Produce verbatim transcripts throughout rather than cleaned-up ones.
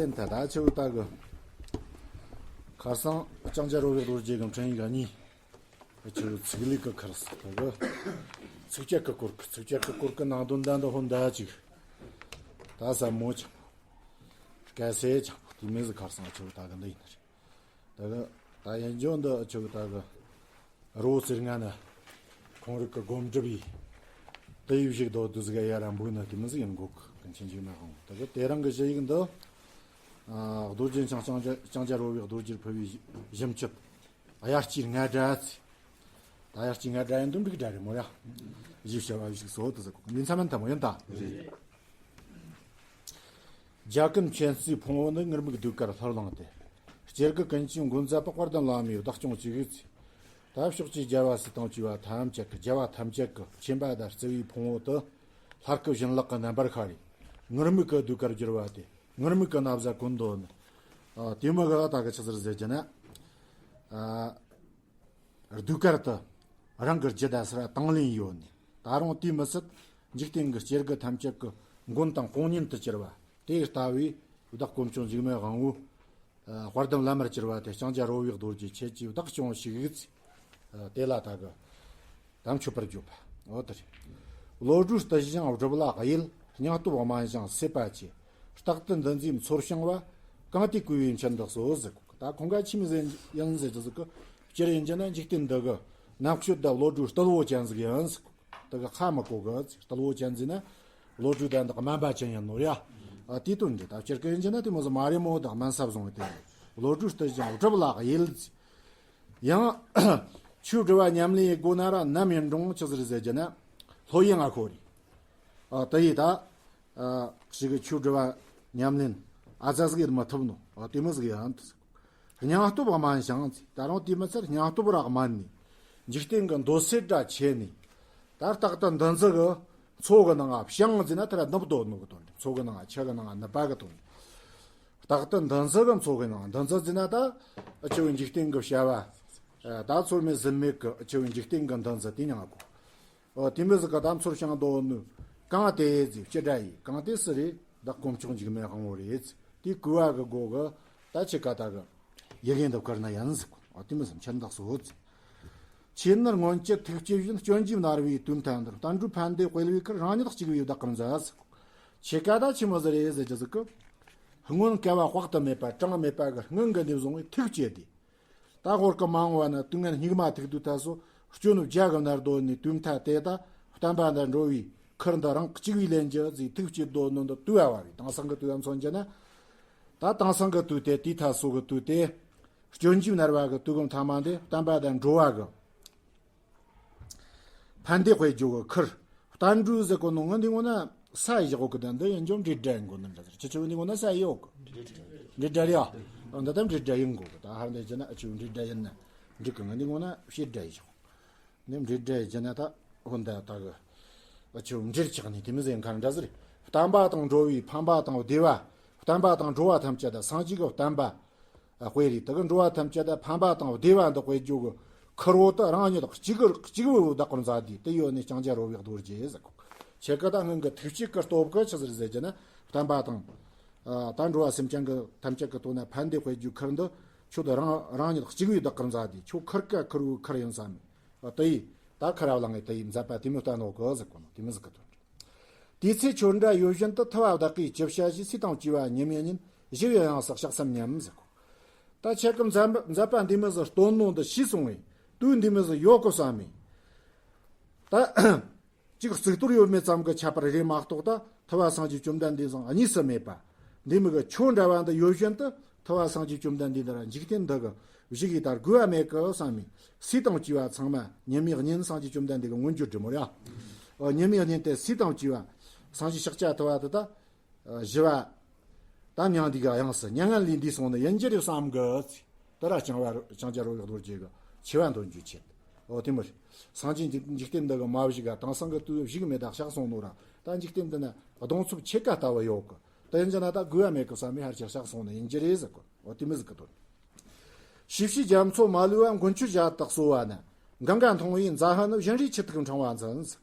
ཡིན་ད་ད་ཆེ་བོ་ད་གི། ཁར་སང་ལྕང་སྐྱ་རོ་བའི་རྡོ་རྗེ་གི་འཕྲིན་ཡིག་གཉིས། ཆེ་བོ་ཚིག་ལེགས་གི་ཁར་སང་ད་གི། ཚིགས་བཅད་གི་སྐོར་གི་ཚིགས་བཅད་གི་སྐོར་གི་ནང་དོན་ད་འདི་ཧོན་ད་ཅིག་ད་ཟབ་མོ་ཅང་། སྐད་གསལ་ཅང་། དེ་མིན་ཟིག་ཁར་སང་ཆེ་བོ་ད་གི་འདི་ཡིན་ནི་རེད། ད་གི། ད་ཡིན་རྒྱུ་འདི་ཆེ་བོ་ད་གི། རོ་ཟེར་ང་ན། ཁོང་རིག་གི་སྒོམ་སྒྲུབ་ཡིས། དེ་ཡི་བཞུགས་རྡོ་དུ་ཟིག་ཡ་ར་འབུག་ན་དེ་མི་ཟིག་ཡིན་འགོག་གི་ཀུན་མཁྱེན་འཇིགས་མེད་དབང་པོ། ད་གི་དེ་རིང་གི་ཞུ་ཡིག་འདི། ཨ། རྡོ་རྗེ་འཆང་ལྕང་སྐྱ་ལྕང་སྐྱ་རོ་བའི་རྡོ་རྗེར་ཕུལ་བའི་ཞིབ་འཆད། དབྱར་སྐྱེས་རྔ་སྒྲ་ཚེ། ད་དབྱར་སྐྱེས་རྔ་སྒྲ་ཡིན་དུ་འགྲིག་སྒྲ་རེད་མོ་ཡ། ཞིབ་བྱ་བ་ཞིག་སོ་དུ་ཟིག་གོ་ལིན་ཚ་མན་ཐ་མོ་ཡིན་ད། རེད། རྒྱ་ཀུན་མཁྱེན་བརྩེའི་ཕུང་བོ་ནི། ངུར་སྨྲིག་ཟློས་གར་ལྷུར་བླངས་ཏེ། སྐྱེ་རྒུ་ཀུན་གྱི་མགོན་མཛད་པ། དཔལ་ལྡན་བླ་མའི་བདག་སྐྱོང་ཅིག་ཡོད་ཚེ། ད་ཕྱོགས་ཀྱི་རྒྱལ་བ་སྲས་དང་བཅས་པ་ཐམས་ཅད་ཀྱི། རྒྱལ་བ་ཐམས་ཅད་ཀྱི་མཁྱེན་པ་དང་བརྩེ་བའི་ཕུང་བོ་དུ། ལྷར་བཀུག་བཞིན་ལག་གི་རྣམ་པར་ཤར་རེ། ངུར་སྨྲིག་གི་ཟློས་གར་བསྒྱུར་བ་སྟེ། ངུར་སྨྲིག་གི་ན་བཟའ་གོན་དོ་ནི། ཨ། དེ་མོ་གི་ད་གི་ཆི་ཟེར་ཟེར་གྱི་ན། ཨ། ཟློས་གར་དུ་རང་གི་རྒྱུད་ད་སར་དང་ལེན་ཡོད་ནི། ད་རུང་དེ་མི་ཟད་འཇིག་རྟེན་གྱི་སྐྱེ་རྒུ་ཐམས་ཅད་ཀྱི་མགོན་དང་དཔུང་གཉེན་དུ་གྱུར་པ། དེ་ལྟ་བུའི་བདག་དཀོན་མཆོག་འཇིགས་མེད་དབང་པོ། ཨ། དཔལ་ལྡན་བླ་མར་གྱུར་པ་དེ་ལྕང་སྐྱ་རོ་བའི་རྡོ་རྗེ་ཁྱེད་ཀྱི་བདག་སྐྱོང་ཞིག་ཡོད་ཚེ། ཨ། དེ་ལ་ད་གི། དམ་ཆོད་པར་བརྗོད་པ། འོ་དེ་རེད། བློ་གྲོས་བརྟུལ་ཞིང་སྒྲུབ་ལ་གཡེལ། སྙིང་སྟོབས་དམན་ཞིང་སྲེད་པ་ཆེ། རྟག་ཏུ་འདུ་འཛིའི་མཚོར་བྱིང་བ། གང་དེས་བསྐུལ་བའི་མཆན་འདི་གསོལ་ཟེར་གོ། ད་ཁོང་ག་ཆི་མོ་ཟིག་ཡིན་ཟེར་གི་ཟིག་གི། སྤྱིར་ཡིན་གྱི་ན་འཇིག་རྟེན་འདི་གི་རྣམ་དཔྱོད་དང་བློ་གྲོས་རྟུལ་བོ་ཅན་ཟིག་ཡིན་ཟེར་གོ། དེ་གི་ཁ་མི་གོ་གི། རྟུལ་བོ་ཅན་ཟེར་ན་བློ་གྲོས་དང་དག་དམན་པ་ཅན་ཡིན་ནོ་ཡ། ཨ། དེའི་དོན་འདི་ད་སྤྱིར་གི་ཡིན་གྱི་ན་དེ་མོ་ཟིག་མ་རེད་མོ། དག་དམན་ས་བཟུང་བའི་དེ་བློ་གྲོས་བརྟུལ་ཞིང་སྒྲུབ་ལ་གཡེལ་ཟེར། ཡང་། ཆོས་སྒྲུབ་པ་ཉམས་ལེན་ཡེད་དགོས་ན་ར་ནམ་ཡིན་རུང་ཆི་ཟེར་ཟེར་གྱི་ན། ལྷོད་གཡེང་ང་ཤོར་རེ། ཨ། དེ་ཡིས་ད། ཨ། ཞིག་གི་ཆོས་སྒྲུབ་པ་ཉམས་ལེན་ཨ་ཙ་ཟིག་ཡེད་མ་ཐུབ་ནོ། ཨ། དེ་མོ་ཟིག་ཡང་། སྙིང་སྟོབས་དམན་ཞིང་། ད་རུང་དེ་མི་ཚད་སྙིང་སྟོབས་ར་དམན་ནི། འཇིག་རྟེན་གྱི་འདོད་སྲེད་ར་ཆེ་ནི། ད་རྟག་ཏུ་འདུ་འཛི་གི་མཚོ་གི་ནང་ང་བྱིང་ཟེར་ན་དེ་ར་ནུབ་སྡོད་ནོ་གི་དོན་རེད། མཚོ་གི་ནང་ང་ཆུ་གི་ནང་ང་ནུབ་པ་གི་དོན་རེད། རྟག་ཏུ་འདུ་འཛི་གི་མཚོ་གི་ནང་། འདུ་འཛི་ཟེར་ན་ད་ཨ་ཆེ་བའི་འཇིག་རྟེན་གྱི་བྱ་བ། ཨ། ད་ཚོར་མེད་ཟིན་མེད་ཀྱི་ཨ་ཆེ་བའི་འཇིག་རྟེན་གྱི་འདུ་འཛི་དེ་མྱང་གོ། ཨོ། དེ་མོ་ཟིག་གི་ད་མཚོར་བྱིང་སྡོད་ནོ། གང་དེ་ཟེར་ཅི་འདྲ་ཡིན། གང་དེ་སུ་རེད། བདག་དཀོན་མཆོག་འཇིགས་མེད་དབང་པོ་རེད། དེ་བསྐུལ་བ་གི་སྒོ་གི་ད་ཆི་ག་ད་གི་ཡི་གེ་འདི་བསྐུར་ན་ཡིན་ཟེར་གོ། ཨོ། དེ་མོ་ཟིག་མཆན་འདི་གསོལ་ཟེར། ཆོས་ནི་སྔོན་གྱི་ཐུགས་བསྐྱེད་བཞིན། སྐྱོན་གྱིས་མནར་བའི་དུས་མཐའ་འདིར། བསྟན་འགྲོའི་ཕན་བདེ་སྤེལ་བའི་ཁུར། རང་ཉིད་གཅིག་པུའི་བདག་གིར་མཛད་ཟེར། ཆི་ག་ད་ཆི་མོ་ཟིག་རེད་ཟེར་གྱི་ཟིག་གི། སྔོན་བསྐལ་པ་དཔག་ཏུ་མེད་པ་གྲངས་མེད་པ་གི་སྔོན་གྱི་འདི་བཟུང་བའི་ཐུགས་བསྐྱེད་དེ། ད་ཧོར་གི་མ་འོངས་པ་ན་དུས་ངན་སྙིགས་མ་ཐུག་དུས་ད་སོ་སྐྱོན་བརྒྱ་གི་མནར་སྡོད་ནི་དུས་མཐའ་དེ་ད་བསྟན་པ་འདི་འགྲོ་བའི་ཁུར་འདི་རང་གཅིག་པུས་ལེན་རྒྱུ་ཟེར་ཐུགས་བསྐྱེད་སྡོད་ནོ་འདི་དུས་བབ་པ་རེད། དེང་སང་གི་དུས་བབ་མཚོན་རྒྱུ་ན། ད་དེང་སང་གི་དུས་དེ་དེའི་ཐད་སོ་གི་དུས་དེ། སྐྱོན་གྱིས་མནར་བ་གི་དུས་གི་མཐའ་མ་འདི་བསྟན་པ་དང་འགྲོ་བ་གི་ཕན་བདེ་སྤེལ་རྒྱུ་གི་ཁུར། བསྟན་འགྲོ་ཟེར་གོ་ནོ་ང་འདི་ངོ་ན་ས་ཡི་བཞག་གོ་གི། ད་འདི་ཡིན་རྒྱུ་འབྲེལ་སྒྲ་ཡིན་གོ་ནི་འདྲ་ཟེར། ཁྱེད་ཆོ་འདི་ངོ་ན་ས་ཡི་ཡོད་གི། འབྲེལ་སྒྲ་རེད་ཨ། འདི་ད་འབྲེལ་སྒྲ་ཡིན་གོ་གི། ད་ཧར་འདི་བྱས་ན་ཨ་ཆོ་འབྲེལ་སྒྲ་ཡིན་ན་འགྲིག་གི། ང་འདི་ངོ་ན་བྱེད་སྒྲ་ཡི་བཞག་གོ། ནི་འབྲེལ་སྒྲ་ཡི་བྱས་ན་ད་ཧོན་ད་ད་གི་ཨ་ཆོ་འབྲེལ་ཆགས་ནི་དེ་མོ་ཟིག་ཡིན་ཁ་འདྲ་ཟེར། བསྟན་པ་དང་འགྲོ་བའི་ཕན་པ་དང་བདེ་བ། བསྟན་པ་དང་འགྲོ་བ་ཐམས་ཅད་ད་སངས་རྒྱས་ཀྱི་བསྟན་པ། ཨ། དཔེ་རེད། དེ་གི་འགྲོ་བ་ཐམས་ཅད་ད་ཕན་པ་དང་བདེ་བ་འདི་སྤེལ་རྒྱུ་གི་ཁུར་བོ་དེ་རང་ཉིད་གཅིག་གི་གཅིག་པུ་བདག་གིར་མཛད་དེ། དེ་ཡོད་ནི་ལྕང་སྐྱ་རོ་བའི་རྡོ་རྗེ་ཟེར་གོ། ཁྱེད་ཀྱི་ད་སྔོན་གྱི་ཐུགས་བསྐྱེད་ཀྱི་སྟོབས་ཀྱིས་ཆི་ཟེར་ཟེར་གྱི་ན། བསྟན་པ་དང་། ཨ། ད་འགྲོ་བ་སེམས་ཅན་གྱི་ཐམས་ཅད་ཀྱི་དོན་ན་ཕན་བདེ་སྤེལ་རྒྱུའི་ཁུར་འདི་ཁྱོད་དེ་རང་རང་ཉིད་གཅིག་པུ་བདག་གིར་མཛད་དེ། ཁྱོད་ཁུར་ག་ཁུར་བོའི་ཁུར་ཡིན་བསམ། ཨ། དེ་ཡིས་ད་ཁུར་བླངས་ངེ་དེ་ཡིས་མཛད་པ་དེ་མོ་བསྟན་ནོ་གི་ཟེར་གོ་ནོ་དེ་མོ་ཟིག་གི་དོན་རེད། དེ་ཚེ་ཁྱོད་འདྲ་ཡོད་བཞིན་དུ། ཐུབ་པ་བདག་གིས་ཅི་བྱ་ཞེས། སྲིད་དང་བཅས་པ་ཉི་མའི་ཉིན། ཞི་བའི་དབྱངས་སུ་ལྕགས་ཟམ་མཉམ་ཟེར་གོ། ད་ཁྱེད་ཀྱི་མཛད་མཛད་པ་འདི་མོ་ཟིག་སྟོན་ནོ་འདི་ཤེས་སོང་བས་དུས་འདི་མོ་ཟིག་ཡོད་གི་བསམ་མེ། ད་ཅིག་གཙུག་ཏོར་ཡོད་མེད་ཙམ་གྱི་ཁྱད་པར་རེད་མ་གཏོགས། ད་ཐུབ་པ་སངས་རྒྱས་བཅོམ་ལྡན་འདས་སང་གཉིས་སུ་མེད་པ་འདི་མོ་གི་ཁྱོད་འདྲ་བ་འདི་ཡོད་བཞིན་དུ། ཐུབ་པ་སངས་རྒྱས་བཅོམ་ལྡན་འདས་འདི་ར་འཇིག་རྟེན་འདི་གི་བཞུགས་ཡི་དར་དགོས་པ་མེད་གི་བསམ་མེ། སྲིད་དང་བཅས་པ་ཚང་མ་ཉི་མའི་གཉེན། སངས་རྒྱས་བཅོམ་ལྡན་འདས་ཀྱི་མངོན་བརྗོད་འབྲི་མོ་ར། ཨོ། ཉི་མའི་གཉེན་དེ་སྲིད་དང་བཅས་པ། སངས་རྒྱས་ཤཱཀྱ་ཐུབ་པ་དེ་ད། ཨ། ཞི་བ། ད་མྱང་འདས་ཀྱི་དབྱངས་སུ་མྱ་ངན་ལས་འདས་སོང་ནི་ཡིན་རྒྱུ་རེད་བསམ་གི། དེ་ར་ལྕང་བ་ལྕང་སྐྱ་རོ་བའི་རྡོ་རྗེ་གི་ཆེ་བ་འདོན་རྒྱུའི་ཆེད། ཨོ། དེ་མོ་རེད། སངས་རྒྱས་འཇིག་འཇིག་རྟེན་འདི་གི་མ་བཞུགས་ག་དེང་སང་གི་དུས་བཞུགས་མེད་ད་གཤེགས་སོང་ནོ་ར། ད་འཇིག་རྟེན་འདི་ན་གདོང་འཚོབ་ཆེ་ག་ལྟ་བུ་ཡོད་གི། དེ་ཡིན་གྱི་ན་ད་དགོས་པ་མེད་གི་བསམ་མེ་ཧར་ཆེ་གཤེགས་སོང་ནི་ཡིན་རྒྱུ་རེད་ཟེར་གི། འོ། དེ་མོ་ཟིག་གི་དོན། ཞིབ་ཕྱིའི་རྒྱ་མཚོ་མ་ལུས་པ། མགོན་ཁྱོད་ཞལ་དུ་གསོལ་བ་ན། གངྒཱ་མཐོང་བའི་མཛའ་བཤེས་ནི། བཞིན་རས་ཁྱི་ཐུག་འཕྲེང་བ་འཛིན་ཟེར་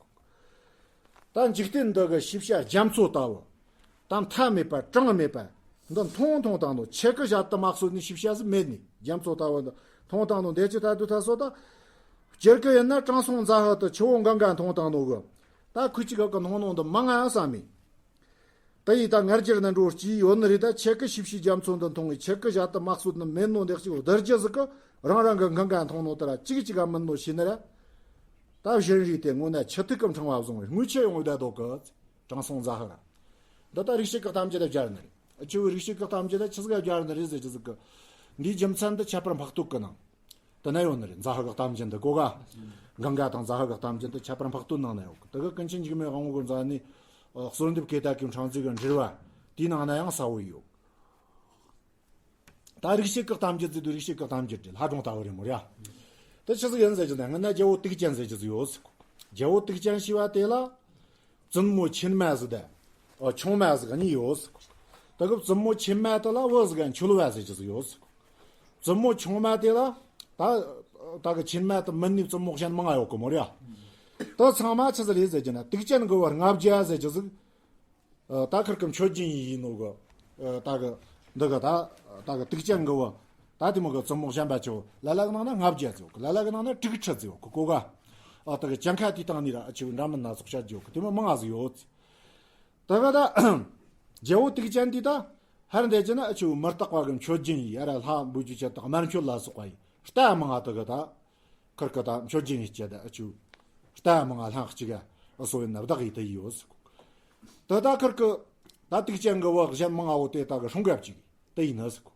གི། ད་འཇིག་རྟེན་འདི་གི་ཞིབ་ཕྱིའི་རྒྱ་མཚོ་ལྟ་བུ། ད་མཐའ་མེད་པ་གྲངས་མེད་པ། འདི་མཐོང་མཐོང་བཏང་ནོ། ཆེ་ཀི་ཞབས་ཏི་དམག་སོད་ནི་ཤིབ་བྱ་ཟིག་མེད་ནི། རྒྱ་མཚོ་ལྟ་བུ་འདི་མཐོང་བཏང་ནོ། འདས་ཀྱི་ད་དུ་ད་སོ་ད། སྤྱིར་གི་ཡིན་ན་དྲང་སྲོང་རྫ་ཧི་དུ་ཆུ་བོ་གངྒཱ་མཐོང་བཏང་ནོ་གི། ད་ཁུ་ཅི་ག་གི་ནོ་ནོ་འདི་མང་ང་ཡང་བསམ་མི། ད་ཡིན་ད་ངར་ཅིར་ན་འགྲོ་སྐྱིད་ཡོད་ནི་རེད། ད་ཆེ་ཀི་ཤིབ་ཤི་རྒྱ་མཚོ་འདི་མཐོང་ངི་ཆེ་ཀི་ཞབས་ཏི་དམག་སོད་ནི་མེད་ནོ། འདས་ཀྱི་བསྡུར་རྒྱུ་ཟིག་གི་རང་རང་གི་གངྒཱ་མཐོང་ནོ་ད་ར་གཅིག་གཅིག་ག་མིན་ནོ་ཤི་ནི་ར། ད་བཞིན་རིས་དེ་ངོ་ན་ཆུ་ཐིགས་གི་ཕྲེང་བ་བཟུང་བའི་དངུལ་ཆེ་ཡོང་བའི་ད་དོ་གི། དྲང་སྲོང་རྫ་ཧི་ར། འདི་ད་རིག་བྱེད་ཀྱི་གཏམ་རྒྱུད་དེ་སྦྱར་ནི་རེད། ཨ་ཆུ་བོའི་རིག་བྱེད་ཀྱི་གཏམ་རྒྱུད་དེ་ཆི་ཟིག་སྦྱར་ནི་རེད་ཟེར་རྒྱུ་ཟིག་གི། འདིའི་རྒྱུ་མཚན་དེ་ཁྱད་པར་འཕགས་བསྟོད་ཀྱི་ནང་དེ་ན་ཡོད་ནི་རེད། རྫ་ཧི་གི་གཏམ་རྒྱུད་འདི་གོ་ག། གངྒཱ་དང་རྫ་ཧི་གི་གཏམ་རྒྱུད་དེ་ཁྱད་པར་འཕགས་བསྟོད་ནང་ན་ཡོད་གི། དེ་གི་ཀུན་མཁྱེན་འཇིགས་མེད་དབང་པོ་གི་མཛད་ནི་གསོལ་འདེབས་ཀྱི་ད་གི་འཕྲེང་མཛེས་ཀྱི་འགྲེལ་བ་དེའི་ནང་ན་ཡང་གསལ་བོ་ཡོད། ད་རིག་བྱེད་ཀྱི་གཏམ་རྒྱུད་ཟེར་དུས་རིག་བྱེད་ཀྱི་གཏམ་རྒྱུད་དེ་ལྷ་སྒྲུང་ལྟ་བུ་རེད་མོ་ར། དེ་ཆི་ཟིག་ཡིན་ཟེར་རྒྱུ་ན་སྔ་ན་རྒྱལ་པོ་དུག་ཅན་ཟེར་རྒྱུ་ཟིག་ཡོད་ཟེར་གོ། རྒྱལ་པོ་དུག་ཅན་ཞེས་པ་དེ་ལ་བཙུན་མོ་ཆེན་མ་ཟིག་དང་ཆུང་མ་ཟིག་གཉིས་ཡོད་ཟེར་གོ། དེ་གི་བཙུན་མོ་ཆེན་མ་དེ་ལ་བུ་ཟིག་ག་མཆོད་པ་ཟེར་རྒྱུ་ཟིག་ཡོད་ཟེར་གོ། བཙུན་མོ་ཆུང་མ་དེ་ལ་ད་ད་གི་ཆེན་མ་དེ་མིན་ནི་བཙུན་མོ་གཞན་མང་ང་ཡོད་གི་མོ་ར། དེ་ཚང་མ་ཆི་ཟིག་རེད་ཟེར་རྒྱུ་ན་དུག་ཅན་གི་བུ་ལྔ་བརྒྱ་ཟེར་རྒྱུ་ཟིག་ད་ཁིར་གི་མཆོད་སྦྱིན་ཡིན་ནོ་གི། ད་གི་འདི་གི་ད་ད་གི་དུག་ཅན་གི་བུ། ད་དེ་མོ་གི་བཙུན་མོ་གཞན་པ་ཆོ་ལ་ལ་གི་ནང་ན་ལྔ་བརྒྱ་ཟེར་གི། ལ་ལ་གི་ནང་ན་དྲུག་ཁྲི་ཟེར་གི་གོ་ག། ཨ་ད་གི་གྱངས་ཁ་དེ་བཏང་ནི་ར་ཨ་ཆུ་འདྲ་མིན་སྣ་ཚོགས་བཤད་རྒྱུ་གི་དེ་མོ་མང་ང་ཟིག་ཡོད། ད་གི་ད་རྒྱལ་པོ་དུག་ཅན་དེ་ད་ཧར་འདས་ཀྱི་ན་ཨ་ཆུ་མི་རྟག་པ་གི་མཆོད་སྦྱིན་ཡིན་ཡ་ར་ལྷ་འབུལ་རྒྱུ་ཆེད་དུ་དམར་མཆོད་ལ་སོགས་པ་ཡིན་རྟ་མང་ང་ད་གི་ད། ཁིར་ཀི་ད་མཆོད་སྦྱིན་ཡིན་སྐྱེ་ད་ཨ་ཆུ། རྟ་མང་ང་ལྷན་གཅིག་ག་ཨ་སོ་ཡིན་ན་བདག་ཡིན་དེ་ཡོད་ཟེར་གོ། ད་ད་ཁིར་ཀི་ད་དུག་ཅན་གི་བུ་གཞན་མང་ང་བོ་དེ་ད་གི་སྲུང་སྐབས་གཅིག་དེ་ཡིན་ན་ཟེར་གོ།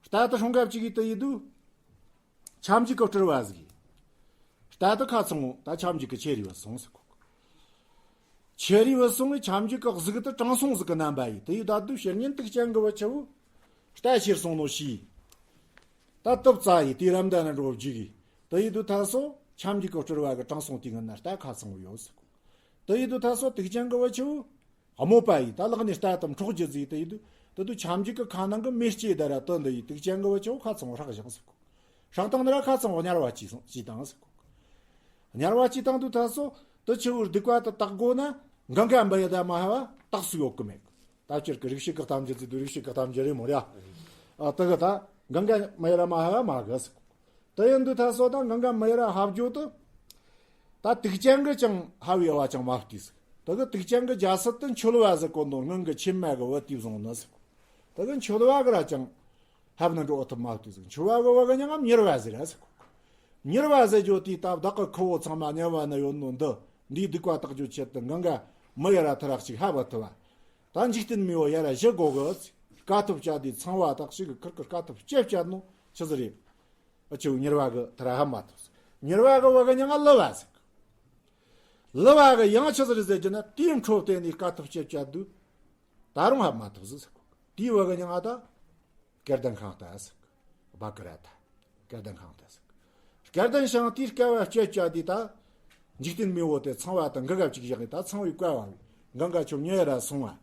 རྟ་ད་སྲུང་སྐབས་གཅིག་གི་དེ་ཡིན་དུས། ཁྱབ་འཇུག་གི་སྤྲུལ་བ་ཟིག་ཡིན། རྟ་ད་ཁ་ཚང་བོ་ད་ཁྱབ་འཇུག་གི་ཆེ་རི་བུ་སོང་ཟེར་གོ། ཆེ་རི་བུ་སོང་བའི་ཁྱབ་འཇུག་གི་གཟུགས་དེ་དྲང་སྲོང་ཟིག་གི་རྣམ་པ་ཡིན་དེ་ཡིན་ད་དུས་བཤེར་ཉིན་དུག་ཅན་གི་བུ་ཆེ་བོ། རྟ་ཤེར་སོང་ནོ་ཤི། ད་སྟབས་རྩ་ཡིས་དེ་རམ་ད་ན་འགྲོ་བརྒྱུག་གི། དེ་ཡི་དུས་ད་སོ་ཁྱབ་འཇུག་གི་སྤྲུལ་བ་གི་དྲང་སྲོང་དེ་ངི་ན་རྟ་ཁ་ཚང་བོ་ཡོད་ཟེར་གོ། དེ་ཡི་དུས་ད་སོ་དུག་ཅན་གི་བུ་ཆེ་བོ། དམོད་པ་ཡིས་ད་ལག་ནས་རྟ་དམ་འཕྲོག་རྒྱུ་ཟིག་དེ་ཡི་དུས་དེ་དུས་ཁྱབ་འཇུག་གི་ཁ་ནང་གི་མེ་ལྕེ་ད་ར་དེ་འདི་ཡི་དུག་ཅན་གི་བུ་ཆེ་བོ་ཁ་ཚང་བོ་ཧྲག་བཞག་ཟེར་གོ། ཧྲག་བཏང་ནི་ར་ཁ་ཚང་བོ་དམྱལ་བ་ཅི་སོང་ཅི་བཏང་ཟེར་གོ། དམྱལ་བ་ཅི་བཏང་དུས་ད་སོ་དེ་ཆེ་བོའི་སྡིག་པ་དེ་དག་དགོས་ན་གངྒཱ་མི་ཡི་ད་མ་ཧ་བ་དག་སུ་ཡོད་གི་མེད་གི། ད་སྤྱིར་གི་རིག་བྱེད་ཀྱི་གཏམ་རྒྱུད་ཟེར་དུས་རིག་བྱེད་ཀྱི་གཏམ་རྒྱུད་རེད་མོ་ར། ཨ་དེ་གི་ད་གངྒཱ་མི་ཡི་ར་མ་ཧ་བ་མ་གི་ཟེར་གོ། དེ་ཡིན་དུས་ད་སོ་ད་གངྒཱ་མི་ཡི་ར་ཧ་བ་རྒྱུ་དེ། ད་དུག་ཅན་གི་ཅང་ཧ་བའི་བ་ཅང་མ་བལྟས་ཟིག་དེ་གི་དུག་ཅན་གི་རྒྱལ་སྲིད་དེ་མཆོད་པ་ཟེར་གོ་ནོ་སྔོན་གི་ཆེན་མ་གི་བུ་དེས་བཟུང་ནི་ཟེར་གོ། དེ་གི་མཆོད་པ་གི་ར་ཅང་ཧ་བ་ན་འགྲོ་ཐུབ་མ་བལྟས་ཟིག་མཆོད་པ་གི་བུ་གི་མྱིང་ང་མྱུར་བ་ཟེར་ར་ཟེར་གོ། མྱུར་བ་ཟེར་རྒྱུ་དེ་ད་བདག་གི་ཁུ་བོ་ཚང་མ་དམྱལ་བ་ན་ཡོད་ནོ་འདི་འདིའི་སྡིག་པ་དག་རྒྱུ་ཆེད་དུ་གངྒཱ་མི་ཡི་ར་ཐུ་ར་གཅིག་ཧ་བ་ཐུབ་བ། ད་འཇིག་རྟེན་མི་བོ་ཡ་ར་བཞི་དགོ་གི། དཀའ་ཐུབ་བཅད་དེ་ཚང་བ་དག་ཞིག་གི་ཁིར་གི་དཀའ་ཐུབ་ཅེ་བཅད་ནོ་ཆི་ཟིག་རེད། ཨ་ཆེ་བོ་མྱུར་བ་གི་ཐུ་ར་ཧ་མ་ཐུབ། མྱུར་བ་གི་བུ་གི་མྱིང་ང་ལི་བ་ཟེར་གི། ལི་བ་གི་ཡང་ཆི་ཟིག་རེད་ཟེར་རྒྱུ་ན་དེའི་འཕྲོ་བརྟེན་ནས་དཀའ་ཐུབ་ཅེ་བཅད་དུས། ད་རུང་ཧ་མ་ཐུབ་ཟིག་ཟེར་གོ། དེའི་བུ་གི་མྱིང་ང་ད། སྐལ་ལྡན་ཤིང་རྟ་ཟེར་གི། བ་ཀི་ར་ཐ། སྐལ་ལྡན་ཤིང་རྟ་ཟེར་གི། སྐལ་ལྡན་ཤིང་དེའི་བསྐལ་བ་སྤྱད་བཅད་དེ་ད། འཇིག་རྟེན་མི་བོ་དེ་ཚང་བ་དང་གངྒཱ་གཅིག་བཞག་ནས་ད་ཚང་བའི་བསྐལ་བ་གི། གངྒཱ་ཆུ་མྱི་ཡི་ར་སོང་བ།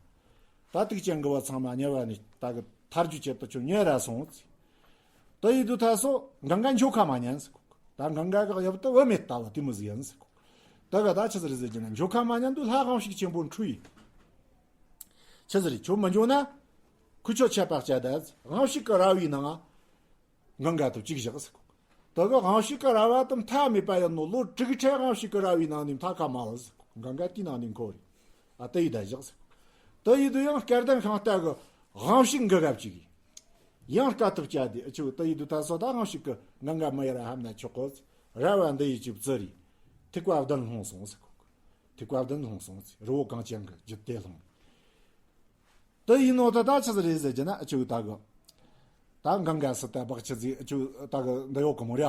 ད་དུག་ཅན་གི་བུ་ཚང་མ་དམྱལ་བ་ནས་ད་གི་ཐར་རྒྱུ་ཆེད་དུ་ཆུ་མྱི་ཡི་ར་སོང་ཟེར། དེ་ཡི་དུས་ད་སོ་གངྒཱ་འགྱོ་ཁ་མ་ཉན་ཟེར་གོ། ད་གངྒཱ་གི་གཡབ་དེ་བུད་མེད་ལྟ་བུ་དེ་མོ་ཟིག་ཡིན་ཟེར་གོ། ད་གི་ད་ཆི་ཟིག་རེད་ཟེར་རྒྱུ་ན་འགྱོ་ཁ་མ་ཉན་དུས་ལྷ་དབང་ཕྱུག་ཆེན་པོ་འཁྲུལ་ཡིན། ཆི་ཟིག་རེད་ཁྱོད་མི་འགྱོ་ན། ཁུ་ཆོ་ཆད་པ་བཅད་ད་ཟེར། དབང་ཕྱུག་གི་ར་བའི་ནང་ང་། གངྒཱ་དུ་གཅིག་བཞག་ཟེར་གོ། དེ་གི་དབང་ཕྱུག་གི་ར་བ་དེ་མཐའ་མེད་པ་ཡིན་ནོ། ལོ་དྲུག་ཁྲི་དབང་ཕྱུག་གི་ར་བའི་ནང་ནས་མཐའ་ཁ་མ་བུད་ཟེར་གོ། གངྒཱ་དེའི་ནང་ནས་འཁོར་རེ། ཨ་དེ་ཡི་ད་བཞག་ཟེར་གོ། དེ་ཡི་དུས་ཡང་སྐལ་ལྡན་ཤིང་རྟ་གི་དབང་ཕྱུག་གི་གབ་ཅིག་ཡིན། ཡང་དཀའ་ཐུབ་བཅད་དེ་ཨ་ཆུ་དེ་ཡི་དུས་ད་སོ་ད་དབང་ཕྱུག་གི་གངྒཱ་མི་ཡི་ར་ཧམ་ན་ཆོག་གོ། ར་བ་འདི་ཡི་ཅིབ་ཙི་རེ། ཐིག་པ་བདུན་ལྷུང་སོང་ཟེར་གོ། ཐིག་པ་བདུན་ལྷུང་སོང་ཟེར། རི་བོ་གངས་ཅན་གི་རྒྱུད་དེ་ལྷུང་། དེ་ཡིན་ནོ་ད་ད་ཆི་ཟིག་རེད་ཟེར་རྒྱུ་ན་ཨ་ཆུ་ད་གི། ད་གངྒཱ་སི་ཏ་བག་ཆུ་ཟིག་ཨ་ཆུ་ད་གི་འདི་ཡོད་གི་མོ་ར།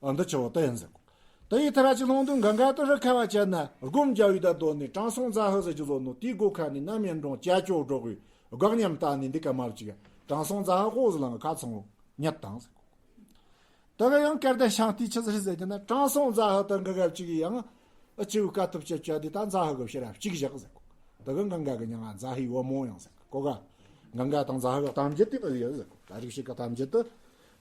ཨ་འདི་ཆུ་བོ་དེ་ཡིན་ཟེར་གོ། དེ་ཡི་ཐ་ར་ཅི་ལྷུང་དུས་གངྒཱ་དེ་རི་ཁ་བ་ཅན་ན་སྒོམ་རྒྱ་བའི་ད་དོན་ནི་དྲང་སྲོང་རྫ་ཧི་ཟེར་རྒྱུ་ལོ་ནོ། དེའི་སྒོ་ཁ་ནས་རྣམ་གཡེང་འགྲོ་ཅ་ཅོ་སྒྲོག་གི་དགག་ཉམས་ལྟ་ནི་འདི་ཀ་མ་བཅུག་དྲང་སྲོང་རྫ་ཧི་ཧོ་ཟི་ལང་གི་ཁ་ཚང་བོ་ཉལ་བཏང་ཟེར་གོ། དེ་ག་ཡང་སྐལ་ལྡན་ཤིང་རྟས་ཆི་ཟིག་རེད་ཟེར་རྒྱུ་ན་དྲང་སྲོང་རྫ་ཧི་དང་གི་གབ་ཅིག་ཡང་ཨ་ཆུ་བོའི་དཀའ་ཐུབ་ཅེ་བཅད་དེ་ད་རྫ་ཧི་གི་ཕྱིར་ར་གཅིག་བཞག་ཟེར་གོ། དེ་གི་གངྒཱ་གི་མྱིང་ང་རྫ་ཧིའི་བུ་མོ་ཡང་ཟེར་གོ་ག། གངྒཱ་དང་རྫ་ཧི་གི་གཏམ་རྒྱུད་དེ་གི་ཡོད་ཟེར་གོ། ད་རིག་བྱེད་གི་གཏམ་རྒྱུད་དེ་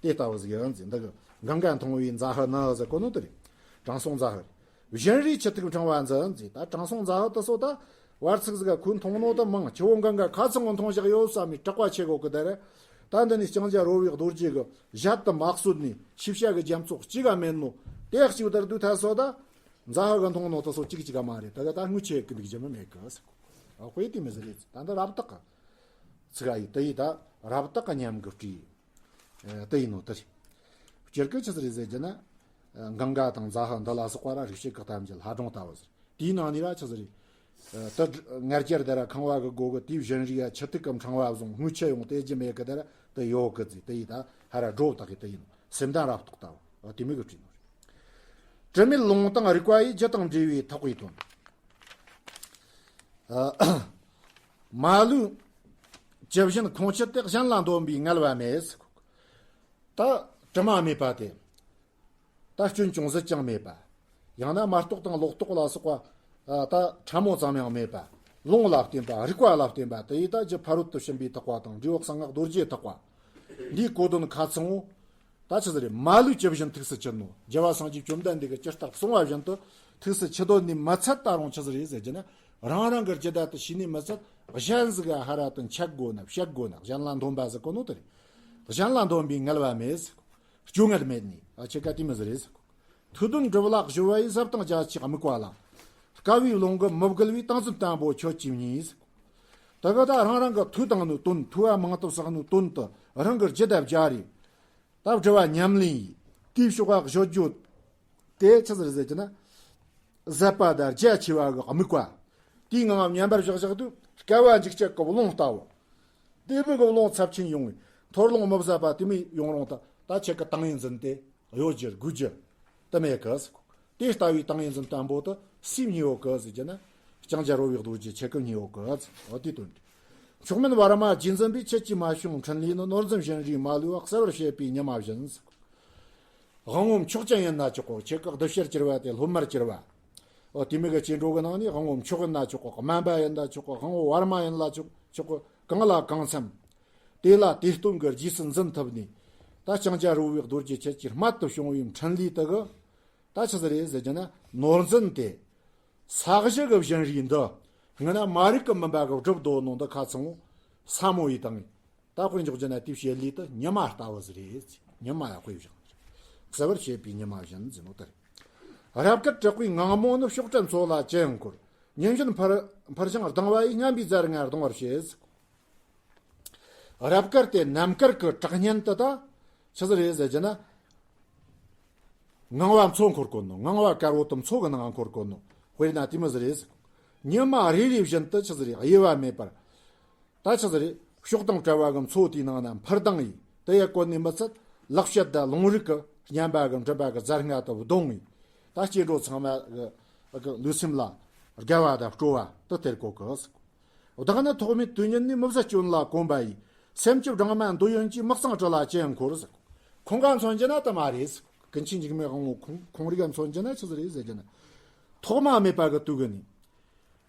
དེ་ལྟ་བུ་ཟིག་ཡོད་ཟེར། འདི་གི་གངྒཱ་མཐོང་བའི་རྫ་ཧི་ནི་ཟེར་གོ་ནོ་དེ་རེད། དྲང་སྲོང་རྫ་ཧི་རེད། བཞིན་རས་ཆུ་ཐིགས་ཕྲེང་བ་འཛིན་ཟེར། ད་དྲང་སྲོང་རྫ་ཧི་དེ་སོ་ད། བར་ཚིགས་ཟིག་ག་ཁོས་མཐོང་ནོ་ད་མང་། ཆུ་བོ་གངྒཱ་ཁ་ཚང་ངོ་མཐོང་བཞག་ཡོད་བསམ་མི་སྐྲག་པ་ཆེ་གོ་གི་ད་རེད། ད་འདི་ནས་ལྕང་སྐྱ་རོལ་བའི་རྡོ་རྗེ་གི་ཞལ་དུ་མ་གསོད་ནས་ཆིབས་ཞལ་གི་རྒྱ་མཚོ་གཅིག་ག་མེད་ནོ་དེ་གཅིག་ད་རེད་དུས་ཐ་སོ་ད། འཛའ་ཧ་གི་མཐོང་ནོ་ད་སོ་གཅིག་གཅིག་ག་མ་རེད། ད་ག་ད་དངུལ་ཆེ་གི་འདུག་རྒྱུ་མི་མེད་གི་ཟེར་གོ། ཨ་དཔེ་དེ་མི་ཟེར་རེད། ད་འདི་རབ་བཏགས་གི་ཚིག་ཨ་ཡི་ད་ཡི་ད་རབ་བཏགས་གི་ཉམས་གི་བྲིས། ཨ་དེ་ཡིན་ནོ་དེ་རེད། སྤྱིར་གི་ཆི་ཟིག་རེད་ཟེར་རྒྱུ་ན། ཨ་གངྒཱ་དང་འཛའ་ཧ་འདི་ལ་སོགས་པ་ར་རིག་བྱེད་ཀྱི་གཏམ་རྒྱུད་ལྷ་སྒྲུང་ལྟ་བུ་ཟེར། དེའི་ནང་ནས་ར་ཆི་ཟིག་རེད། ཨ་དེ་ལྔ་བརྒྱར་དེ་ར་ཁང་བ་གི་སྒོ་གི་དེའི་བཞིན་རིག་ཡ་ཆུ་ཐིགས་གི་ཕྲེང་བ་བཟུང་དངུལ་ཆུ་ཡོང་དེ་རྒྱུ་མེད་གི་དེ་ར་དེ་ཡོད་གི་ཟེར། དེ་ཡི་ད་ཧ་ར་སྒྲོ་བཏགས་གི་དེ་ཡིན་ནོ། སེམས་ལྡན་རབ་རྟོག་ལྟ་བུ་ཨ་དེ་མོ་གི་བྲིས་ནོ་རེད། དྲི་མེད་ལུང་དང་རིགས་པ་ཡིས། རྒྱུ་དང་འབྲས་བུའི་ཐེག་པའི་དོན། ཨ་མ་ལུས་ཇི་བཞིན་ཁོང་ཆུད་དེ། གཞན་ལ་འདོན་པའི་ངལ་བ་མེད། ད་དྲི་མ་མེད་པ་དེ། ད་སྐྱོན་ཅུང་ཟད་ཀྱང་མེད་པ། ཡང་ན་མ་རྟོགས་དང་ལོག་རྟོག་ལ་སོགས་པ། ཨ་ད་ཕྲ་མོ་ཙམ་ཡང་མེད་པ། ལུང་ལ་བརྟེན་པ། རིགས་པ་ལ་བརྟེན་པ། དེ་ཡིས་ད་རྒྱུ་ཕ་རོལ་ཏུ་ཕྱིན་པའི་ཐེག་པ་དང་འབྲས་བུ་གསང་སྔགས་རྡོ་རྗེ་ཐེག་པ། འདིའི་གོ་དོན་ཁ་ཚང་བོ། ད་ཆི་ཟིག་རེད། མ་ལུས་ཇི་བཞིན་ཐུགས་སུ་ཆུད་ནོ། རྒྱལ་བ་སངས་རྒྱས་བཅོམ་ལྡན་འདས་ཀྱིས་ཇི་ལྟར་གསུངས་པ་བཞིན་དུ་ཐུགས་སུ་ཆུད་དོ་ནི་མི་ཚད་ད་རུང་ཆི་ཟིག་རེད་ཟེར་རྒྱུ་ན། རང་རང་གི་རྒྱུད་ད་དུ་ཤེས་ནི་མི་ཚད་གཞན་ཟིག་ག་ཧ་ར་དུ་འཆད་དགོས་ན་བཤད་དགོས་ན་གཞན་ལ་འདོན་པ་ཟེར་གོ་ནོ་དེ་རེད། གཞན་ལ་འདོན་པའི་ངལ་བ་མེད་ཟེར་གོ། སྐྱོ་ངལ་མེད་ནི་ཨ་ཆི་ག་དེ་མི་ཟིག་རེད་ཟེར་གོ། ཐུགས་དོན་སྒྲུབ་ལ་གཞོལ་བ་ཡི། ཟབ་དང་རྒྱ་ཆེའི་དམིགས་པ་ལ། དཀའ་བའི་ཀློང་གི་མི་བརྒལ་བའི། ཏིང་འཛིན་བརྟན་པོ་ཁྱོད་ཀྱིས་བརྙེས་ཟེར་གོ། ད་ག་ད་རང་རང་གི་ཐུགས་དང་ནི་དོན་ཐུགས་པ་མང་དུ་བསགས་ནི་དོན་དུ་རང་གི་རྒྱུད་ད་སྦྱར་རེ། ད་སྒྲུབ་པ་ཉམས་ལེན་ཡིས་དེའི་ཕྱོགས་ལ་གཞོལ་རྒྱུ་དེ་ཆི་ཟིག་རེད་ཟེར་གྱི་ན། ཟབ་པ་དང་རྒྱ་ཆེ་བ་གི་དམིགས་པ། དེའི་ངང་ལ་མཉམ་པར་བཞག་བཞག་དུས་དཀའ་བ་འཇིགས་བྱེད་ཀྱི་རླུང་ལྟ་བུ། དེ་མོ་གི་རླུང་ཚབས་ཆེན་ཡོང་བས་འཐོར་རླུང་མི་བཟད་པ་དེ་མོ་ཡོང་རུང་ད་ད་ཁྱེད་ཀྱི་ཏིང་ངེ་འཛིན་དེ་གཡོ་སྒྱུ་རྒུད་རྒྱུ་དེ་མེད་གི་ཟེར་གོ། དེ་ལྟ་བུའི་ཏིང་ངེ་འཛིན་བརྟན་པོ་དེ་སུས་རྙེད་ཡོད་གི་ཟེར་གྱི་ན། ལྕང་སྐྱ་རོལ་བའི་རྡོ་རྗེ་ཁྱེད་ཀྱིས་རྙེད་ཡོད་གི་ཟེར། འོ་དེ་དོན་དེ། མཆོག་དམན་བར་མ་རྗེས་འཛིན་པས། ཁྱེད་ཀྱིས་མ་བྱུང་འཕྲིན་ལས་ནི། ནོར་འཛིན་བཞིན་རས་མ་ལུས་པ། གསལ་བར་བྱེད་པའི་ཉི་མ་བཞིན་ཟེར། དབང་པོ་མཆོག་ཅན་ཡིན་ན་ཆོག་གོ། ཁྱེད་ཀྱི་གདུལ་བྱར་གྱུར་པ་དེ་སློབ་མར་གྱུར་པ། འོ་དེ་མོ་གི་སྐྱེ་འགྲོ་གི་ནང་ནས་དབང་པོ་མཆོག་ཡིན་ན་ཆོག་གོ། དམན་པ་ཡིན་ན་ཆོག་གོ། དབང་པོ་བར་མ་ཡིན་ན་ཆོག་ཆོག་གོ། གང་ལ་གང་འཚམ། དེ་ལ་དེ་སྟོན་གྱི་རྗེས་སུ་འཛིན་ཐུབ་ནས། ད་ལྕང་སྐྱ་རོལ་བའི་རྡོ་རྗེ་ཁྱེད་ཀྱི་རྨད་དུ་བྱུང་བའི་འཕྲིན་ལས་དེ་གི། ད་ཆི་ཟིག་རེད་ཟེར་གྱི་ན། ནོར་འཛིན་དེ། ས་གཞི་གི་བཞིན་རས་འདི། སྔོན་ན་མ་རིག་གི་མུན་པ་གིས་བསྒྲིབས་བསྡད་ནོ་འདི་ཁ་ཚང་བོ་ས་མོ་ཡིས་དྭངས། ད་དཔེ་འཇོག་རྒྱུ་ན་དེའི་བྱེད་ལས་དེ་ཉི་མ་ལྟ་བུ་ཟིག་རེད། ཉི་མ་ཡང་དཔེ་བཞག་ནི་རེད། གསལ་བར་བྱེད་པའི་ཉི་མ་བཞིན་ཟེར་ནོ་དེ་རེད། རབ་དཀར་དྲག་པོའི་ངང་མོ་ནི། ཕྱོགས་བྲལ་མཚོ་ལ་ཅི་ཡང་འཁོར། ཉིན་བཞིན་འཕུར་འཕུར་ཞིང་ལྡང་བ་ཡིས། སྙན་པའི་ཟླ་ལྔ་ལྡང་བར་བྱེད། རབ་དཀར་དེ་ནམ་དཀར་གྱི་གྲགས་སྙན་དེ་ད་ཆི་ཟིག་རེད་ཟེར་གྱི་ན། ངང་པ་མཚོ་འཁོར་གོ་ནོ། ངང་པ་དཀར་བོ་དེ་མཚོ་གི་ནང་འཁོར་གོ་ནོ། དཔེར་ན་དེ་མོ་ཟིག་རེད་ཟེར། ཉི་མ་རེ་རེ་བཞིན་དུ་ཆི་ཟིག་རེད། དབྱེ་བ་མེད་པར། ད་ཆི་ཟིག་རེད། ཕྱོགས་དང་བྲལ་བ་གི་མཚོ་དེའི་ནང་ན་འཕུར་ལྡིང་ཡིས། དེ་ཡི་གོ་ནས་མི་ཚད་ལེགས་བཤད་དང་ལུང་རིགས་ཀྱི་སྙན་པ་གི་མགྲིན་པ་གི་ཟླ་ལྔ་དེ་བརྡུང་ཡིས། ད་སྐྱེ་འགྲོ་ཚང་མ་གི་གི་ལུས་སེམས་ལ་དགའ་བ་དང་སྤྲོ་བ་དེ་སྟེར་གོ་གི་ཟེར། བདག་ནི་ཐོག་མེད་དུས་ཉིད་ནས། མི་བཟད་སྐྱོན་ལ་གོམས་པ་ཡིས། སེམས་ཀྱི་སྦྲང་མ་འདོད་ཡོན་གྱིས། མི་གཙང་དྲི་ལ་ཅི་ཡང་འཁོར་ཟེར། ཁོང་ག་མཚོན་གྱི་ན་དེ་མ་རེད་ཟེར། ཀུན་མཁྱེན་འཇིགས་མེད་དབང་པོ་ཁོང་ཁོང་རིག་ག་མཚོན་གྱི་ན་ཆི་ཟིག་རེད་ཟེར་གྱི་ན། ཐོག་མ་མེད་པ་གི་དུས་གི་ནས།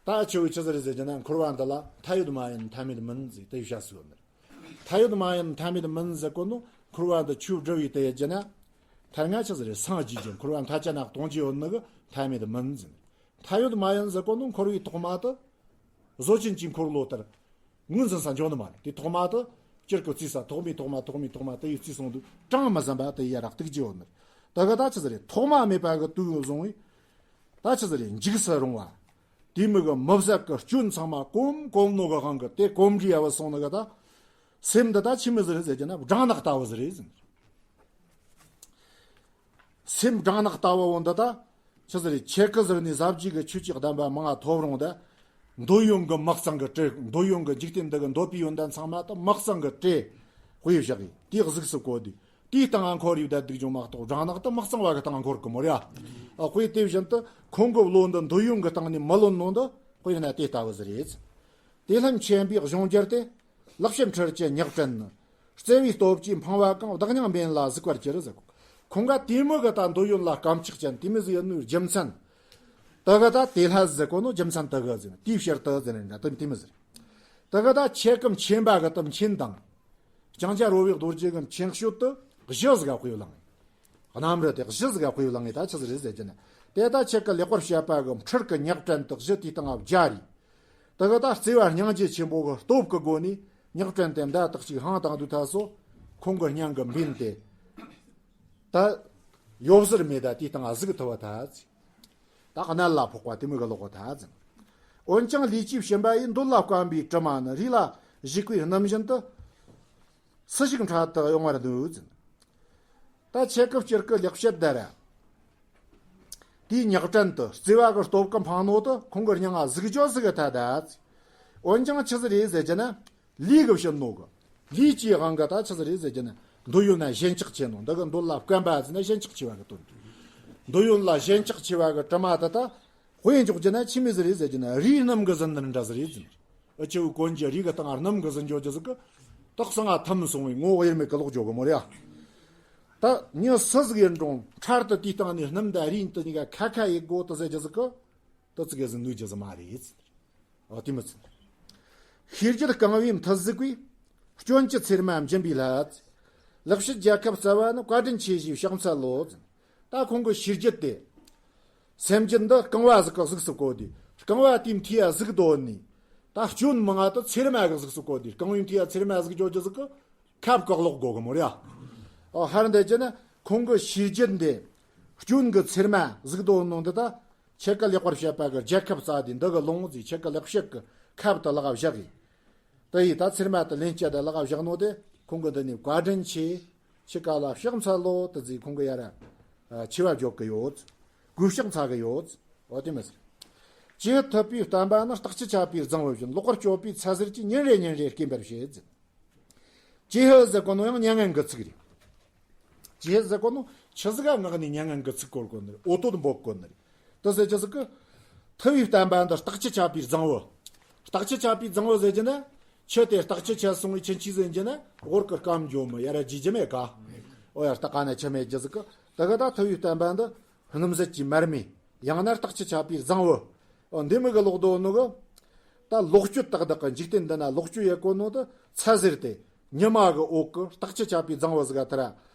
ད་ཆི་བོ་ཆི་ཟིག་རེད་ཟེར་གྱི་ན། འཁོར་བ་འདི་ལ་མཐའ་ཡོད་མ་ཡིན་མཐའ་མེད་མིན་ཟེར་དེ་བཤད་སྲོལ་ཡོད་ནི། མཐའ་ཡོད་མ་ཡིན་མཐའ་མེད་མིན་ཟེར་གོ་ནོ། འཁོར་བ་འདི་ཆོས་སྒྲུབ་པའི་དེ་ཡོད་ཀྱི་ན། ཐལ་ང་ཆི་ཟིག་རེད། སངས་རྒྱས་ཀྱི་འཁོར་བ་མཐའ་ཅན་ན་གཏོང་རྒྱུ་ཡོད་ནི་གི་མཐའ་མེད་མིན་ཟེར། མཐའ་ཡོད་མ་ཡིན་ཟེར་གོ་ནོ། འཁོར་བའི་ཐོག་མ་དེ། བཟོ་ཆེན་གྱི་འཁོར་ལོ་ལྟར། ངོས་འཛིན་ས་འཇོག་ནི་མ་རེད། དེ་ཐོག་མ་དེ། སྤྱིར་གི་བརྩིས་ས་ཐོག་མའི་ཐོག་མ་ཐོག་མའི་ཐོག་མ་དེ་ཡི་བརྩིས་སོང་དུས་གྲངས་མི་ཟིན་པ་དེ་ཡ་རག་ཏུག་རྒྱུ་ཡོད་ནི་རེད། ད་གི་ད་ཆི་ཟིག་རེད། ཐོག་མ་མེད་པ་གི་དུས་བཟུང་བས། ད་ཆི་ཟིག་རེད། འཇིགས་སུ་རུང་བ། དེ་མོ་གི་མི་བཟད་གི་སྐྱོན་ཚང་མ་གོམས་གོམས་ནོ་གི་དབང་གིས་དེ་གོམས་འདྲིས་ཡ་བ་སོང་ནི་གི་ད། སེམས་འདི་ད་ཆི་མོ་ཟིག་རེད་ཟེར་གྱི་ན། སྦྲང་ནག་ལྟ་བུ་ཟིག་རེད་ཟེར། སེམས་སྦྲང་ནག་ལྟ་བུ་འོ་འདི་ད། ཆི་ཟིག་རེད། ཁྱེད་ཀྱི་ཟུར་ནས་ཟབ་རྒྱས་ཀྱི་ཆོས་ཀྱི་གདམས་པ་མང་ང་ཐོབ་རུང་ད། འདོད་ཡོན་གྱི་མི་གཙང་གི་དྲི། འདོད་ཡོན་གྱི་འཇིག་རྟེན་འདི་གི་འདོད་པའི་ཡོན་ཏན་ཚང་མ་ད་མི་གཙང་གི་དྲི་དཔེ་བཞག་གི་དེའི་གཟུགས་སུ་བཀོད་དུས། དེའི་སྟེང་ང་འཁོར་ཡོད་ད་སྡུག་ཅུང་མ་གཏོགས། སྦྲང་ནག་ད་མི་གཙང་བ་གི་སྟེང་ང་འཁོར་གི་མོ་རེད་ཨ། དཔེ་དེ་བཞིན་དུ་ཁོང་གི་བློ་འདི་འདོད་ཡོན་གྱི་སྟེང་ནས་མི་ལོན་ནོ་འདི་དཔེར་ན་དེ་ལྟ་བུ་ཟིག་རེད། དེ་ལྷན་མཁྱེན་པའི་གཞུང་རྒྱལ་ཏེ། ལེགས་བཤད་འཕྲུལ་གྱི་ཉག་ཕྲན་ནི། བརྩེ་བའི་སྟོབས་ཀྱིས་འཕངས་པ་གང་། བདག་མྱང་འབེན་ལ་གཟིགས་པར་གྱུར་ཟེར། ཁོང་ག་དེ་མོ་གི་ད་འདོད་ཡོན་ལ་དཀའ་ཁག་ཅན་དེ་མོ་ཟིག་ཡིན་ནོའི་རྒྱུ་མཚན། དེ་གི་ད་དེ་ལྷ་ཟེར་གོ་ནོ་རྒྱུ་མཚན་དེ་གི་ཟེར། དེའི་ཕྱིར་དུ་ཟེར་ནས་འདྲ་དེ་དེ་མོ་ཟེར། དེ་གི་ད་ཁྱེད་ཀྱི་མཁྱེན་པ་གི་ད་མཁྱེན་དང་། ལྕང་སྐྱ་རོལ་བའི་རྡོ་རྗེ་གི་མཁྱེན་དཔྱོད་དེ་གཞི་ཟིག་ག་དཔེ་བླངས། གནམ་རི་དེ་གཞི་ཟིག་ག་དཔེ་བླངས་ངེས་ད་ཆི་ཟིག་རེད་ཟེར་གྱི་ན། དེ་ད་ཁྱེད་ཀྱི་ལེགས་པར་བཤད་པ་གི་འཕྲུལ་གྱི་ཉག་ཕྲན་དེ་གཞི་དེའི་སྟེང་ང་སྦྱར་རེ། དེ་ག་ད་བརྩེ་བ་སྙིང་རྗེ་ཆེན་པོ་གི་སྟོབས་ཀྱི་སྒོ་ནས་ཉག་ཕྲན་དེ་མདའ་དག་ཅིག་འཕངས་བཏང་དུས་ཐ་སོ། ཁོང་གི་སྙིང་གི་འབེན་དེ་ད་ཡོབ་སར་མེད། ད་དེའི་སྟེང་ང་ཟུག་ཐུབ་པ་ད་ཟེར། ད་གནད་ལ་ཕོག་པ་དེ་མོ་གི་ལོག་པ་ད་ཟེར། འོན་ཀྱང་ལུས་ཀྱི་སྦྱིན་པ་ཡིས། འདོད་ལ་བརྐམ་པའི་དྲི་མ་ནི། རུས་ལ་ཞིག་པའི་སྣུམ་བཞིན་དུ། སུ་ཞིག་འཕྲལ་དུ་གཡེང་བར་ནུས་ཟེར། ད་ཁྱེད་ཀྱི་སྤྱིར་གི་ལེགས་བཤད་དེ་ར། དེའི་ཉག་ཕྲན་དུ་བརྩེ་བ་གི་སྟོབས་ཀྱིས་འཕངས་ནོ་དེ་ཁོང་གི་སྙིང་ང་ཟུག་འཇོག་ཟིག་གི་ཐ་ད་ཟེར། འོན་ཀྱང་ཆི་ཟིག་རེད་ཟེར་གྱི་ན། ལུས་གི་བྱིན་ནོ་གི། ལུས་ཀྱི་དབང་གིས་ད་ཆི་ཟིག་རེད་ཟེར་གྱི་ན། འདོད་ཡོན་ན་ཞེན་ཆགས་ཆེ་ནོ། འདི་གི་འདོད་ལ་བརྐམ་པ་ཟེར་ན་ཞེན་ཆགས་ཆེ་བ་གི་དོན། འདོད་ཡོན་ལ་ཞེན་ཆགས་ཆེ་བ་གི་དྲི་མ་དེ་ད་དཔེ་འཇོག་གྱི་ན་ཆི་མོ་ཟིག་རེད་ཟེར་གྱི་ན། རུས་སྣུམ་གིས་ཟིན་ནི་འདྲ་ཟིག་རེད་ཟེར། འུ་ཆོ་གོན་རྒྱུ་རུས་གི་སྟེང་ང་སྣུམ་གིས་ཟིན་འཇོག་རྒྱུ་ཟིག་གི། ད་གསང་ང་ཐིམ་སོང་བའི་ངོ་བོ་དབྱེར་མེད་གི་ལོག་འཇོག་གི་མོ་རེད་ཡ། ད་མྱི་སུ་ཟིག་ཡིན་རུང་འཕྲལ་དུ་དེའི་སྟེང་ནས་སྣུམ་དང་རུས་དེ་གཉིས་ཀ་ཁ་ཁ་ཡེད་དགོས་དེ་ཟེར་རྒྱུ་ཟིག་གི། དེ་ཙི་གེ་ཟིག་ནུས་རྒྱུ་ཟིག་མ་རེད། འོ་དེ་མི་ཚད། ཤེས་རྒྱུད་རྐང་བའི་མཐུ་ཟིག་པས། སྐྱོན་གྱི་ཚེར་མ་འབྱིན་པའི་ལྷ། ལེགས་བཤད་རྒྱལ་ཁབ་རྩ་བ་ནི། བཀའ་དྲིན་ཆེ་ཞེས་ཕྱག་འཚལ་ལོ། ད་ཁོང་གི་ཤེས་རྒྱུད་དེ། སེམས་རྒྱུད་འདི་རྐང་བ་ཟིག་གི་གཟུགས་སུ་བཀོད་དེ། རྐང་བ་དེའི་མཐུ་ཡ་ཟིག་འདོན་ནས། ད་སྐྱོན་མང་ང་དེ་ཚེར་མ་གི་གཟུགས་སུ་བཀོད་དེ། རྐང་བའི་མཐུ་ཡ་ཚེར་མ་ཟིག་འཇོག་རྒྱུ་ཟིག་གི་ཁབ་བཀག་ལོག་དགོས་གི་མོ་རེད་ཡ། ཨོ་ཧར་འདི་ཅི་ན་ཁོང་གི་ཤེས་རྒྱུད་འདི་སྐྱོན་གི་ཚེར་མ་ཟིག་འདོན་ནོ་འདི་ད། ཁྱེད་ཀྱི་ལེགས་པར་བཤད་པ་གི་རྒྱལ་ཁབ་རྩ་དེ་འདི་གི་ལུང་ཟིག་ཁྱེད་ཀྱི་ལེགས་བཤད་གི་ཁབ་དེ་ལག་བཞག་གི། དེ་ཡིས་ད་ཚེར་མ་དེ་ལེན་བྱ་དེ་ལག་བཞག་ནོ་དེ་ཁོང་གི་འདི་ནས་བཀའ་དྲིན་ཆེ། ཁྱེད་ཀ་ལ་ཕྱག་འཚལ་ལོ་དེ་ཟིག་ཁོང་གི་ཡ་ར། ཆེ་བ་འཇོག་གི་ཡོད། གུས་ཕྱག་འཚལ་གི་ཡོད། འོ་དེ་མི་ཟེར། ཅི་ཐུབ་པའི་བསྟན་པ་ནི། རྟག་ཅི་ཆད་པའི་རྫིང་བུ་བཞིན། ལོག་པར་སྤྱོད་པའི་ཚ་ཟེར་གྱིས། ཉིན་རེ་ཉིན་རེ་སྐེམ་པར་བྱེད་ཟེར། ཅི་ཧི་ཟེར་གོ་ནོ་ཡང་མྱ་ངན་གི་ཚིག་རེད། ཅི་ཧི་ཟེར་གོ་ནོ་ཆི་ཟིག་ག་ངག་ནས་མྱ་ངན་གི་ཚིག་བཀོལ་གོ་ནི་རེད། འོ་དོད་འབོག་གོ་ནི་རེད། དེ་ཟེར་ཅི་ཟིག་གི། ཐུབ་པའི་བསྟན་པ་འདི། རྟག་ཅི་ཆད་པའི་རྫིང་བུ། རྟག་ཅི་ཆད་པའི་རྫིང་བུ་ཟེར་གྱི་ན། ཆུ་དེ་རྟག་ཅི་ཆད་སོང་བའི་ཆུ་ཆི་ཟེར་གྱི་ན་གོར་གི་སྐམ་འགྱོ་མི་ཡ་ར་རྒྱུ་རྒྱུ་མེད་ཀ། འོ་ཡ་རྟག་ག་ན་ཆུ་མེད་རྒྱུ་ཟིག་གི། དེ་ག་ད་ཐུབ་པའི་བསྟན་པ་འདི་སྣུམ་ཟད་ཀྱི་མར་མེ། ཡང་ན་རྟག་ཅི་ཆད་པའི་རྫིང་བུ། འོ་འདི་མོ་གི་ལོག་འདོད་ནོ་གི། ད་ལོག་སྤྱོད་དག་དག་གི་འཇིག་རྟེན་འདི་ན་ལོག་སྤྱོད་ཡེད་གོ་ནོ་དེ་ཚ་ཟེར་ཏེ། ཉི་མ་གི་འོག་གི་རྟག་ཅི་ཆད་པའི་རྫིང་བུ་ཟིག་ག་ཐ་ར་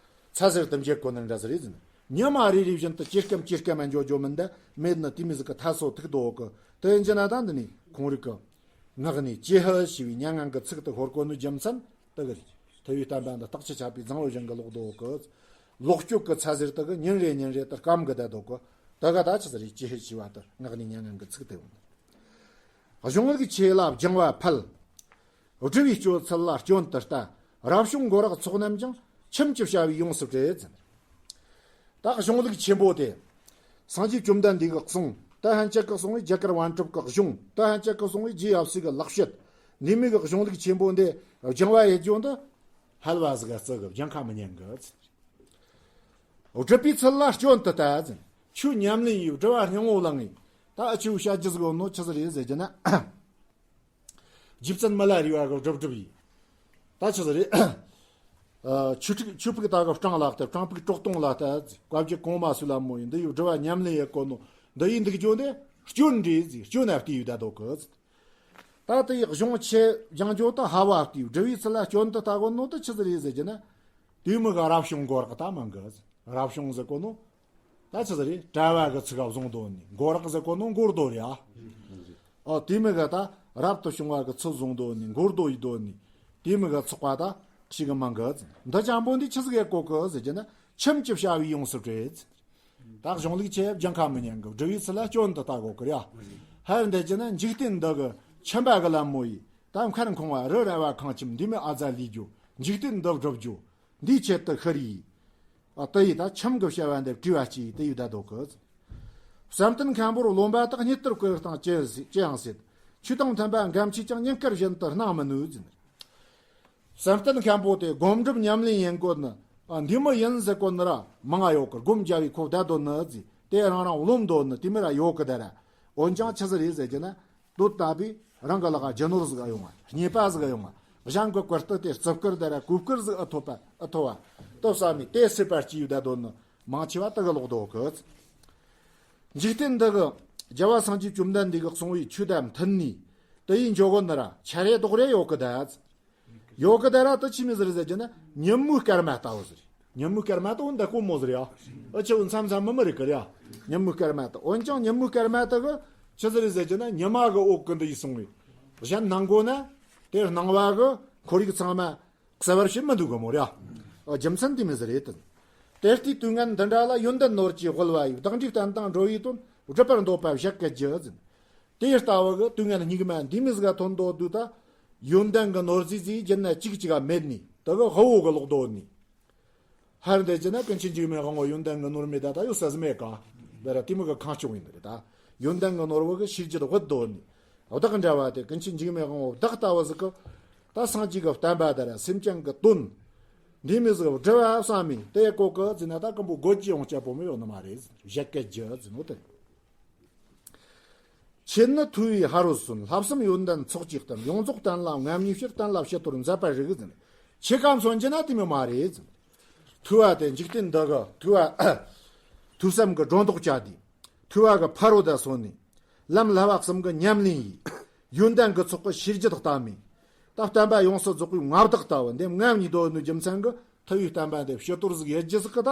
ཚ་ཟེར་དུ་འཇལ་གོ་ནི་འདྲ་ཟིག་རེད་ཟེར། ཉི་མ་རེ་རེ་བཞིན་དུ་ཇེ་སྐམ་ཇེ་སྐམ་མ་འགྱོ་འགྱོ་མིན་ད་མེད་ནི་དེ་མོ་ཟིག་གི་ཐ་སོ་ཐུག་འདུག་གི། དེ་ཡིན་གྱི་ན་ད་འདི་ནི་ཁོང་རིགས་གི་ངག་ནས་ཅི་ཧི་ཞེས་པའི་མྱ་ངན་གི་ཚིག་དེ་ཤོར་གོ་ནི་རྒྱུ་མཚན་དེ་གི་རེད། ཐུབ་པའི་བསྟན་པ་འདི་རྟག་ཅི་ཆད་པའི་རྫིང་བུ་བཞིན་གི་ལོག་འདུག་གི། ལོག་སྤྱོད་གི་ཚ་ཟེར་དེ་གི་ཉིན་རེ་ཉིན་རེ་དེ་སྐམ་གི་བསྡད་འདུག་གི། དེ་ག་ད་ཅི་ཟིག་རེད། ཅི་ཧི་ཞེས་པ་དེ་ངག་ནས་མྱ་ངན་གི་ཚིག་དེ་ཡོང་། གཞུང་ལུགས་ཆེ་ལ་སྦྱང་བ་ཕུལ། སྒྲུབ་པའི་སྤྱོད་ཚུལ་ལ་སྐྱོན་དུ་ལྟ། རབ་བྱུང་མགོ་རག་ཚོགས་རྣམས་ཀྱང་། ཁྱིམ་གྱི་བྱ་བས་ཡོངས་སུ་བྲེལ་ཟེར། ད་གཞུང་ལུགས་ཆེན་པོ་དེ། སངས་རྒྱས་བཅོམ་ལྡན་འདས་ཀྱིས་གསུངས། ད་ཧན་ཅག་གིས་གསུངས་པའི་རྒྱ་གར་པཎ་གྲུབ་ཀྱི་གཞུང་། ད་ཧན་ཅག་གིས་གསུངས་པའི་རྗེ་ཡབ་སྲས་ཀྱི་ལེགས་བཤད། འདི་མོ་གི་གཞུང་ལུགས་ཆེན་པོ་འདི་སྦྱང་བ་ཡེད་རྒྱུ་འདི་ཧལ་བ་ཟིག་ག་བརྩི་གི། སྦྱང་ཁ་མི་ཉན་གི། སྒྲུབ་པའི་ཚུལ་ལ་སྐྱོན་དུ་ལྟ་ཟེར། ཆོས་ཉམས་ལེན་ཡེད། སྒྲུབ་པ་སྙིང་པོ་བླངས་ངེ་། ད་འུ་ཆོས་བཤད་རྒྱུ་ཟིག་ཡོད་ནོ་ཆི་ཟིག་རེད་ཟེར་གྱི་ན། རྗེ་བཙུན་མི་ལ་རས་པ་གིས་སྒྲུབ་སྒྲུབ་ཡེད། ད་ཆི་ཟིག་རེད། ཨ། ཆོས་ཕུག་ཆོས་ཕུག་ད་གི་སྤྲང་ལ་ལྟ། སྤྲང་ཕུག་གྲོག་སྟོང་ལ་ལྟ་ཟེར། བཀའ་བརྒྱུད་གོང་མ་སུ་ལ་མོ་ཡིན། འདི་ཡི་སྒྲུབ་པ་ཉམས་ལེན་ཡེད་གོ་ནོ་འདི་ཡི་འདུག་རྒྱུ་འདི་སྐྱོན་རེད་ཟེར། སྐྱོན་ན་བལྟས་ཡོད་ད་འདུག་གི། ད་དེ་ཡི་གཞུང་ཆེ་སྦྱང་རྒྱུ་ད་ཧལ་བ་བལྟས་ཡོད། སྒྲུབ་པའི་ཚུལ་ལ་སྐྱོན་དུ་ལྟ་གོ་ནོ་ད་ཆི་ཟིག་རེད་ཟེར་གྱི་ན། དེ་མོ་གི་རབ་བྱུང་མགོ་རག་ད་མང་གི། རབ་བྱུང་ཟེར་གོ་ནོ། ད་ཆི་ཟིག་རེད། གྲྭ་བ་གི་ཚིག་ག་བཟུང་འདོད་ནི། མགོ་རག་ཟེར་གོ་ནོ་མགོར་འདོད་རེད་ཨ། ཨོ་དེ་མོ་གི་ད་རབ་ཏུ་བྱུང་བ་གི་ཚུལ་བཟུང་འདོད་ནི། མགོར་འདོད་ཡེད་འདོད་ནི། དེ་མོ་གི་ཚོགས་པ་ད་ཞིག་གི་མང་གི། འདི་ཅན་པོ་འདི་ཆི་ཟིག་ཡེད་གོ་གི་ཟེར་གྱི་ན། ཁྱིམ་གྱི་བྱ་བས་ཡོངས་སུ་བྲེལ། ད་གཞུང་ལུགས་ཆེ་སྦྱང་ཁ་མི་ཉན་གི། སྒྲུབ་པའི་ཚུལ་ལ་སྐྱོན་དུ་ལྟ་གོ་གི་རེད་ཨ། ཧར་འདི་གྱི་ན་འཇིག་རྟེན་འདི་གི་ཁྱིམ་པ་གི་ལམ་མོ་ཡིས། ད་མཁར་ཁང་བ་རི་ར་བ་ཁང་ཁྱིམ་འདི་མོ་ཨ་ཙ་ལས་རྒྱུ། འཇིག་རྟེན་འདི་སྒྲུབ་རྒྱུ། འདིའི་ཆེད་དུ་ཤི་རེ་ཡིས། ཨ་དེ་ཡིས་ད་ཁྱིམ་གི་བྱ་བ་འདི་བྲེལ་བ་སྐྱེས་དེ་ཡི་ད་འདུག་གི། བསམ་གཏན་མཁན་པོར་རློམ་པ་དག། རྙེད་དུ་བཀོད་དང་ཅི་ཡང་ཟེར། ཅི་ཡང་ཟེར། ཆོས་དང་མཐུན་པ་འགའ་མཆིས་ཀྱང་། ཉིན་དཀར་བཞིན་དུ་སྣང་མི་ནུས་ཟེར། བསམ་གཏན་མཁན་པོ་དེ་སྒོམ་སྒྲུབ་ཉམས་ལེན་ཡེད་གོ་ནི། ཨ་འདི་མོ་ཡིན་ཟེར་གོ་ནི་ར་མང་ང་ཡོད་གི། སྒོམ་རྒྱབ་པའི་ཁོ་བསྡད་དོ་ནི་ཟེར། དེ་རང་རང་རློམ་དོ་ནི་དེ་མོ་ར་ཡོད་གི་ད་ར། འོན་ཀྱང་ཆི་ཟིག་རེད་ཟེར་གྱི་ན། དོ་ལྟ་བུའི་རང་གི་ལག་རྒྱུ་ནོར་ཟིག་ཡོང་བ། རྙེད་པ་ཟིག་ཡོང་བ། གཞན་གྱི་བཀུར་སྟི་དེ་རྩི་བཀུར་དེ་ར་གོས་བཀུར་ཟིག་ཨེ་ཐོབ་པ་ཨེ་ཐོབ་བ། དེ་བསམ་ནས་དེ་སྲིད་པར་སྐྱེས་ཡོད་ད་དོ་ནི་མང་ཆེ་བ་དེ་གི་ལོག་འདུག་གི། འཇིག་རྟེན་འདི་གི་རྒྱལ་བ་སངས་རྒྱས་བཅོམ་ལྡན་འདས་ཀྱིས་གསུངས་པའི་ཆོས་དང་མཐུན་ནས་དེ་ཡི་འཇོག་གོ་ནི་ར་ཆ་རེ་རྡོག་རེ་ཡོད་གི་ད། ཡོད་གི་ད་ར་དེ་ཆི་མོ་ཟིག་རེད་ཟེར་གྱི་ན། ཉིན་མོའི་སྐར་མ་ལྟ་བུ་ཟིག་རེད། ཉིན་མོའི་སྐར་མ་དེ་འོ་འདི་དཀོན་མོ་ཟིག་རེད་ཡ། འུ་ཆོ་མཚམས་མཚམས་མི་མི་རིག་གི་རེད་ཡ། ཉིན་མོའི་སྐར་མ་དེ། འོན་ཀྱང་ཉིན་མོའི་སྐར་མ་དེ་གི་ཆི་ཟིག་རེད་ཟེར་གྱི་ན། ཉི་མ་གི་འོག་གི་འདི་ཡི་སོང་བའི་ གཞན་སྣང་དགོས་ན་དེར་སྣང་བ་གི་ཁོར་ཡུག་ཚང་མ་གསལ་བར་བྱེད་མི་འདུག་གི་མོ་ར། རྒྱུ་མཚན་དེ་མི་ཟེར་རེད་དེ། དེ་ལྟའི་དུས་ངན་འདི་འདྲ་ལ་ཡོན་ཏན་ནོར་གྱིས་དབུལ་བ་ཡི་བདག་འདྲའི་བསྟན་དང་འགྲོ་བའི་དོན་སྒྲུབ་པར་འདོད་པ་བཤད་སྐད་ཀྱི་ཟིན། དེ་ལྟ་བུ་གི་དུས་ངན་སྙིགས་མ་འདི་མི་ཟིག་ག་ཐོན་དོ་དུས་ད་ཡོན་ཏན་གི་ནོར་རྫས་ཟིག་སྦྱིན་ན་གཅིག་གཅིག་ག་མེད་ནི་དེ་གི་དབུལ་བོ་གི་ལོག་དོ་ནི། ཧར་འདི་ཅི་ན་ཀུན་མཁྱེན་འཇིགས་མེད་དབང་པོ་ཡོན་ཏན་གི་ནོར་མེད་ད་ད་ཡོད་ས་ཟིག་མེད་ག། འདི་ར་ཏི་མི་གི་ཁང་སྐྱོང་ཡིན་ནི་རེད་ད། ཡོན་ཏན་གི་ནོར་བུ་གི་ཤིར་རྒྱུད་དབུལ་དོ་ནི། བདག་འདྲ་བ་དེ་ཀུན་མཁྱེན་འཇིགས་མེད་དབང་པོ་བདག་ལྟ་བུ་ཟིག་གི། ད་སངས་རྒྱས་ཀྱི་བསྟན་པ་དེ་ར་སེམས་ཅན་གྱི་དོན། འདི་མི་ཟིག་སྒྲུབ་པ་བསམ་མི་དེ་ཀོ་ཀི་ཟིན་ན་ད་ཀུན་པོ་སྒོ་ཅི་ཡོང་སྤྱད་པོ་མི་ཡོང་ནི་མ་རེད། བཞད་གད་རྒྱུ་ཟིན་ནོ་དེ། ཆེད་ནི་ཐུ་བའི་ཧ་རོ་སོན་ལྷག་བསམ་ཡོན་ཏན་ཚོགས་ཀྱི་གཏམ་ཡོངས་རྫོགས་བསྟན་ལ་ངམ་ཉིས་ཕྱིར་བསྟན་ལ་ཕྱི་དོར་མཛད་པ་རིག་ཟིན། ཆེ་ཀ་མཚོན་གྱི་ན་དེ་མི་མ་རེད་ཟིན། ཐུ་བ་དེ་འཇིག་རྟེན་འདི་གི་ཐུ་བ། ཐུགས་བསམ་གྱི་སྒྲོ་འདོགས་བཅད་དེ། ཐུ་བ་གི་ཕ་རོལ་ཏུ་སོན་ནས། ལམ་བསླབ་པ་གསུམ་གྱི་ཉམས་ལེན་ཡིས། ཡོན་ཏན་གྱི་ཚོགས་ཀྱི་ཤེས་རྒྱུད་དག་བཏང་མི། ད་བསྟན་པ་ཡོངས་སུ་རྫོགས་པའི་མངའ་བདག་ལྟ་བུ་འདེམས་ངམ་ཉིད་དོ་ནུ་རྒྱུ་མཚན་གྱི་ཐུ་བའི་བསྟན་པ་འདི་ཕྱི་དོར་ཟིག་ཡེ་རྒྱུ་ཟིག་གི་ད།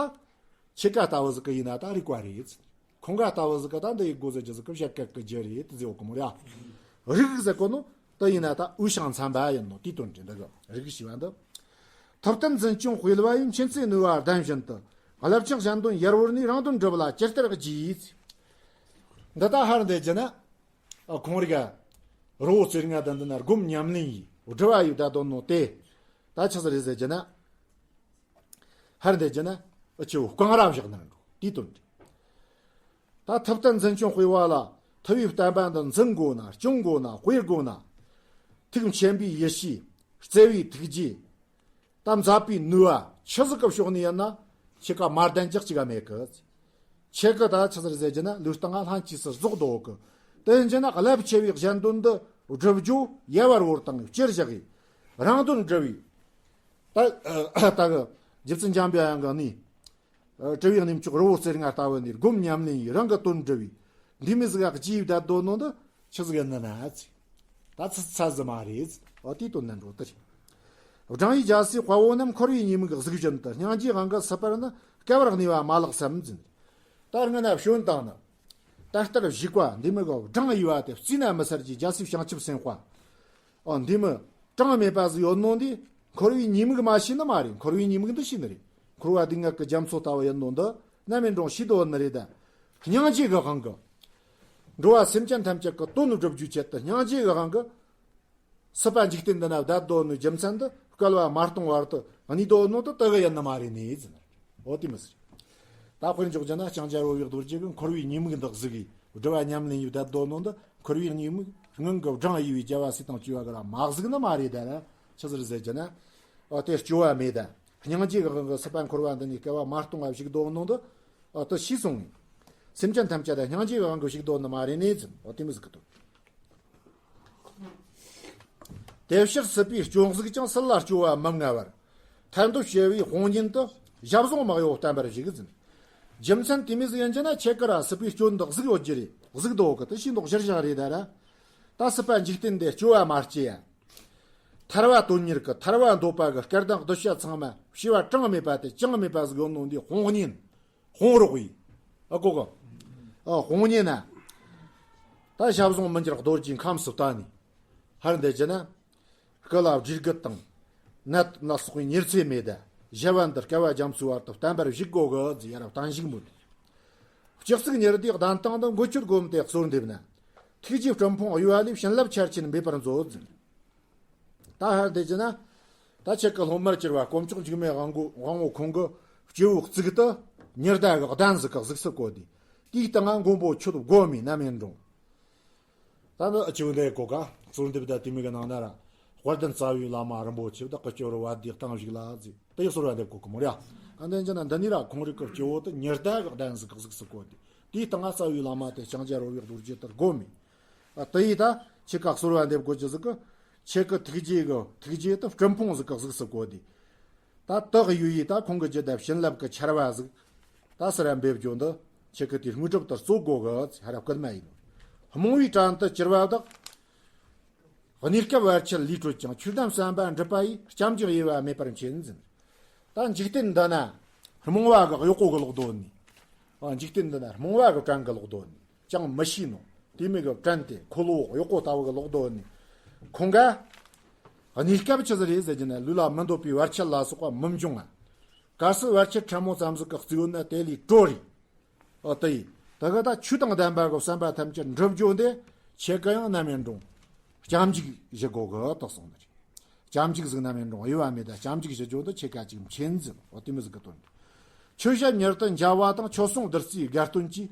ཆེ་ཀ་ལྟ་བུ་ཟིག་གི་ཡིན་ན་ད་རིག་པ་རེད། ཁོང་ག་ལྟ་བུ་ཟིག་གི་ད་འདི་ཡི་སྒོ་ཟེར་རྒྱུ་ཟིག་གི་བཤད་སྐད་ཀྱི་རྒྱུ་རེད་དེ་ཟེར་བ་གི་མོ་ར། རིག་ཟེར་གོ་ནོ་དེ་ཡིན་ན་ད་དབུས་ཤང་ཚན་པ་ཡིན་ནོ་དེའི་དོན་དེ་འདི་གི་རིག་ཞེས་པ་འདི། ཐུབ་བསྟན་འཛིན་སྐྱོང་སྤེལ་བ་ཡིན། མཁྱེན་བརྩེ་ནུས་པ་ལྡན་བཞིན་དུ། རླབས་ཆེན་གཞན་དོན་ཡར་བོར་ནས། རང་དོན་སྒྲུབ་ལ་ཇི་ལྟར་བགྱིས། འདི་ད་ཧར་འདི་རྒྱུ་ན། ཁོང་རིག་རི་བོ་རྩེ་ལྔ་དང་འདི་ན་སྒོམ་ཉམས་ལེན་ཡིས་སྒྲུབ་པ་ཡི་བདག་དོན་ནོ་དེ། ད་ཆི་ཟིག་རེད་ཟེར་རྒྱུ་ན། ཧར་འདི་རྒྱུ་ན་ཨ་ཆེ་བོ་རྐང་ར་བཞག་ན་འགྲོ་དེའི་དོན་ཏེ། ད་ཐུབ་བསྟན་འཛིན་སྐྱོང་སྤེལ་བ་ལ་ཐུ་བའི་བསྟན་པ་འདི་འཛིན་དགོས་ན་སྐྱོང་དགོས་ན་སྤེལ་དགོས་ན། ཐུགས་མཁྱེན་པའི་ཡེ་ཤེས། བརྩེ་བའི་ཐུགས་རྗེ། ད་མཛད་པའི་ནུས་པ་ཆི་ཟིག་གི་ཕྱོགས་ནས་ཡིན་ན་ཆེ་ཀ་མ་ལྡན་ཅག་ཅིག་ག་མེད་གི། ཆེ་ཀི་ད་ཆི་ཟིག་ཟེར་རྒྱུ་ན་ལུས་སྟེང་ང་ལྷན་སྐྱེས་སུ་རྫོགས་འདུག་གི། དེ་ཡིན་རྒྱུ་ན་རླབས་ཆེ་བའི་གཞན་དོན་འདི་བསྒྲུབ་རྒྱུ་ཡལ་བར་བོར་དང་ཅེར་བཞག་གི། རང་དོན་སྒྲུབ་པའི། ད་ད་གི་རྗེ་བཙུན་འཇམ་པའི་དབྱངས་ཀྱི་ནི། ཨ་དྲི་བའི་གནས་མཆོག་རི་བོ་རྩེ་ལྔ་ལྟ་བུ་ནི་སྒོམ་ཉམས་ལེན་ཡིས་རང་གི་དོན་སྒྲུབ་པའི་འདི་མི་ཟིག་ག་ཅིའི་བདག་དོན་ནོ་འདི་ཆི་ཟིག་ཡིན་ན་ན་ཚེ། ད་ཚི་ཚ་ཟི་མ་རེད། འོ་དེའི་དོན་ན་འགྲོ་དེ་རེད། བགྲང་ཡིག་རྒྱལ་སྲས་དཔའ་བོ་རྣམས། འཁོར་བའི་ཉེས་དམིགས་གཟིགས་བཞིན་དུ། སྙིང་རྗེའི་དབང་གིས་སྲིད་པར་ནི། བསྐལ་པར་གནས་པ་མ་ལགས་སམ་འཛིན། ད་སྔ་ན་བྱོན་དང་ནི། ད་ལྟར་བཞུགས་པ་འདི་མི་གི་བགྲང་ཡིག་པ་དེ་བརྩིས་ན་མི་ཚར་གྱི་རྒྱལ་སྲས་བྱང་ཆུབ་སེམས་དཔའ། ཨོ་འདི་མི་གྲངས་མེད་པ་ཟིག་ཡོད་ནོ་འདི་འཁོར་བའི་ཉེས་དམིགས་མ་ཤེས་ནི་མ་རེད། འཁོར་བའི་ཉེས་དམིགས་འདི་ཤེས་ནི་རེད། འཁོར་བ་སྡུག་བསྔལ་གྱི་རྒྱ་མཚོ་ལྟ་བུ་ཡིན་ནོ་འདི་ནམ་ཡིན་རུང་ཤེས་དོ་ནི་རེད་ད། སྙིང་རྗེ་གི་དབང་གིས། འགྲོ་བ་སེམས་ཅན་ཐམས་ཅད་ཀྱི་དོན་སྒྲུབ་རྒྱུའི་ཆེད་དུ་སྙིང་རྗེ་གི་དབང་གིས། སྲིད་པ་འཇིག་རྟེན་འདི་ན་བསྡད་དོ་ནི་རྒྱུ་མཚན་འདི་བསྐལ་པ་མ་སྟོང་བར་དུ་གནས་དོ་ནོ་འདི་དེ་གི་ཡིན་ནི་མ་རེད་ནི་ཟེར། འོ་དེ་མི་ཟེར། ད་དཔེར་འཇོག་རྒྱུ་ན་ལྕང་སྐྱ་རོལ་བའི་རྡོ་རྗེ་གིས་འཁོར་བའི་ཉེས་དམིགས་འདི་གཟིགས་གི་སྒྲུབ་པ་ཉམས་ལེན་ཡིས་བསྡད་དོ་ནོ་འདི་འཁོར་བའི་ཉེས་དམིགས་སྔོན་གྱི་བགྲང་ཡིག་པའི་རྒྱལ་བ་སྲས་དང་བཅས་པ་གིས་ར་མ་གཟིགས་ནི་མ་རེད་ད་ར། ཆི་ཟིག་ཟེར་རྒྱུ་ན། ཨོ་དེ་སྐྱོ་བ་མེད་ད། སྙིང་རྗེ་གི་དབང་གིས་སྲིད་པ་འཁོར་བ་འདི་ནས་བསྐལ་པ་མ་སྟོང་བ་བཞུགས་དོ་ནོ་འདི། ཨོ་དེ་ཤེས་སོང་ངས། སེམས་ཅན་ཐམས་ཅད་ད་སྙིང་རྗེ་གི་དབང་གིས་བཞུགས་དོ་ནི་མ་རེད་ནི་ཟེར། ཨོ་དེ་མི་ཟིག་གི་དོན། དེ་ཕྱིར་སྲིད་པའི་སྐྱོན་གཟིགས་ཀྱང་། སྲིད་ལ་སྐྱོ་བ་མི་མངའ་བར། ཐར་འདོད་ཆེ་བའི་དཔུང་གཉེན་དུ། ཞབས་ཟུང་མི་གཡོ་བསྟེན་པར་བྱེད་ཟིན། རྒྱུ་མཚན་དེ་མི་ཟིག་ཡིན་རྒྱུ་ན་ཆེ་ཀི་ར་སྲིད་པའི་སྐྱོན་འདི་གཟིགས་ཡོད་རྒྱུ་རེད། གཟིགས་འདུག་གི་དེ་ཤེས་འདུག་གཞིར་བཞག་རེད་ད་ར། ད་སྲིད་པ་འཇིག་རྟེན་འདི་སྐྱོ་བ་མ་སྐྱེ་ཡ། ཐར་བ་དོན་གཉེར་གི་ཐར་བ་འདོད་པ་གི་སྐལ་དང་གདུལ་བྱ་ཚང་མ་བྱིས་པ་གྲངས་མེད་པ་དེ་ཅང་མེད་པ་ཟིག་ཡོད་ནོ་འདི་དཔུང་གཉེན། དཔུང་རོགས་ཡིན། ཨ་གོ་གོ། ཨ་དཔུང་གཉེན་ན། ད་ཞབས་ཟུང་མི་འགྱུར་རྡོ་རྗེའི་ཁམས་སུ་བལྟ་ནས། ཧར་འདི་རྒྱུ་ན། སྐུ་ལ་བགྲེས་རྒུད་དང་། ནད་ལ་སོགས་པའི་ཉེར་འཚེ་མེད་ད། གཞལ་བ་འདི་བསྐལ་པ་རྒྱ་མཚོའི་བར་དུ་བསྟེན་པར་བཞུགས་དགོ་གི་ཟེར་ཡར་བརྟན་བཞུགས་མོད། སྤྱི་གཙུག་ཉི་ཟླའི་གདན་སྟེང་དུ་མགོ་ཁྱོད་བསྒོམས་ཏེ་གསོལ་འདེབས་ན། ཐུགས་རྗེའི་སྤྲིན་ཕུང་གཡོ་བ་ལས། བྱིན་རླབས་ཆར་ཆེན་འབེབས་པར་མཛོད་ཟེར། ད་ཧར་འདི་རྒྱུ་ན། ད་ཆེ་ཀི་སློབ་མར་གྱུར་པ་དཀོན་མཆོག་འཇིགས་མེད་དབང་པོ་དབང་པོ་ཁོང་གི་སྤྱི་བོའི་གཙུག་ཏུ་ཉི་ཟླ་གི་གདན་ཟིག་གི་གཟུགས་སུ་བཀོད་དེ། དེའི་སྟེང་ང་མགོན་པོ་ཁྱོད་བསྒོམས་མི་ནམ་ཡིན་རུང་། ད་ནི་ཨ་ཅིའུ་འདི་གོ་ག་གསོལ་འདེབས་ད་དེ་མི་གི་ནང་ན་ར། དཔལ་ལྡན་རྩ་བའི་བླ་མ་རིན་པོ་ཆེ་བདག་གི་སྤྱི་བོར་བ་དེ་གཏང་བཞུགས་ལ་ཟེར། དེ་ཡི་གསོལ་བ་འདེབས་གོ་གི་མོ་ར། ཨ་འདི་རྒྱུ་ན་འདི་ནི་ར་ཁོང་རིག་གི་སྤྱི་བོ་དེ་ཉི་ཟླ་གི་གདན་ཟིག་གི་གཟུགས་སུ་བཀོད་དེ། དེའི་སྟེང་ང་རྩ་བའི་བླ་མ་དེ་ལྕང་སྐྱ་རོལ་བའི་རྡོ་རྗེ་དེ་བསྒོམས་མི། ཨ་དེ་ཡིས་ད་ཆེ་ཀ་གསོལ་བ་འདེབས་དགོས་རྒྱུ་ཟིག་གི། ཆེ་ཀི་ཐུགས་རྗེ་གི་ཐུགས་རྗེ་དེ་སྤྲིན་ཕུང་ཟིག་གི་གཟུགས་སུ་བཀོད་དེ། ད་དག་ཡོད་ཡིས་ད་ཁོང་གི་རྒྱུད་དེ་བྱིན་རླབས་ཀྱི་ཆར་བ་ཟིག་ད་སི་ར་འབེབས་རྒྱུ་འདི་ཆེ་ཀི་དེའི་དངོས་གྲུབ་དེ་སྩོལ་དགོས་གི་ཟེར་ཧ་ར་སྐུལ་མ་ཡིན་ནོ། རྨོངས་པའི་བྲན་དུ་གྱུར་པ་བདག་གནས་སྐབས་བར་ཆད་ལས་གྲོལ་ཅིང་། ཆོས་དམ་བསམ་པ་འགྲུབ་པ་ཡིས། སྐྱབས་འཇུག་དབྱེ་བ་མེད་པར་མཁྱེན་ཟིན། ད་འཇིག་རྟེན་འདི་ན་རྨོངས་པ་གི་གཡོག་པོ་གི་ལོག་དོན་ནི། ཨ་འཇིག་རྟེན་འདི་ན་རྨོངས་པ་གི་བྲན་གི་ལོག་དོན་ནི། ཅང་མི་ཤེས་ནོ། དེ་མི་གི་བྲན་དེ་འཁོར་ལོ་གཡོག་པོ་ལྟ་བུ་གི་ལོག་དོན་ནི། ཁོང་ག་གནས་སྐབས་ཆི་ཟིག་རེད་ཟེར་གྱི་ན། ལུས་ལ་མི་འདོད་པའི་བར་ཆད་ལ་སོགས་པ་མི་འབྱུང་ང་། གལ་སྲིད་བར་ཆད་ཕྲ་མོ་ཙམ་ཟིག་གིས་གཙོས་ན་དེ་ལས་གྲོལ་རེད། ཨོ་དེ་ཡིན། ད་ག་ད་ཆོས་དང་ལྡན་པ་གི་བསམ་པ་ཐམས་ཅད་འགྲུབ་རྒྱུ་འདི་ཁྱེད་ཀ་ཡང་ནམ་ཡིན་རུང་སྐྱབས་འཇུག་བྱེད་དགོས་གི་དོགས་སོང་ནི་རེད། སྐྱབས་འཇུག་ཟིག་ནམ་ཡིན་རུང་དབྱེ་བ་མེད་ད། སྐྱབས་འཇུག་བྱེད་རྒྱུ་འདི་ཁྱེད་ཀ་ཅིག་མཁྱེན་ཟིན། ཨོ་དེ་མོ་ཟིག་གི་དོན་རེད། ཆོས་བཤད་མྱུར་དུ་མཇལ་བ་དང་། ཆོས་གསུང་བདུད་རྩིའི་དགའ་སྟོན་གྱིས།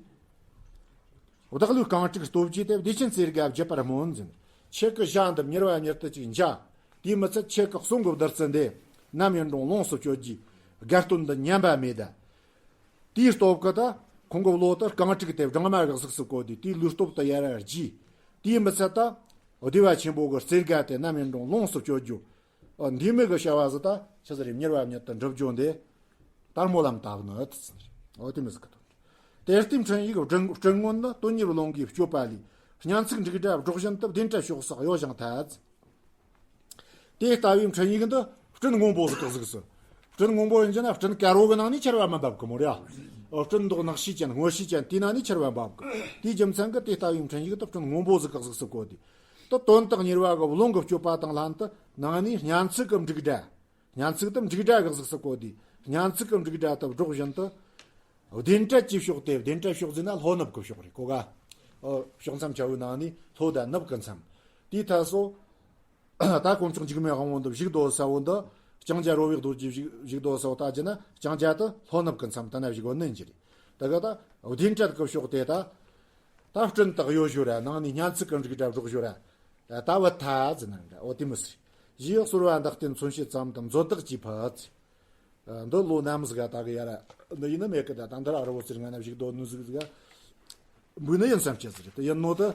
བདག་ལུས་རྐང་དྲུག་སྟོབས་བསྐྱེད་དེ། བདེ་ཆེན་རྩེ་དགའ་བརྒྱུད་པར་སྨོན་ཟིན། ཁྱེད་ཀྱི་ཞལ་འདི་མྱུར་བ་མྱུར་དུ་ཅིག་མཇལ། དེས་མི་ཚད་ཁྱེད་ཀྱི་གསུང་གི་བདུད་རྩི་འདི་ནམ་ཡིན་རུང་ལོངས་སུ་སྤྱོད་རྒྱུའི་དགའ་སྟོན་འདི་ཉམས་པ་མེད་ད། དེའི་སྟོབས་ཀྱིས་ད་ཁོང་གི་བློ་དེ་རྐང་དྲུག་དེ་སྦྲང་མ་གི་གཟུགས་སུ་བཀོད་དེ། དེའི་ལུས་སྟོབས་དེ་ཡར་རྒྱས། དེས་མི་ཚད་ད་བདེ་བ་ཆེན་པོ་གི་རྩེ་དགའ་དེ་ནམ་ཡིན་རུང་ལོངས་སུ་སྤྱོད་རྒྱུ། ཨ། འདི་མོ་གི་བྱ་བ་ཟིག་ད་ཆི་ཟིག་རེད། མྱུར་བ་མྱུར་དུ་འགྲུབ་རྒྱུ་འདི་ད་སྨོན་ལམ་བཏབ་ནི་ཟེར། ཨོ་དེ་མོ་ཟིག་གི་དོན། དེ་ལྟའི་འཕྲིན་ཡིག་སྤྲིན་སྤྲིན་སྔོན་ནི། དོན་གཉེར་བློ་འགའི་སྤྱོད་པ་ལས། སྙན་ཚིག་འབྲུག་སྒྲ་སྒྲོག་བཞིན་དུ། བདེན་བཀྲ་ཕྱོགས་སུ་གཡོ་ཞིང་ཐལ། དེ་ལྟ་བུའི་འཕྲིན་ཡིག་འདི་སྤྲིན་སྔོན་པོ་ཟིག་གི་གཟུགས་སུ། སྤྲིན་སྔོན་པོ་ཡིན་གྱི་ན་སྤྲིན་དཀར་བོ་གི་ནང་ནས་ཆར་བ་མི་འབབ་གི་མོ་རེད། ཨོ་སྤྲིན་མདོག་ནག་ཤས་ཅན་སྔོ་ཤས་ཅན་དེའི་ནང་ནས་ཆར་བ་འབབ་གི། དེའི་རྒྱུ་མཚན་གྱིས་དེ་ལྟ་བུའི་འཕྲིན་ཡིག་འདི་སྤྲིན་སྔོན་པོ་ཟིག་གི་གཟུགས་སུ་བཀོད་དེ། ད་དོན་དག་གཉེར་བ་གི་བློ་འགའི་སྤྱོད་པ་དང་ལྷན་དུ་ནང་ནས་སྙན་ཚིག་གི་འབྲུག་སྒྲ། སྙན་ཚིག་དེ་འབྲུག་སྒྲ་གི་གཟུགས་སུ་བཀོད་དེ། སྙན་ཚིག་གི་འབྲུག་སྒྲ་དེ་སྒྲོག་བཞིན་དུ། བདེན་བཀྲ་གྱི་ཕྱོགས་ཏེ། བདེན་བཀྲ་ཕྱོགས་ཟེར་ན་ལྷོ་ནུབ་ཀྱི་ཕྱོགས་རེད་གོ་ག། ཨོ་ཕྱོགས་མཚམས་ཆ་བོའི་ནང་ནས་ལྷོ་དང་ནུབ་ཀྱི་མཚམས། དེའི་ཐད་སོ། ད་དཀོན་མཆོག་འཇིགས་མེད་དབང་པོ་འདི་བཞུགས་སྡོད་ས་བོ་འདི། ལྕང་སྐྱ་རོ་བའི་རྡོ་རྗེ་བཞུགས་བཞུགས་སྡོད་ས་བོ་ལྟ་རྒྱུ་ན། ལྕང་སྐྱ་དེ་ལྷོ་ནུབ་ཀྱི་མཚམས་དེ་ན་བཞུགས་ཡོད་ནི་ཡིན་གྱི་རེད། ད་ག་ད་བདེན་བཀྲ་གི་ཕྱོགས་ཏེ་ད། ད་སྤྲིན་དེ་གཡོ་ཞོར་ར་ནང་ནས་སྙན་ཚིག་གི་འབྲུག་སྒྲ་སྒྲོག་ཞོར་ར། ད་བུད་ཐལ་ཟེར་ན་འདྲ། འོ་དེ་མོ་ཟིག། ཞེས་གསོལ་བ་འདེབས་ཏེ་མཚོན་བྱེད་ཙམ་དུ་མཛོད་བདག་གིས་ཕུལ། འདི་ལོ་ནམ་ཟིག་ག་ད་གི་ཡ་ར། འདི་ཡིན་ནི་མེད་གི། ད་ད་འདི་ར་རི་བོ་རྩེ་ལྔ་ན་བཞུགས་སྡོད་ནི་ཟིག་ཟིག་ག་འབུལ་ནི་ཡིན་བསམ་བྱེད་ཟིག་རེད། དེ་ཡིན་ནོ་དེ་ད་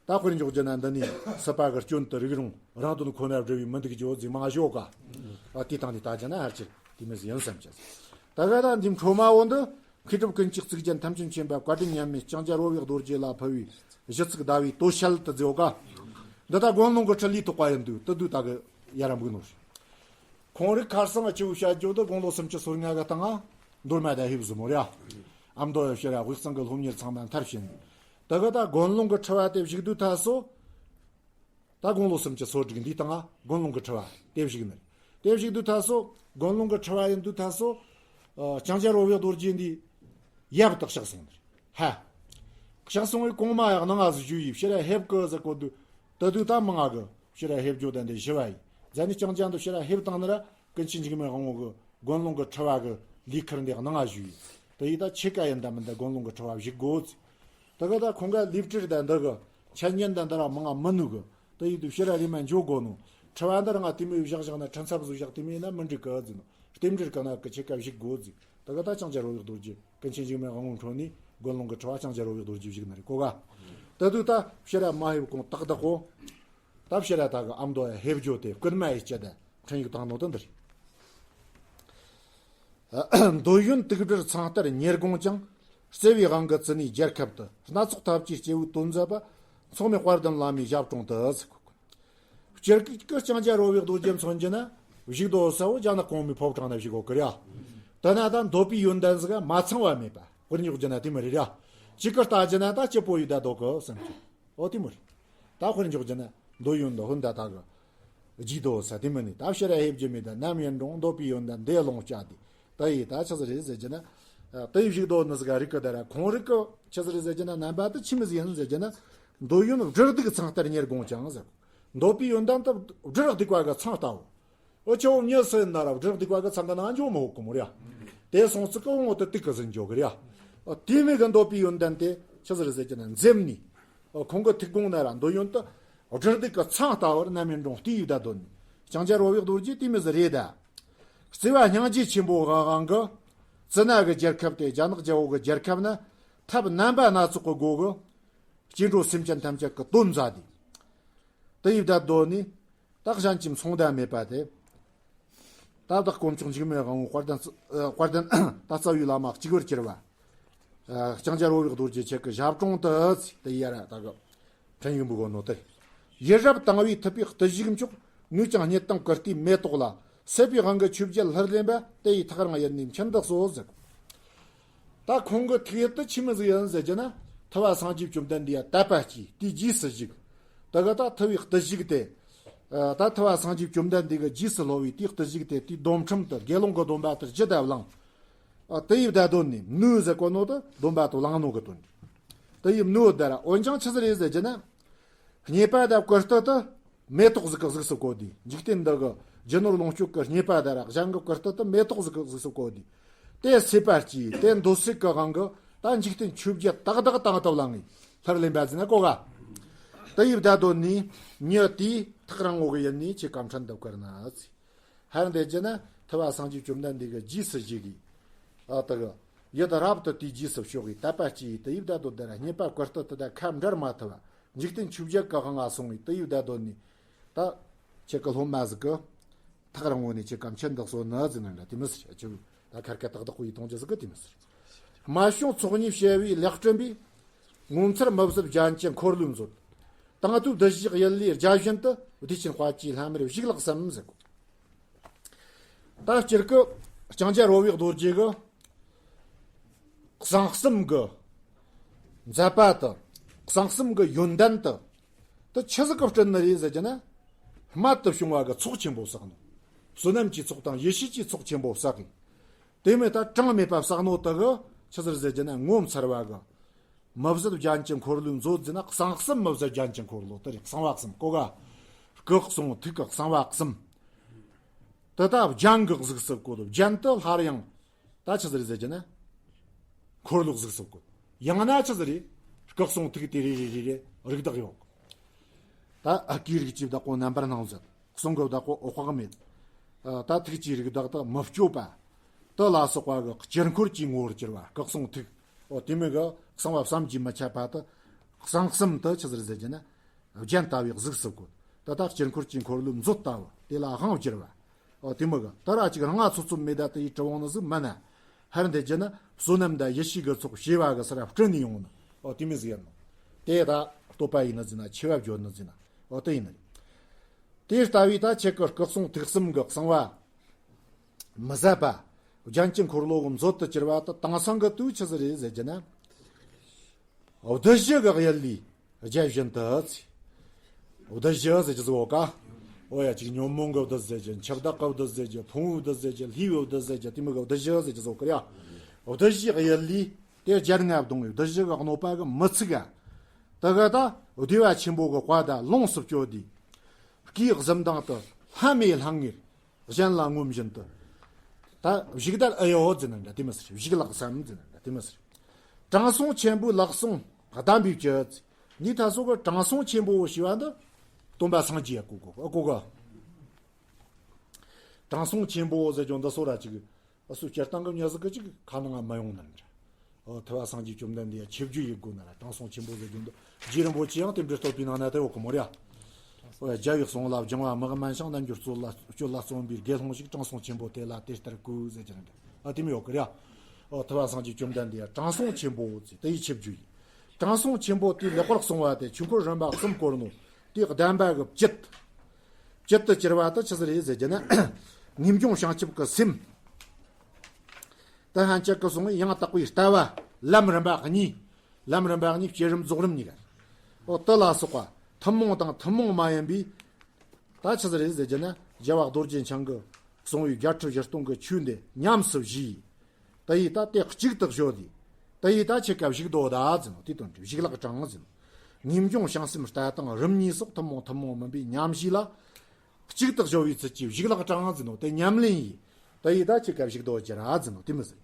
དཔེར་འཇོག་རྒྱུ་ན་འདི་ནས་སྲིད་པ་གི་སྐྱོན་དེ་རིགས་རུང་རང་དོན་ཁོ་ན་སྒྲུབ་པའི་མི་འདུག་རྒྱུ་ཟིག་མང་ཞོ་ག། ཨ་དེ་དང་དེ་ལྟ་རྒྱུ་ན་ཧར་ཆེ་དེ་མོ་ཟིག་ཡིན་བསམ་བྱེད་ཟིག། ད་ག་ད་འདི་འཕྲོ་མ་བོ་འདི། མཁས་གྲུབ་ཀུན་གྱི་གཙུག་རྒྱན་ཐམས་ཅད་མཁྱེན་པ། བཀའ་དྲིན་མཉམ་མེད་ལྕང་སྐྱ་རོ་བའི་རྡོ་རྗེ་ལ་ཕུལ་བའི་གཞི་ཚིག་ཟླ་བའི་དོ་ཤལ་དུ་མཛེས་ག། འདི་ད་དགོན་ལུང་གི་ཁྲི་ལས་ཐོགས་པ་ཡིན་དུས་དེ་དུས་ད་གི་ཡ་ར་འབུག་ནོ། ཁོང་རིགས་ཁར་སང་སྐྱེ་བོ་བཤད་རྒྱུ་དེ་དགུང་ལོ་སུམ་ཅུ་སོ་ལྔ་གི་སྟེང་ང་མདོར་མ་དང་ཧེབ་བཟོ་མོ་ར། ཨ་མདོ་ཡ་ཕྱིར་ར་དབུས་གཙང་གི་སློབ་གཉེར་ཚང་མ་མཐར་ཕྱིན། དེ་གི་ད་དགོན་ལུང་གི་ཁྲི་བ་དེ་བཞུགས་དུས་ཐ་སོ། ད་དགུང་ལོ་སུམ་ཅུ་སོ་དྲུག་འདིའི་སྟེང་ང་དགོན་ལུང་གི་ཁྲི་བ་དེ་བཞུགས་ནི་རེད། དེ་བཞུགས་དུས་ཐ་སོ། དགོན་ལུང་གི་ཁྲི་བ་ཡིན་དུས་ཐ་སོ། ཨ་ལྕང་སྐྱ་རོ་བའི་རྡོ་རྗེ་འདི་ཡབ་དེ་གཤེགས་སོང་ནི་རེད། ཧ། གཤེགས་སོང་བའི་གོང་མ་ཡང་ནང་ང་ཟིག་བཞུགས་ཡི་ཕྱིར་ར་ཧེབ་གི་ཟེར་གོ་དུས། དེ་དུས་ད་མང་ང་གི་ཕྱིར་ར་ཧེབ་རྒྱུ་དང་དེ་ཞི་བ་ཡིན། རྫ་ནི་ལྕང་སྐྱ་འདི་ཕྱིར་ར་ཧེབ་བཏང་ནི་ར་ཀུན་མཁྱེན་འཇིགས་མེད་དབང་པོ་གི་དགོན་ལུང་གི་ཁྲི་བ་གི་ལས་ཁུར་འདི་ནང་ང་བཞུགས་ཡོད། དེ་ཡིན་ད་ཆེ་ཀ་ཡིན་ད་མིན་ད་དགོན་ལུང་གི་ཁྲི་བ་བཞུགས་དགོས་ཟེར། དེ་ག་ད་ཁོང་ག་ལས་བྲེལ་ད་འདི་གི་འཆད་ཉན་ད་འདི་ར་མང་ང་མི་ནུས་གི། དེ་ཡིན་དུས་ཕྱིར་ར་རེ་མ་འཇོག་དགོས་ནོ། ཁྲི་བ་འདི་རང་ང་དེ་མོ་བཞག་བཞག་ན་ཁྲི་འཚབ་བཟོ་བཞག་དེ་མོ་ཡིན་ན་མི་འགྲིག་གི་ཟེར་ནོ། རྟེན་འབྲེལ་གི་ན་གི་ཆེ་ཀ་བཞུགས་དགོས་ཟེར། དེ་ག་ད་ལྕང་སྐྱ་རོ་བའི་རྡོ་རྗེ་ཀུན་མཁྱེན་འཇིགས་མེད་དབང་པོ་འཕྲོ་ནས་དགོན་ལུང་གི་ཁྲི་བ་ལྕང་སྐྱ་རོ་བའི་རྡོ་རྗེ་བཞུགས་ནི་རེད་གོ་ག། དེ་དུས་ད་ཕྱིར་ར་མ་ཧེབ་གོང་ཏག་ཏག་གོ། ད་ཕྱིར་ར་ད་གི་ཨ་མདོ་ཡ་ཧེབ་རྒྱུ་དེ་རྐུན་མ་ཡི་སྤྱི་དང་འཕྲིན་ཡིག་བཏང་ནོ་དེ་འདི་རེད། འདོད་ཡོན་དུག་སྦྲུལ་ཚང་ལྟར་ཉེར་དགོངས་ཀྱང་། བརྩེ་བའི་དབང་གིས་བརྩི་ནས་རྒྱལ་ཁབ་ཏུ། སྣ་ཚོགས་ཐབས་ཀྱིས་སྐྱེ་བོའི་དོན་མཛད་པ། མཚུངས་མེད་དཔལ་ལྡན་བླ་མའི་ཞབས་དྲུང་དུ་ཟེར། སྤྱིར་གི་ལྕང་སྐྱ་རོ་བའི་རྡོ་རྗེ་མཚོན་གྱི་ན་བཞུགས་སྡོད་ས་བོ་རྒྱ་ནག་གོང་མའི་ཕོ་བྲང་ན་བཞུགས་གོ་གི་རེད། དེ་ན་ད་འདོད་པའི་ཡོན་ཏན་ཟིག་མ་ཚང་བ་མེད་པ་དཔེར་འཇོག་རྒྱུ་ན་དེ་མོ་རེད་ར། གཅིག་གིས་ལྟ་རྒྱུ་ན་ད་སྐྱིད་པོ་ཡོད་ད་འདོད་གི་བསམ་གྱི། ཨོ་དེ་མོ་རེད། ད་དཔེར་འཇོག་རྒྱུ་ན་འདོད་ཡོན་འདི་ཧུན་ད་ད་གི་བརྗེད་དོ་ས་དེ་མིན་ནི། ད་ཕྱིར་ར་ཧེབ་རྒྱུ་མེད་ད། ནམ་ཡིན་རུང་འདོད་པའི་ཡོན་ཏན་འདི་ལོངས་སྤྱད་དེ། ད་ཡི་ད་ཆི་ཟིག་རེད་ཟེར་རྒྱུ་ན། ད་ཡི་བཞུགས་དོ་ནི་ཟིག་རིག་གི་ད་ར་ཁོང་རིག་གི་ཆི་ཟིག་རེད་ཟེར་རྒྱུ་ན། རྣམ་པ་དེ་ཆི་མོ་ཟིག་ཡིན་ཟེར་རྒྱུ་ན། འདོད་ཡོན་སྦྲུལ་གདུག་ཚང་ལྟར་ཉེར་དགོངས་ཀྱང་ཟེར། འདོད་པའི་ཡོན་ཏན་དེ་སྦྲུལ་གདུག་པ་གི་ཚང་ལྟ་བུ། ཨོ་ཆེ་བོ་མྱི་སུ་ཡིན་ན་ར་སྦྲུལ་གདུག་པ་གི་ཚང་གི་ནང་འཇོག་མི་འོག་གི་མོ་རེད། དེ་སོང་ཙི་ཀི་འོང་དེ་དུག་གི་ཟིན་འཇོག་གི་རེད། ཨོ་དེ་མིན་གི་འདོད་པའི་ཡོན་ཏན་དེ་ཆི་ཟིག་རེད་ཟེར་རྒྱུ་ན་འཛེམ་ནི། ཨོ་ཁོང་གི་ཐུགས་དགོངས་ན་ར་འདོད་ཡོན་དེ་སྦྲུལ་གདུག་གི་ཚང་ལྟ་བུར་རྣམ་སྨིན་འགྲོ་བལྟས་ཡོད་ད་དོན་ནི། ལྕང་སྐྱ་རོ་བའི་རྡོ་རྗེ་དེ་མོ་ཟིག་རེད་ད། བརྩེ་བ་སྙིང་རྗེ་ཆེན་པོ་དབང་གིས། ཙི་ན་གི་རྒྱལ་ཁབ་དེ་རྒྱ་ནག་རྒྱལ་པོ་གི་རྒྱལ་ཁབ་ན་ཐབས་རྣམ་པ་སྣ་ཚོགས་ཀྱི་སྒོ་གིས། སྐྱེ་འགྲོ་སེམས་ཅན་ཐམས་ཅད་ཀྱི་དོན་མཛད་དེ། དེ་ཡི་བདག་སྡོད་ནས་ད་གཞན་གྱི་མཚུངས་ཟླ་མེད་པ་དེ། ད་བདག་དཀོན་མཆོག་འཇིགས་མེད་དབང་པོ་དཔལ་ལྡན་ཙི་ཨ་དཔལ་ལྡན་ད་རྩ་བའི་བླ་མ་གཅིག་པུར་གྱུར་པ། ཨ་ལྕང་སྐྱ་རོ་བའི་རྡོ་རྗེ་ཁྱེད་ཀྱི་ཞབས་དྲུང་དུ་ཟེར་དེ་ཡ་ར་ད་གི་འཕྲིན་ཡིག་འབུལ་གོ་ནོ་དེ། ཡིད་རབ་དང་བའི་ཐུབ་པའི་བརྟུལ་ཞུགས་མཆོག་ངོས་ཀྱང་སྙིད་དང་ཀིརྟིའི་མེ་ཏོག་ལ། སྲིད་པའི་དབང་གིས་ཆོས་བརྒྱད་ལྷུར་ལེན་པ། དེ་ཡི་ཐག་རིང་ཡེ་ནས་མཆི་འདི་གསོལ་ཟེར། ད་ཁོང་གི་ཐུགས་ཡིད་དེ་ཆི་མོ་ཟིག་ཡིན་ཟེར་རྒྱུ་ན། ཐུབ་པ་སངས་རྒྱས་བཅོམ་ལྡན་འདས་ཡ་དད་པ་སྐྱེས་དེའི་རྗེས་སུ་ཞུགས། དེ་གི་ད་ཐུབ་པའི་བརྟུལ་ཞུགས་དེ། ཨ། ད་ཐུབ་པ་སངས་རྒྱས་བཅོམ་ལྡན་འདས་ཀྱི་རྗེས་སུ་སློབ་པའི་དེའི་བརྟུལ་ཞུགས་དེ་དེའི་སྡོམ་ཁྲིམས་དེ་དགེ་སློང་གི་སྡོམ་པ་དེ་ཇི་ལྟར་བླངས། ཨ། དེ་ཡི་བདག་དོན་ནི་ནུས་ཟེར་གོ་ནོ་དེ་སྡོམ་པ་དེ་བླངས་ནོ་གི་དོན་རེད། དེ་ཡི་ནུས་དེ་ར། འོན་ཀྱང་ཆི་ཟིག་རེད་ཟེར་རྒྱུ་ན། རྙེད་པ་དང་བཀུར་སྟི་དེ་མེ་ཏོག་ཟིག་གི་གཟུགས་སུ་བཀོད་དེ། འཇིག་རྟེན་འདི་གི་རྒྱུ་ནོར་ལོངས་སྤྱོད་ཀྱི་རྙེད་པ་དང་ར་གཞན་གྱི་བཀུར་སྟི་དེ་མེ་ཏོག་ཟིག་གི་གཟུགས་སུ་བཀོད་དེ། དེ་སྲེད་པ་སྐྱེས། དེ་འདོད་སྲེད་ཀྱི་དབང་གིས་ད་འཇིག་རྟེན་ཆོས་བརྒྱད་དག་དག་དང་དུ་བླངས་ངེས་ལྷར་ལེན་པ་ཟེར་ན་གོ་ག། དེ་ཡི་བདག་དོན་ནི་མྱི་དེའི་ཐག་རིང་ངོ་གི་ཡུལ་ནས་ཁྱེད་ཀ་ཕྲན་དུ་བཀུར་ན་ཟེར། ཧར་འདེད་རྒྱུ་ན་ཐུབ་པ་སངས་རྒྱས་བཅོམ་ལྡན་འདས་ཀྱི་རྗེས་སུ་བཞུགས་ཀྱི། ཨ། དེ་གི་ཡུལ་དེ་རབ་ཏུ་དེའི་རྗེས་སུ་ཕྱོགས་ཀྱི་དད་པ་སྐྱེས། དེ་ཡི་བདག་དོན་དེ་ར་རྙེད་པ་བཀུར་སྟི་དེ་དང་ཁ་འབྲལ་མ་ཐུབ་པ། འཇིག་རྟེན་ཆོས་བརྒྱད་ཀྱི་དབང་ང་སོང་བའི་དེ་ཡི་བདག་དོན་ནི། ད་ཁྱེད་ཀྱི་སློབ་མ་ཟིག་གི་ཐག་རིང་ངོ་ནས་ཁྱེད་ཀ་ཕྲན་དུ་གསོལ་ནི་ཟེར་ན་འདྲ། དེ་མི་ཟེར། ཁྱེད་ད་ཁར་ཁ་ཏག་ཏག་པོ་ཡི་མཐོང་རྒྱུ་ཟིག་གི་དེ་མི་ཟེར། རྨད་བྱུང་ཚོགས་གཉིས་བྱེ་བས་ལེགས་བསྐྲུན་པའི། ངོ་མཚར་མི་བཟད་རྒྱན་གྱི་འཁོར་ལོའི་མཛོད། དང་དུས་བདུད་བཞིའི་གཡུལ་ལས་རྒྱལ་བཞིན་དུ། བདེ་ཆེན་དཔལ་གྱི་ལྷམ་མེར་བཞུགས་ལགས་སམ་ཟེར་གོ། ད་སྤྱིར་གི་ལྕང་སྐྱ་རོལ་བའི་རྡོ་རྗེ་གི་གསང་གསུམ་གི་མཛད་པ་དེ། གསང་གསུམ་གི་ཡོན་ཏན་དེ། དེ་ཆི་ཟིག་གིས་བསྐྲུན་ནི་རེད་ཟེར་རྒྱུ་ན། རྨད་དུ་བྱུང་བ་གི་ཚོགས་ཆེན་པོ་བསགས་ནོ། བསོད་ནམས་ཀྱི་ཚོགས་དང་ཡེ་ཤེས་ཀྱི་ཚོགས་ཆེན་པོ་བསགས་གི། དེ་མོ་ད་གྲངས་མེད་པ་བསགས་ནོ་དེ་གིས་ཆི་ཟིག་རེད་ཟེར་རྒྱུ་ན། ངོ་མཚར་བ་གི་མི་བཟད་རྒྱན་གྱི་འཁོར་ལོའི་མཛོད་ཟེར་ན། གསང་གསུམ་མི་བཟད་རྒྱན་གྱི་འཁོར་ལོ་དེ་རེད། གསང་བ་གསུམ་གོ་ག། སྐུ་གསུང་ཐུགས་ཀྱི་གསང་བ་གསུམ། དེ་ད་རྒྱན་གྱི་གཟུགས་སུ་བཀོད་དོ། རྒྱན་དེ་སླར་ཡང་ད་ཆི་ཟིག་རེད་ཟེར་རྒྱུ་ན། འཁོར་ལོ་གཟུགས་སུ་བཀོད། ཡང་ན་ཆི་ཟིག་རེད། སྐུ་གསུང་ཐུགས་དེ་རེ་རེ་རེ་རེ་རིགས་བདག་ཡོད། ད་ཨ་ཀའི་རིགས་ཀྱི་བདག་པོ་རྣམ་པར་སྣང་མཛད། གསུང་གི་བདག་པོ་འོད་དཔག་མེད། ཨ། ད་ཐུགས་ཀྱི་རིགས་བདག་ཏུ་མི་བསྐྱོད་པ། དེ་ལ་སོགས་པ་གི་དཀྱིལ་འཁོར་གྱི་ངོ་བོར་གྱུར་པ་སྐུ་གསུང་ཐུགས། འོ་དེ་མོ་གི་གསང་བ་བསམ་གྱིས་མི་ཁྱབ་པ་དེ། གསང་གསུམ་དེ་ཆི་ཟིག་རེད་ཟེར་རྒྱུ་ན། རྒྱན་ལྟ་བུའི་གཟུགས་སུ་བཀོད། དེ་དག་དཀྱིལ་འཁོར་གྱི་འཁོར་ལོའི་མཛོད་ལྟ་བུ། དེ་ལ་དབང་བསྒྱུར་བ། འོ་དེ་མོ་གི་དེ་ར་ཅིག་རང་ང་ཚོད་ཚོད་མེད་ད་དེ་ཡི་གྲུབ་འོང་ནི་ཟིག་མིན་ན། ཧར་འདེད་རྒྱུ་ན་བསོད་ནམས་དང་ཡེ་ཤེས་ཀྱི་ཚོགས་བྱེ་བ་གི་སར་བསྐྲུན་ནས་ཡོང་ནི། འོ་དེ་མོ་ཟིག་ཡིན་ནོ། དེ་ད་བསྟོད་པ་ཡིན་ནི་ཟེར་ན། ཆེ་བ་བརྗོད་ནི་ཟེར་ན། འོ་དེ་ཡིན་ནི་རེད། དེ་ལྟ་བུའི་ད་ཁྱེད་ཀྱི་སྐུ་གསུང་ཐུགས་གསུམ་གྱི་གསང་བ་མི་ཟད་པ། རྒྱན་གྱི་འཁོར་ལོ་གི་མཛོད་དུ་གྱུར་པ་དེ་དེང་སང་གི་དུས་ཆི་ཟིག་རེད་ཟེར་རྒྱུ་ན། བདུད་བཞི་གི་གཡུལ་ལས་རྒྱལ་བཞིན་དུ་ཟེར། བདུད་བཞི་ཟེར་རྒྱུ་ཟིག་ཡོད་ཀ། འོ་ཡ། ཅིག་ཉོན་མོངས་གི་བདུད་ཟེར་རྒྱུ། འཆི་བདག་གི་བདུད་ཟེར་རྒྱུ། ཕུང་པོའི་བདུད་ཟེར་རྒྱུ། ལྷའི་བུའི་བདུད་ཟེར་རྒྱུ། དེ་མོ་གི་བདུད་བཞི་ཟེར་རྒྱུ་ཟིག་ཡོད་ཀི་ར། བདུད་བཞི་གི་གཡུལ་ལས་དེ་རྒྱལ་ང་བརྡུང་བའི་བདུད་བཞི་གི་གནོད་པ་གིས་མི་ཚིག་ག། དེ་གིས་ད་བདེ་བ་ཆེན་པོ་གི་དཔལ་དེ་ལོངས་སུ་སྤྱོད་དེ། སྐུའི་གཟི་མདངས་དེ་ལྷམ་མེ་ལྷང་ངེར་གཞན་ལ་ངོམ་བཞིན་དུ། ད་བཞུགས་ད་ཨེ་ཡོད་ཟེར་ན་འདྲ། དེ་མི་ཟེར། བཞུགས་ལགས་སམ་ཟེར་ན་འདྲ། དེ་མི་ཟེར། དྲང་སྲོང་ཆེན་པོའི་ལག་ཟུང་གདམས་པའི་བཅུད། འདི་ད་སོ་གི་དྲང་སྲོང་ཆེན་པོ་ཞེས་པ་འདི་སྟོན་པ་སངས་རྒྱས་ཡ་གོ་གོ་གོ་གོ། དྲང་སྲོང་ཆེན་པོ་ཟེར་རྒྱུ་འདི་སོ་ར་ཅིག་ཨ་སུ་སྤྱིར་བཏང་གི་མྱི་ཟིག་གི་ཅིག་ཁ་ནང་ང་མི་ཡོང་ནི་འདྲ། ཨོ། ཐུབ་པ་སངས་རྒྱས་བཅོམ་ལྡན་འདས་ཡ་ཆིབས་བསྒྱུར་ཡེད་དགོས་ན་ར། དྲང་སྲོང་ཆེན་པོ་ཟེར་རྒྱུ་འདི་རྗེ་རིན་པོ་ཆེ་ཡང་དེ་འདྲའི་བསྟོད་པའི་ནང་ན་དེ་ཡོད་གི་མོ་ར། ཨོ་ཡ། རྒྱལ་བའི་གསུང་ལ་སྦྱང་བ་མི་དམན་ཞིང་། རྣལ་འབྱོར་སྤྱོད་ལ་སྤྱོད་ལ་བརྩོན་པའི་དགེ་སློང་ཞིག་དྲང་སྲོང་ཆེན་པོ་དེ་ལ་དེ་ལྟར་བཀོད་ཟེར་གྱི་རེད། ཨ་དེ་མོ་ཡོད་གི་ར། ཨོ། ཐུབ་པ་སངས་རྒྱས་བཅོམ་ལྡན་འདས་ཡ་དྲང་སྲོང་ཆེན་པོ་ཟེར་དེ་ཡི་ཆིབས་བསྒྱུར་ཡེད། དྲང་སྲོང་ཆེན་པོ་དེས་ལེགས་པར་གསུངས་པ་དེ་ཆོས་འཁོར་རིམ་པ་གསུམ་བསྐོར་ནོ། དེའི་གདམས་པ་གི་བཅུད། བཅུད་དུ་གྱུར་པ་དེ་ཆི་ཟིག་རེད་ཟེར་རྒྱུ་ན། ངེས་འབྱུང་བྱང་ཆུབ་ཀྱི་སེམས། དེ་ཧན་ཅག་གི་གསུང་ཡང་དག་པའི་ལྟ་བ། ལམ་རིམ་པ་གཉིས། ལམ་རིམ་པ་གཉིས། བསྐྱེད་རིམ་རྫོགས་རིམ་གཉིས་ཀ། འོ་དེ་ལ་སོགས་པ་ཐུན་མོང་དང་ཐུན་མོང་མ་ཡིན་པའི། ད་ཆི་ཟིག་རེད་ཟེར་རྒྱུ་ན། རྒྱལ་བ་རྡོ་རྗེ་འཆང་གིས་གསུངས་པའི་བརྒྱད་ཁྲི་བཞི་སྟོང་གི་ཆོས་འདི་ཉམས་སུ་བཞེས། དེ་ཡིས་ད་དེ་གཅིག་ཏུ་བཟོས་ཏེ། དེ་ཡིས་ད་ཁྱེད་ཀ་བཞུགས་དོ་ད་ཟེར་ནོ། དེའི་དོན་དུ་བཞུགས་ལག་དྲངས་ཟེར་ནོ། ངེས་འབྱུང་བྱང་སེམས་ལྟ་སྟངས་རིམ་གཉིས་སོགས་ཐུན་མོང་ཐུན་མོང་མིན་པའི་ཉམས་བཞེས་ལ། གཅིག་ཏུ་བཟོ་བའི་ཚུལ་གྱིས་བཞུགས་ལག་དྲངས་ཟེར་ནོ། དེ་ཉམས་ལེན་ཡིས། དེ་ཡིས་ད་ཁྱེད་ཀ་བཞུགས་དོ་ཅི་ར་ཟེར་ནོ། དེ་མི་ཟེར།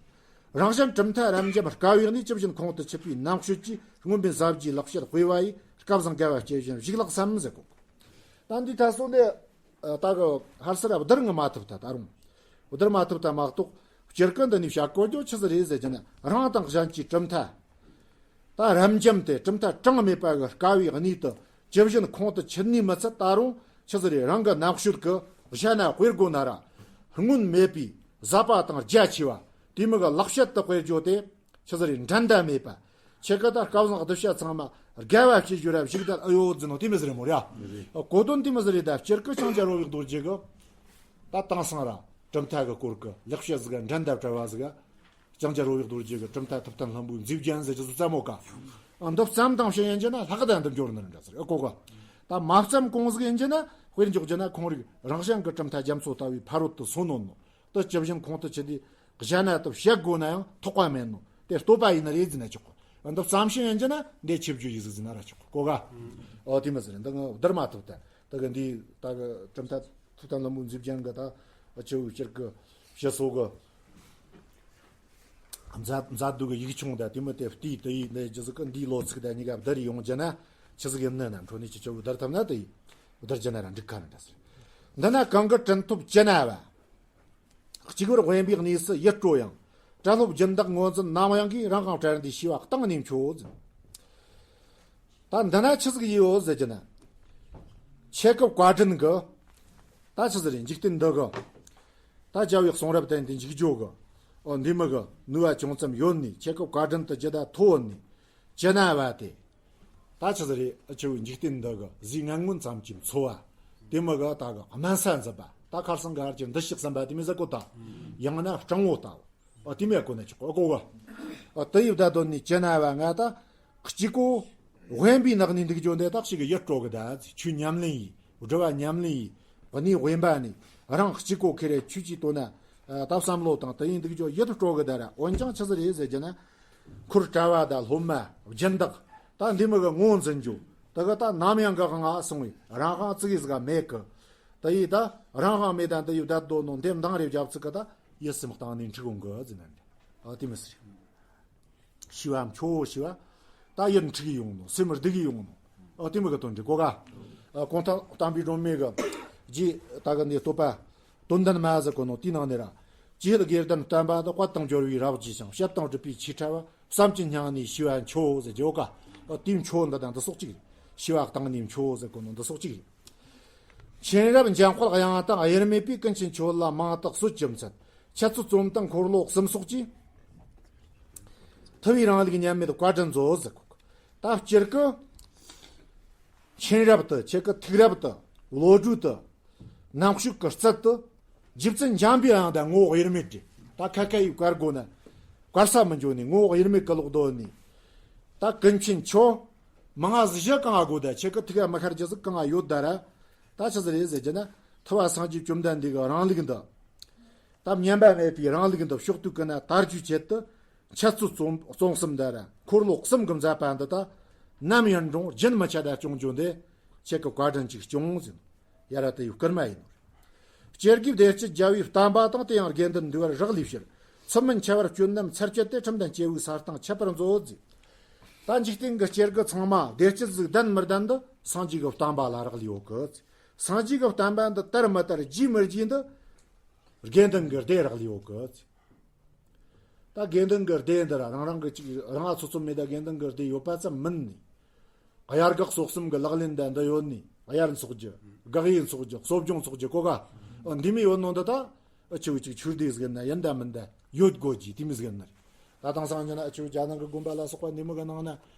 རང་གཞན་གྲུབ་མཐའ་རབ་འབྱམས་དཀའ་བའི་གནས། ཇི་བཞིན་ཁོང་དུ་ཆུད་པའི་རྣམ་དཔྱོད་ཀྱིས། མངོན་པའི་ཟབ་རྒྱས་ལེགས་བཤད་དཔེ་བ་ཡི། སྐལ་བཟང་དགའ་བ་སྐྱེ་བཞིན་བཞུགས་ལགས་སམ་ཟེར་གོ། ད་འདི་ད་སོ་ནས། ཨ། ད་གི་ཧར་སར་བསྡུར་ང་མ་ཐུབ་ད། ད་རུང་བསྡུར་མ་ཐུབ་ད་མ་གཏོགས། སྤྱིར་གི་འདི་ནས་བཤད་དགོས་རྒྱུ་ཆི་ཟིག་རེད་ཟེར་རྒྱུ་ན། རང་དང་གཞན་གྱི་གྲུབ་མཐའ་ད་རབ་འབྱམས་ཏེ། གྲུབ་མཐའ་གྲངས་མེད་པ་གི་དཀའ་བའི་གནས་དེ་ཇི་བཞིན་ཁོང་དུ་ཆུད་ནས་མི་ཚད། ད་རུང་ཆི་ཟིག་རེད། རང་གི་རྣམ་དཔྱོད་ཀྱིས་གཞན་ན་དཔེ་དགོས་ན་ར། སྔོན་མེད་པའི་ཟབ་པ་དང་རྒྱ་ཆེ་བ། དེ་མོ་གི་ལེགས་བཤད་དེ་དཔེ་བརྗོད་དེ། ཆི་ཟིག་རེད། འགྲན་ཟླ་མེད་པ། ཁྱེད་ཀ་ད་སྐལ་བཟང་གདུལ་བྱ་ཚང་མ་དགའ་བ་སྐྱེ་རྒྱུ་ར་བཞུགས་ད་ཨེ་ཡོད་ཟེར་ནོ། དེ་མི་ཟིག་རེད་མོ་ར། གོ་དོན་དེ་མི་ཟིག་རེད། ད་སྤྱིར་གི་ལྕང་སྐྱ་རོལ་བའི་རྡོ་རྗེ་གིས་ད་དེང་སང་ར་གྲུབ་མཐའ་གི་སྐོར་གི་ལེགས་བཤད་ཟིག་འགྲན་ཟླ་བྲལ་བ་ཟིག་ལྕང་སྐྱ་རོལ་བའི་རྡོ་རྗེ་གི་གྲུབ་མཐའ་ཐུབ་བསྟན་ལྷུན་པོའི་མཛེས་རྒྱན་ཟེར་རྒྱུ་ཟིག་བརྩམས་མོ་ཀ། འདི་བརྩམས་དང་ཕྱིན་ཡིན་རྒྱུ་ན་ལྷག་ད་འདི་འབྱོར་ནི་རེད་འདྲ་ཟེར། ཨེ་གོ་ག། ད་མ་བརྩམས་གོང་ཟིག་ཡིན་རྒྱུ་ན་ དཔེར་འཇོག་རྒྱུ་ན་ཁོང་རིགས་རང་གཞན་གྱི་གྲུབ་མཐའ་རྒྱ་མཚོ་ལྟ་བུའི་ཕ་རོལ་ཏུ་སོང་ནོ་ནོ། དེ་ཇི་བཞིན་ཁོང་དུ་ཆུད་དེ་གཞན་ན་དུ་བཤད་དགོས་ན་ཡང་ཐོགས་པ་མེད་ནོ། དེ་བསྟོད་པ་ཡིན་ན་རེད་ཟེར་ན་ཆོག་གོ། འདི་བསམ་ཤེས་ཡིན་རྒྱུ་ན་འདི་ཆིབས་བསྒྱུར་ཡིག་གཟུགས་ཟེར་ན་ར་ཆོག་གོ། གོ་ག་ཨོ་དེ་མི་ཟེར་འདི་ང་བསྡུར་མ་ཐུབ་ད། དེ་གི་འདི་ད་གི་གྲུབ་མཐའ་ཐུབ་བསྟན་ལྷུན་པོ་མཛེས་རྒྱན་གི་ད་ཆུ་བོའི་སྤྱིར་གི་ཕྱི་སོ་གི་མཛད་མཛད་སྡུག་གི་ཡིག་ཆུང་དང་དེ་མི་དེ་བལྟས་དེ་ཡིས་འདི་རྒྱུ་ཟིག་གི་འདིའི་ལོ་ཚིགས་དང་གཉིས་ཀ་བསྡུར་ཡོང་རྒྱུ་ན་ཆི་ཟིག་ཡིན་ནི་ན་འཕྲོ་ནས་ཅི་ཆུ་བོ་བསྡུར་ཐུབ་ན་དེ་ཡིས་བསྡུར་རྒྱུ་ན་ར་འགྲིག་ག་ན་འདྲ་ཟེར། འདི་ན་གང་གི་དྲིན་ཐོབ་ཅི་ན་བ། གཅིག་པུར་དབེན་པའི་གནས་སུ་ཡིད་སྤྲོ་ཡང་། གྲྭ་སློབ་སྦྱིན་བདག་ངོས་འཛིན་ནམ་ཡང་གིས། རང་དབང་བྲལ་འདིའི་ཤེས་པ་གཏིང་ནས་འཆོས་ཟེར། ད་འདི་ན་ཆི་ཟིག་ཡིན་ཡོད་ཟེར་གྱི་ན། ཆེ་སྐབས་བཀའ་དྲིན་གི། ད་ཆི་ཟིག་རེད། འཇིག་རྟེན་འདི་གི། ད་རྒྱལ་བའི་གསུང་རབ་བསྟན་ཏེ་འཇིག་རྒྱུ་གི། ཨོ་འདི་མི་གི་ནུས་པ་ཅུང་ཙམ་ཡོད་ནི། ཆེ་སྐབས་བཀའ་དྲིན་དུ་ཇི་ལྟར་མཐོ་ནི། ཅི་ན་བ་དེ། ད་ཆི་ཟིག་རེད། ཨ་ཆུ་བོའི་འཇིག་རྟེན་འདི་གི་ཟས་ངན་ངོན་ཙམ་གྱིས་འཚོ་བ། དེ་མི་གི་ད་གི་དམན་ས་འཛིན་པ། ད་ཁར་སང་ག་ར་གྱི་འདུ་ཤེས་ཟིན་པ་དེ་མི་ཟེར་གོ་ད། ཡང་ན་སྤྲང་བོ་ལྟ་བུ། ཨ་དེ་མི་གོ་ན་ཆོག་གོ་གོ་ག་ཨ་དེ་ཡི་བརྡ་དོན་ནི་ཅི་ན་བ་ང་ད། གཅིག་གོ། དབེན་པའི་ནགས་ནས་འདུག་རྒྱུ་འདི་དག་ཞིག་གི་ཡིད་སྤྲོ་གི་ད། ཆོས་ཉམས་ལེན་ཡིས། སྒྲུབ་པ་ཉམས་ལེན་ཡིས། གནས་དབེན་པ་ནས་རང་གཅིག་གོ་ཁེ་རེ་ཆོས་ཀྱི་དོན་ན། ད་བསམ་བློ་དང་དེ་ཡིན་འདུག་རྒྱུ་ཡིད་སྤྲོ་གི་ད་ར། འོན་ཀྱང་ཆི་ཟིག་རེད་ཟེར་རྒྱུ་ན། འཁོར་གྲྭ་བ་དང་སློབ་མ་སྦྱིན་བདག་ད་འདི་མི་གི་ངོས་འཛིན་རྒྱུ། ད་གི་ད་ནམ་ཡང་གི་ང་སོང་བའི་རང་དབང་ཙི་གི་ཟིག་ག་མེད་གི། ད་ཡིས་ད་རང་དབང་མེད་ད་འདི་ཡི་བརྡ་དོན་ནོ་འདེམས་དང་རེ་བརྒྱབ་ཚིག་གི་ད་ཡིད་སེམས་གཏིང་ནས་འཁྲུག་འོང་གི་ཟེར་ན་འདི། ཨ་དེ་མི་སྲིད། ཤི་བའམ་ཆོ་ཤི་བ། ད་ཡིད་འཁྲུག་གི་ཡོང་ནོ། སེམས་སྡུག་གི་ཡོང་ནོ། ཨ་དེ་མི་གི་དོན་འདི་གོ་ག་ཨ་གོང་ཐང་བསྟན་པའི་སྒྲོན་མེ་གི་རྗེས་ད་གི་འདི་བསྟོད་པ། དོན་ལྡན་མ་ཟེར་གོ་ནོ་དེའི་ནང་ནས་ར། ཅི་ཡིད་དགེ་ལྡན་བསྟན་པ་དང་། དཔལ་དང་འབྱོར་བའི་རབ་རྒྱས་ཤིང་། བཤད་དང་སྒྲུབ་པའི་ཆོས་ཕྲ་བ། བསམ་གྱིས་སྙིང་ནས་ཤི་བ་འཆོ་ཟེར་རྒྱུ་ག་ཨ་དེའི་འཆོ་འདི་དང་འདི་སོགས་གཅིག་རེད། ཤི་བ་གཏིང་ནས་འཆོ་ཟེར་གོ་ནོ་འདི་སོགས་གཅིག་རེད། མཁྱེན་རབ་འཇམ་དཔལ་དབྱངས་དང་། དབྱེར་མེད་པའི་ཀུན་མཁྱེན་ཁྱོད་ལ་མང་དག་གསོལ་གྱི་མཚན། འཆད་རྩོད་རྩོམ་དང་འཁོར་ལོ་གསུམ་སོགས་ཀྱིས། ཐུབ་པའི་རང་ལུགས་ཉམས་མེད་བཀའ་དྲིན་མཛོད་ཟེར་གོ། ད་སྤྱིར་གི་མཁྱེན་རབ་ཏུ། ཁྱེད་ཀྱི་ཐུགས་རབ་ཏུ། བློ་གྲོས་ཏུ། རྣམ་དཔྱོད་ཀྱི་རྩལ་དུ། རྗེ་བཙུན་འཇམ་པའི་དབྱངས་དང་ངོ་བོ་དབྱེར་མེད་རེད། ད་ཁ་ཁ་ཡིས་བཀར་དགོས་ན། བཀར་ས་མི་འཇོག་ནས་ངོ་བོ་དབྱེར་མེད་ཀྱི་ལོག་རྡོ་ནས། ད་ཀུན་མཁྱེན་ཁྱོད། མང་ང་ཟིག་གཞི་གང་ང་དགོས། ད་ཁྱེད་ཀྱི་ཐུགས་ཀ་མི་ཤར་རྒྱུ་ཟིག་གང་ང་ཡོད་ད་ར། ད་ཆི་ཟིག་རེད་ཟེར་རྒྱུ་ན། ཐུབ་པ་སངས་རྒྱས་བཅོམ་ལྡན་འདས་ཀྱི་རང་ལུགས་འདི། ད་སྨྱན་པ་མེད་པའི་རང་ལུགས་འདི་ཕྱོགས་དུས་ཀུན་ན་དར་རྒྱུའི་ཆེད་དུ། འཆད་རྩོད་རྩོམ་རྩོམ་གསུམ་ད་ར་འཁོར་ལོ་གསུམ་གྱི་མཛད་པ་འདི་ད། ནམ་ཡང་འགྲོ་རྒྱུན་མི་ཆད་ད་སྐྱོང་རྒྱུ་འདི། ཁྱེད་ཀྱི་བཀའ་དྲིན་ཅིག་སྐྱོང་ཟེར། ཡ་ར་དེ་ཡི་བསྐུལ་མ་ཡིན་ནོ། སྤྱིར་གྱི་བདེ་སྤྱོད་རྒྱལ་བའི་བསྟན་པ་དང་། དེ་ཡང་དགེ་འདུན་འདུས་པར་རག་ལས་ཕྱིར། ཚུལ་མིན་འཆི་བར་སྤྱོད་རྣམས་ཚར་བཅད་དེ། ཁྲིམས་ལྡན་སྐྱེ་བོའི་ས་སྟེང་ཁྱབ་པར་མཛོད་ཟེར། ད་འཇིག་རྟེན་གྱི་སྤྱིར་གྱི་ཚང་མ་བདེ་སྤྱོད་ཟིག་ལྡན་མི་ལྡན་འདི་སངས་རྒྱས་ཀྱི་བསྟན་པ་ལ་རག་ལས་ཡོད་གི། སངས་རྒྱས་ཀྱི་བསྟན་པ་འདི་དར་མི་དར་རྒྱས་མི་རྒྱས་འདི་དགེ་འདུན་གྱི་སྡེ་རག་ལས་ཡོད་གི། ད་དགེ་འདུན་གྱི་སྡེ་འདི་ར་རང་རང་གི་ཅིག་རང་ང་ཚོ་ཚོ་མེད། ད་དགེ་འདུན་གྱི་སྡེ་ཡོད་པ་ཙམ་མིན་ནི། དབྱར་དགག་གསོག་གསུམ་གྱི་ལག་ལེན་དང་འདི་ཡོད་ནི། དབྱར་འཚོགས་རྒྱུ། དགག་དབྱེ་འཚོགས་རྒྱུ། གསོ་སྦྱོང་འཚོགས་རྒྱུ་གོ་ག་འདི་མི་ཡོད་ནོ་འདི་ད། ཨ་ཆུ་བོ་ཅིག་ཆོས་སྡེ་ཟིག་ན་ཡིན་ད་མིན་ད་ཡོད་དགོས་ཀྱི་དེ་མི་ཟིག་ན་རེད། ད་དེང་སང་ཡིན་ན་ཨ་ཆུ་བོ་རྒྱ་ནང་གི་དགོན་པ་ལ་སོགས་པ་འདི་མི་གི་ནང་ན།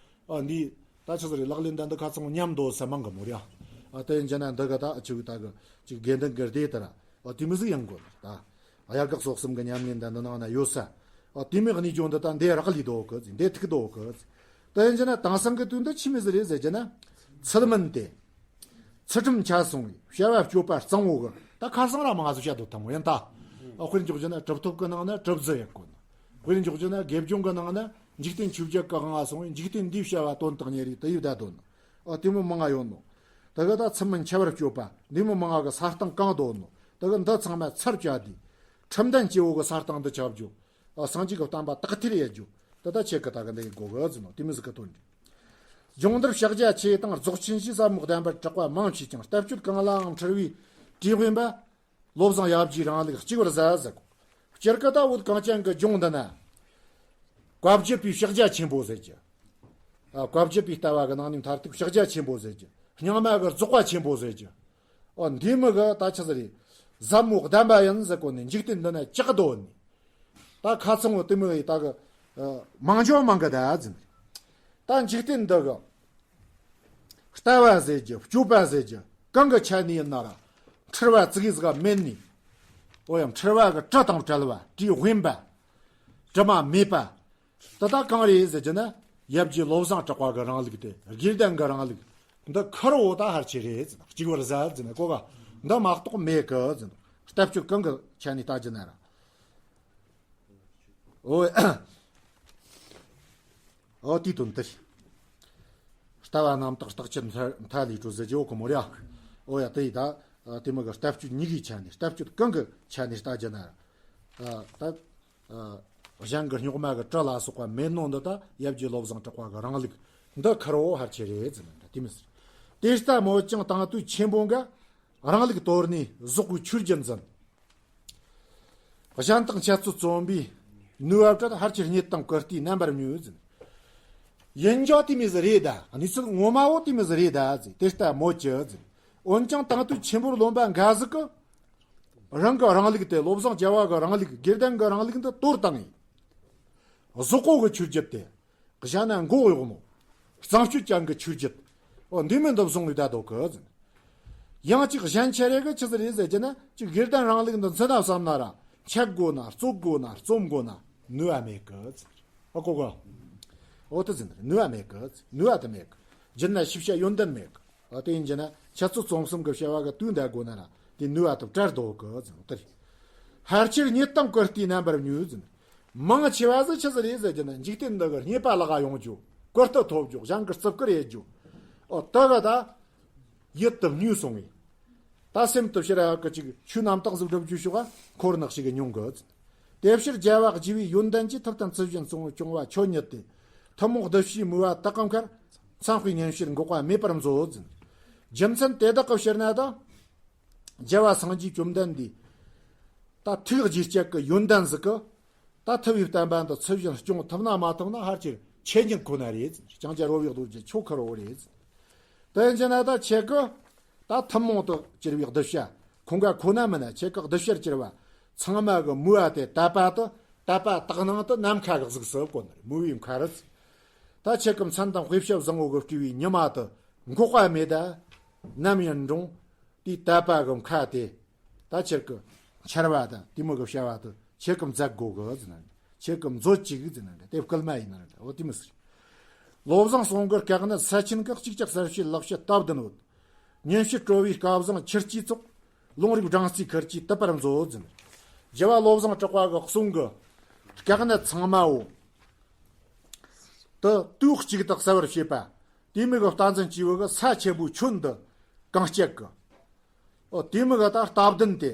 ཨ་འདི་ད་ཆི་ཟིག་རེད། ལག་ལེན་དང་འདི་ཁ་ཚང་མཉམ་དུ་ས་མང་གི་མོ་རེད། ཨ་དེ་ཡིན་ན་འདི་ག་ད་ཨ་ཆུ་བོ་ད་གི་ཅིག་དགེ་འདུན་གྱི་སྡེ་ད་ར། ཨ་དེ་མི་ཟིག་ཡང་དགོས་ད། དབྱར་དགག་སོགས་གསུམ་གྱི་ཉམས་ལེན་དང་འདི་ནང་ན་ཡོད་ས། ཨ་དེ་མི་གནས་སྦྱོང་འདི་ད་འདི་རག་ལས་དོ་གི་འདི་ཐུག་དོ་གི། དེ་ཡིན་ན་དེང་སང་གི་དུས་འདི་ཆི་མི་ཟིག་རེད་ཟེར་རྒྱུ་ན། ཚུལ་མིན་ཏེ། ཚུལ་ཁྲིམས་ཆད་སོང་བའི་བྱ་བ་སྤྱོད་པ་གཙང་བོ་གི། ད་ཁ་སང་ར་མང་ང་ཚོ་བཤད་དོ་དང་བོ་ཡིན་ད། ཨ་དཔེར་འཇོག་རྒྱུ་ན་གྲུབ་ཐོབ་ཀྱི་ནང་ན་གྲུབ་རྫི་ཡག་གོ་ནོ། དཔེར་འཇོག་རྒྱུ་ན་དགེ་སྦྱོང་གི་ནང་ན་འཇིག་རྟེན་ཆོས་བརྒྱད་ཀྱི་དབང་ང་སོང་བའི་འཇིག་རྟེན་འདིའི་བྱ་བ་དོན་དང་གཉེར་རེ་དེ་ཡི་བརྡ་དོན་ནོ། ཨ་དེ་མོ་མང་ང་ཡོད་ནོ། ད་གི་ད་ཚུལ་མིན་འཆི་བར་སྤྱོད་པ་འདི་མོ་མང་ང་གི་ས་སྟེང་གང་དུ་ཡོད་ནོ། ད་གི་འདི་ཚང་མ་ཚར་བཅད་དེ། ཁྲིམས་ལྡན་སྐྱེ་བོ་གི་ས་སྟེང་དུ་ཁྱབ་རྒྱུ། ཨ་སངས་རྒྱས་ཀྱི་བསྟན་པ་དག་ཐེར་ཡེད་རྒྱུ། ད་ལྟ་ཁྱེད་ཀྱི་ད་གི་འདི་གི་གོ་གི་ཟེར་ནོ་དེ་མི་ཟིག་གི་དོན་རེད། སྦྱོང་བརྡར་ཕྱག་རྒྱ་ཆེ་དང་རྫོགས་ཆེན་ཞེས་ཟབ་མོ་བསྟན་པར་གྲགས་པ་མང་ཆེ་ཀྱང་ལྟ་སྤྱོད་གང་ལའང་འཁྲུལ་བའི་དྲི་དབེན་པ། བློ་བཟང་ཡབ་རྗེའི་རིང་ལུགས་གཅིག་པུར་ཟ་ཟེར་གོ། སྤྱིར་གི་ད་བོད་གངས་ཅན་གྱི་ལྗོངས་འདི་ན། བཀའ་བརྒྱུད་པའི་ཕྱག་རྒྱ་ཆེན་པོ་ཟེར་རྒྱུ། ཨ་བཀའ་བརྒྱུད་པའི་ལྟ་བ་གི་ནང་ནས་མཐར་ཐུག་ཕྱག་རྒྱ་ཆེན་པོ་ཟེར་རྒྱུ། རྙིང་མ་གི་རྫོགས་པ་ཆེན་པོ་ཟེར་རྒྱུ། ཨོ་འདི་མི་གི་ད་ཆི་ཟིག་རེད། ཟབ་མོ་བསྟན་པ་ཡིན་ཟེར་གོ་ནས་འཇིག་རྟེན་འདི་ན་ཅག་རྡོ་ནི། ད་ཁ་ཚང་བོ་དེ་མི་གི་ད་གི་ཨ་མང་ཇོ་མང་གི་ད་ཟིན། ད་འཇིག་རྟེན་འདི་གི་ལྟ་བ་ཟེར་རྒྱུ་སྤྱོད་པ་ཟེར་རྒྱུ་གང་གི་ཆ་ནས་ཡིན་ན་ར་འཁྲུལ་བ་ཙི་གི་ཟིག་མེད་ནི། ཨོ་ཡང་འཁྲུལ་བ་གི་དྲི་དང་བྲལ་བ་དྲི་དབེན་པ། དྲི་མ་མེད་པ། ད་ལྟ་གང་རེད་ཟེར་རྒྱུ་ན། ཡབ་རྗེ་བློ་བཟང་གྲགས་པ་གི་རིང་ལུགས་དེ། དགེ་ལྡན་གི་རིང་ལུགས། འདི་ཁུར་བོ་ད་ཕལ་ཆེར་རེད་ཟེར། གཅིག་པར་ཟད་ཟེར་ནས་གོ་ག་འདི་མ་གཏོགས་མེད་གི་ཟེར། ལྟ་སྤྱོད་གང་གི་ཆ་ནས་ལྟ་རྒྱུ་ན་ར། ཨོ། ཨོ་དེའི་དོན་དེ་རེད། ལྟ་བ་རྣམ་དག་རྟག་ཆད་མཐའ་མཐའ་ལས་གྲོལ་ཟེར་རྒྱུ་ཨོ་ཁོ་མོ་རེད་ཨ། ཨོ་ཡ་དེ་ཡིས་ད་དེ་མོ་གི་ལྟ་སྤྱོད་གཉིས་ཀའི་ཆ་ནས་ལྟ་སྤྱོད་གང་གི་ཆ་ནས་ལྟ་རྒྱུ་ན་ར། ད་གཞན་གྱི་རྙོག་མ་གི་གྲི་ལ་སོགས་པ་མེད་ནོ་འདི་ད་ཡབ་རྗེ་བློ་བཟང་གྲགས་པ་གི་རང་ལུགས་འདི་ཁུར་བོ་ཕལ་ཆེར་རེད་ཟེར་ན་འདྲ་དེ་མི་ཟེར། དེ་ལྟ་མོད་ཀྱང་དེང་དུས་ཆེན་པོ་འགའ་རང་ལུགས་དོར་ནས་ཟོག་གི་ཆོས་བརྒྱུད་འཛིན། གཞན་དང་འཆད་རྩོད་རྩོམ་པའི་ནུས་པ་བྲལ། ཕལ་ཆེར་རྙེད་དང་བཀུར་སྟིའི་རྣམ་པར་མྱོས་ཟེར། ཡིན་ཀྱང་དེ་མོ་ཟིག་རེད་ད། གནས་ཚུལ་ངོ་མ་བོ་དེ་མོ་ཟིག་རེད་ད་ཟེར། དེ་ལྟ་མོད་ཀྱི་ཟེར། འོན་ཀྱང་དེང་དུས་ཆེན་པོར་རློམ་པ་འགའ་ཟིག་གིས་རང་གི་རང་ལུགས་དེ། བློ་བཟང་རྒྱལ་བ་གི་རང་ལུགས། དགེ་ལྡན་གྱི་རང་ལུགས་འདི་དོར་བཏང་ངས། གཟུགས་པོ་གི་ཆོས་བརྒྱུད་དེ། གཞན་ན་མགོ་གཡོག་ནོ། གཙང་སྤྱོད་ཅན་གྱི་ཆོས་བརྒྱུད། འོ་འདི་མོ་འདི་བཟུང་བའི་ད་དོ་གི་ཟེར། ཡང་ཅིག་གཞན་ཆ་རེ་གིས་ཆི་ཟིག་རེད་ཟེར་རྒྱུ་ན། ཅིག་དགེ་ལྡན་རང་ལུགས་འདི་འཛིན་ན་བསམ་ན་ར། འཆད་དགོས་ན། རྩོད་དགོས་ན། རྩོམ་དགོས་ན་ནུས་པ་མེད་གི་ཟེར། ཨ་གོ་གོ། འོ་དེ་ཟེར་ནི་རེད། ནུས་པ་མེད་གི་ཟེར། ནུས་པ་དེ་མེད་གི། སྦྱིན་ན་ཤེས་བྱ་ཡོན་ཏན་མེད་གི། འོ་དེ་ཡིན་རྒྱུ་ན་འཆད་རྩོད་རྩོམ་གསུམ་གི་བྱ་བ་གི་དུས་འདའ་དགོས་ན་ར། དེ་ནུས་པ་དེ་བྲལ་དོ་གི་ཟེར་ནི་དེ་རེད། ཕལ་ཆེར་རྙེད་དང་བཀུར་སྟིའི་རྣམ་པར་མྱོས་ཟེར་ནི། མང་ཆེ་བ་ཟིག་ཆི་ཟིག་རེད་ཟེར་རྒྱུ་ན། འཇིག་རྟེན་འདི་གི་རྙེད་པ་ལག་ག་ཡོང་རྒྱུ། བཀུར་སྟི་ཐོབ་རྒྱུ། གཞན་གྱིས་བརྩི་བཀུར་ཡེད་རྒྱུ། འོ་དེ་ག་ད་ཡིད་དུ་མྱོས་སོང་ངས། ད་སེམས་དུ་ཕྱིར་ཡག་གི་ཅིག་ཆོས་རྣམ་དག་ཟིག་སྒྲུབ་རྒྱུ་ཞོག་ག་འཁོར་ནག་ཞིག་གི་མྱོང་གི། དེ་ཕྱིར་རྒྱལ་བ་རྒྱལ་བའི་ཡོན་ཏན་གྱིས། ཐུབ་བསྟན་ཚུལ་བཞིན་སྐྱོང་བ་ཆོས་ཉིད་དེ། ཐུན་མོང་གདུལ་བྱའི་མོས་པ་དག་གམ་ཁར། འཚམས་པའི་ཉིན་བྱེད་འགོག་པ་མེད་པར་མཛོད་ཟེར། རྒྱུ་མཚན་དེ་དག་གི་ཕྱིར་ན་ད། རྒྱལ་བ་སངས་རྒྱས་བཅོམ་ལྡན་འདས། ད་ཐུགས་རྗེ་སྤྱད་གི་ཡོན་ཏན་ཟིག་གིས། ད་ཐུབ་པའི་བསྟན་པ་འདི་ཚུལ་བཞིན་སྐྱོང་ཐུབ་ན་མ་ཐུབ་ན་ཕལ་ཆེར་ཆོས་ཉིད་ཁོ་ན་རེད། ལྕང་སྐྱ་རོལ་བའི་རྡོ་རྗེ་ཁྱོད་ཁུར་བོ་རེད། དེ་ཡིན་རྒྱུ་ན་ད་ཁྱེད་ཀྱིས་ད་ཐུན་མོང་དུ་གྱུར་པའི་གདུལ་བྱ། ཁོང་ག་ཁོ་ན་མིན་ན་ཁྱེད་ཀྱི་གདུལ་བྱར་གྱུར་པ་ཚང་མ་གི་མོས་པ་དེ། དད་པ་དེ། དད་པ་དག་སྣང་དེ་ནམ་མཁའ་གི་གཟུགས་སུ་བཀོད་ནི་རེད། མོས་པའི་མཁའ་རུ། ད་ཁྱེད་ཀྱི་མཚན་དང་དཔེ་བྱད་བཟང་བོ་གིས་སྤྲས་པའི་ཉི་མ་དེ་འགོག་པ་མེད་ད། ནམ་ཡིན་རུང་དེའི་དད་པ་གི་མཁའ་དེ། ད་ཁྱེད་ཀྱི་འཆར་བ་དང་དེ་མོ་གི་བྱ་བ་དེ་ཁྱེད་ཀྱིས་མཛད་དགོས་གི་ཟེར་ན། ཁྱེད་ཀྱིས་མཛོད་ཅིག་ཟེར་ན། དེ་བསྐུལ་མ་ཡིན་ན། འོ་དེ་མོ་ཟེར། བློ་བཟང་སེང་གེ་སྐལ་གནད་ས་ཆེན་གྱི་གཅིག་ལྕགས་གསལ་བྱེད་ལེགས་བཤད་རྟ་བདུན་འོད། ཉིན་བྱེད་སྤྲོ་བའི་སྐལ་བཟང་ཆུ་སྐྱེས་ཚོགས། ལུང་རིགས་སྦྲང་རྩིའི་ཁུར་གྱིས་དུད་པར་མཛོད་ཟེར། རྒྱལ་བ་བློ་བཟང་གྲགས་པ་གི་གསུང་གི་སྐལ་གནད་ཚང་མ་བོ་དེ་དུས་གཅིག་ཏུ་གསལ་བར་བྱེད་པ། དེ་མོ་གི་རྟ་འཛིན་སྐྱེས་བུ་གིས་ས་ཆེན་པོའི་ཁྱོན་འདི་གང་སྤྱད་གི། ཨོ་དེ་མོ་གི་ད་རྟ་བདུན་དེ།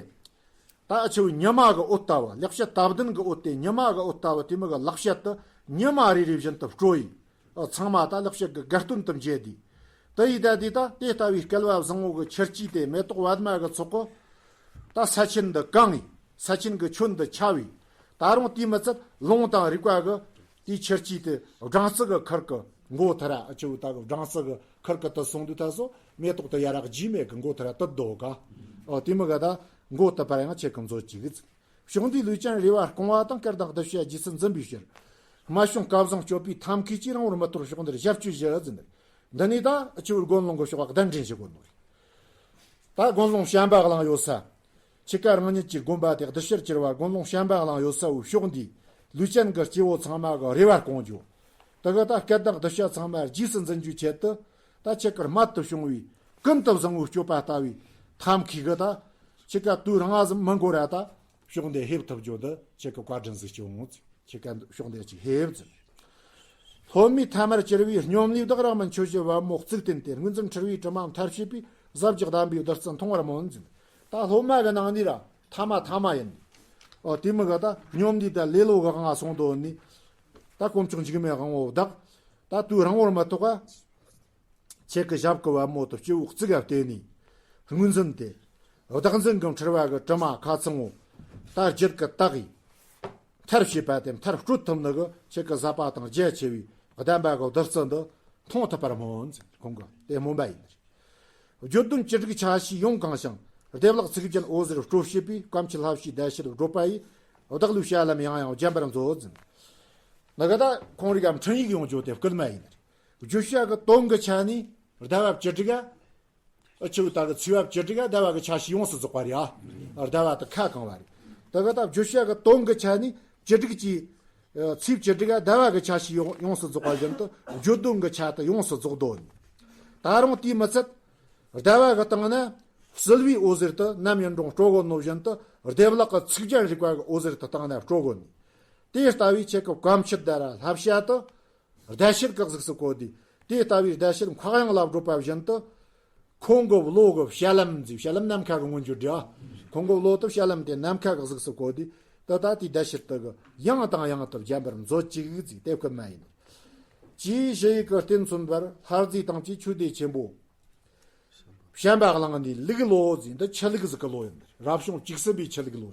ད་འུ་ཆོའི་ཉི་མ་གི་འོད་ལྟ་བུ། ལེགས་བཤད་རྟ་བདུན་གི་འོད་དེ་ཉི་མ་གི་འོད་ལྟ་བུ། དེ་མོ་གི་ལེགས་བཤད་དེ་ཉི་མ་རེ་རེ་བཞིན་དུ་སྤྲོ་ཡི། ཨོ་ཚང་མ་ད་ལེགས་བཤད་གི་དགའ་སྟོན་དུ་འབྱེད་དེ། དེ་ཡི་ད་དེ་ད་དེ་ལྟ་བུའི་སྐལ་བ་བཟང་བོ་གི་ཆུ་སྐྱེས་དེ། མེ་ཏོག་པདྨ་གི་ཚོགས་གིས་ད་ས་ཆེན་འདི་གང་ངི། ས་ཆེན་གི་ཁྱོན་འདི་ཁྱབ་བས། ད་རུང་དེ་མི་ཚད་ལུང་དང་རིགས་པ་གིས་དེའི་ཆུ་སྐྱེས་དེ་སྦྲང་རྩི་གི་ཁུར་གི་མགོ་ཐུར་ར། འུ་ཆོ་ད་གི་སྦྲང་རྩི་གི་ཁུར་གི་དུད་སོང་དུས་ད་སོ་མེ་ཏོག་དེ་ཡར་ར་རྒྱས་མེད་གི་མགོ་ཐུར་ར་དུད་དོ་ག། ཨོ་དེ་མོ་གི་ད་མགོ་དུད་པར་ཡང་ཁྱེད་ཀྱིས་མཛོད་ཅིག་ཟེར། ཕྱོགས་འདིའི་ལུས་ཅན་རེ་བ་སྐོང་བ་དང་། སྐལ་དང་གདུལ་བྱ་རྗེས་སུ་འཛིན་པའི་ཕྱིར། སྨྲ་བྱུང་སྐལ་བཟང་སྤྱོད་པའི་ཐབས་མཁས་ཀྱིས། རིང་པོར་མི་ཐོགས་ཕྱོགས་འདིར་ཞབས་ཀྱིས་བཞུགས་ཟེར་ནས། འདི་ནས་ད་འུ་ཆོའི་དགོན་ལུང་གི་ཕྱོགས་གདན་འདྲེན་ཞུ་དགོས་ནོ་རེད། ད་དགོན་ལུང་བྱམས་པ་གླིང་ཡོད་ས། འཆི་ཁ་རང་ཉིད་ཀྱི་དགོན་པ་དེ་གདུལ་བྱར་གྱུར་པ་དགོན་ལུང་བྱམས་པ་གླིང་ཡོད་ས་བོའི་ཕྱོགས་འདིའི་ལུས་ཅན་གྱི་སྐྱེ་བོ་ཚང་མ་གི་རེ་བ་སྐོང་རྒྱུ། དེ་གི་ད་སྐལ་དང་གདུལ་བྱ་ཚང་མ་རྗེས་སུ་འཛིན་རྒྱུའི་ཆེད་དུ། ད་ཁྱེད་ཀྱི་རྨད་དུ་བྱུང་བའི་ཀུན་ཏུ་བཟང་བོའི་སྤྱོད་པ་ལྟ་བུའི་ཐབས་མཁས་གིས། ད་འཆི་ཁ་དུས་རིང་ང་ཟིག་མི་འགོར་ར་ད་ཕྱོགས་འདི་ཕེབས་ཐུབ་རྒྱུ་འདི་ཁྱེད་ཀྱི་བཀའ་དྲིན་ཟིག་སྐྱོང་ངོ་། ཁྱེད་ཀ་ཕྱོགས་འདི་ཅིག་ཕེབས་ཟེར། སློབ་མའི་ཐ་མར་གྱུར་པའི་སྙོམས་ལས་བདག་རང་མིན། ཆོས་བྱེད་པ་མོ་གཙུག་བརྟེན་ཏེ། དངོས་འཛིན་འཁྲུལ་བའི་དྲི་མ་མཐར་བྱེད་པའི། ཟབ་རྒྱས་གདམས་པའི་བདུད་རྩི་འཐུང་བར་སྨོན་ཟེར། ད་སློབ་མ་གི་ནང་ནས་ར་ཐ་མ་ཐ་མ་ཡིན། ཨོ་དེ་མོ་གི་ད་སྙོམས་ལས་ད་ལེ་ལོ་གི་ངང་སོང་དོ་ནི། ད་དཀོན་མཆོག་འཇིགས་མེད་དབང་པོ་བདག་ད་དུས་རིང་པོར་མི་ཐོགས་པ། ཁྱེད་ཀྱི་ཞབས་ཀྱི་པད་མོ་དེ་སྤྱི་བོའི་གཙུག་ག་བརྟེན་ནས། དངོས་འཛིན་དེ། བདག་འཛིན་གྱི་འཁྲུལ་བ་གི་དྲི་མ་ཁ་ཚང་བོ། ད་རྒྱུད་ཀྱི་དག་གིས། མཐར་བྱེད་པ་དེ་མཐར་བསྐྲོད་ཐུབ་ནི་གི་ཁྱེད་ཀྱི་ཟབ་པ་དང་རྒྱ་ཆེ་བའི་གདམས་པ་གི་བདུད་རྩི་འདི་འཐུང་ཐུབ་པར་སྨོན་ཟེར། ཁོང་གིས་དེ་སྨོན་པ་ཡིན། བརྗོད་དོན་བཅུ་དྲུག་ཆ་ཤས་ཡོངས་གང་ཞིང་། བདེ་བླག་ཚིག་རྒྱན་འོད་ཟེར་སྤྲོ་བྱེད་པའི། སྐར་མཆོག་ལྷ་བཞིའི་ཟླ་ཕྱེད་བགྲོད་པ་ཡིས། བདག་བློའི་བྱ་ལམ་ཡང་ཡང་བརྒྱན་པར་མཛོད་ཟེར། ནི་གི་ད་ཁོང་རིག་གམ་འཕྲིན་ཡིག་ཡོང་རྒྱུ་དེ་བསྐུལ་མ་ཡིན། བརྗོད་བྱ་གི་དོན་གྱི་ཆ་ནས་ཟླ་བ་བཅུ་དྲུག་ག་ཨ་ཆུ་ད་གི་ཚེས་པ་བཅུ་དྲུག་ག་ཟླ་བ་གི་ཆ་ཤས་ཡོངས་སུ་རྫོགས་པ་རེད་ཨ། ཟླ་བ་དེ་ཁ་གང་བ་རེད། ད་གི་ད་བརྗོད་བྱ་གི་དོན་གྱི་ཆ་ནས་བཅུ་དྲུག་གི་ཚེས་བཅུ་དྲུག་ག་ཟླ་བ་གི་ཆ་ཤས་ཡོངས་ཡོངས་སུ་རྫོགས་པ་བཞིན་དུ་བརྗོད་དོན་གྱི་ཆ་དེ་ཡོངས་སུ་རྫོགས་དོ། ད་རུང་དེས་མི་ཚད། སྡེ་བ་གི་སྟེང་ན་བསིལ་བའི་འོད་ཟེར་དུ་ནམ་ཡིན་རུང་སྤྲོ་གོ་ནོ་བཞིན་དུ། བདེ་བླག་གི་ཚིག་རྒྱན་རིག་པ་གི་འོད་ཟེར་དུ་སྟེང་ན་སྤྲོ་གོ་ནི། དེ་ལྟ་བུའི་ཆེད་ཀྱི་བཀའ་མཆིད་དེ་ར་བསླབ་བྱ་དུ། བདེ་གཤེགས་ཀྱི་གཟུགས་སུ་བཀོད་དེ། དེ་ལྟ་བུའི་བདེ་གཤེགས་མཁའ་དབྱིངས་ལ་བགྲོད་པ་བཞིན་དུ། ཁོང་གི་བློ་གི་བཤད་ལམ་མཛོད། བཤད་ལམ་ནམ་མཁའ་གི་མངོན་གྱུར་འདྲ། ཁོང་གི་བློ་དུ་བཤད་ལམ་དེ་ནམ་མཁའ་གི་གཟུགས་སུ་བཀོད་དེ། ད་ལྟ་དེའི་བདེ་གཤེགས་དེ་གི་ཡང་དང་ཡང་དུ་བརྒྱན་པར་མཛོད་ཅིག་ཟེར་དེ་བསྐུལ་མ་ཡིན། ཅེས་ཞུ་ཡི་གི་རྟེན་མཚོན་པར། ལྷ་རྫས་དང་བཅས་ཆོས་སྡེ་ཆེན་པོ་བྱམས་པ་གླིང་ནས་ལུག་ལོ་ཟེར། འདི་ཆུ་ལུག་ཟིག་གི་ལོ་ཡིན། རབ་བྱུང་བཅུ་གསུམ་པའི་ཆུ་ལུག་ལོ།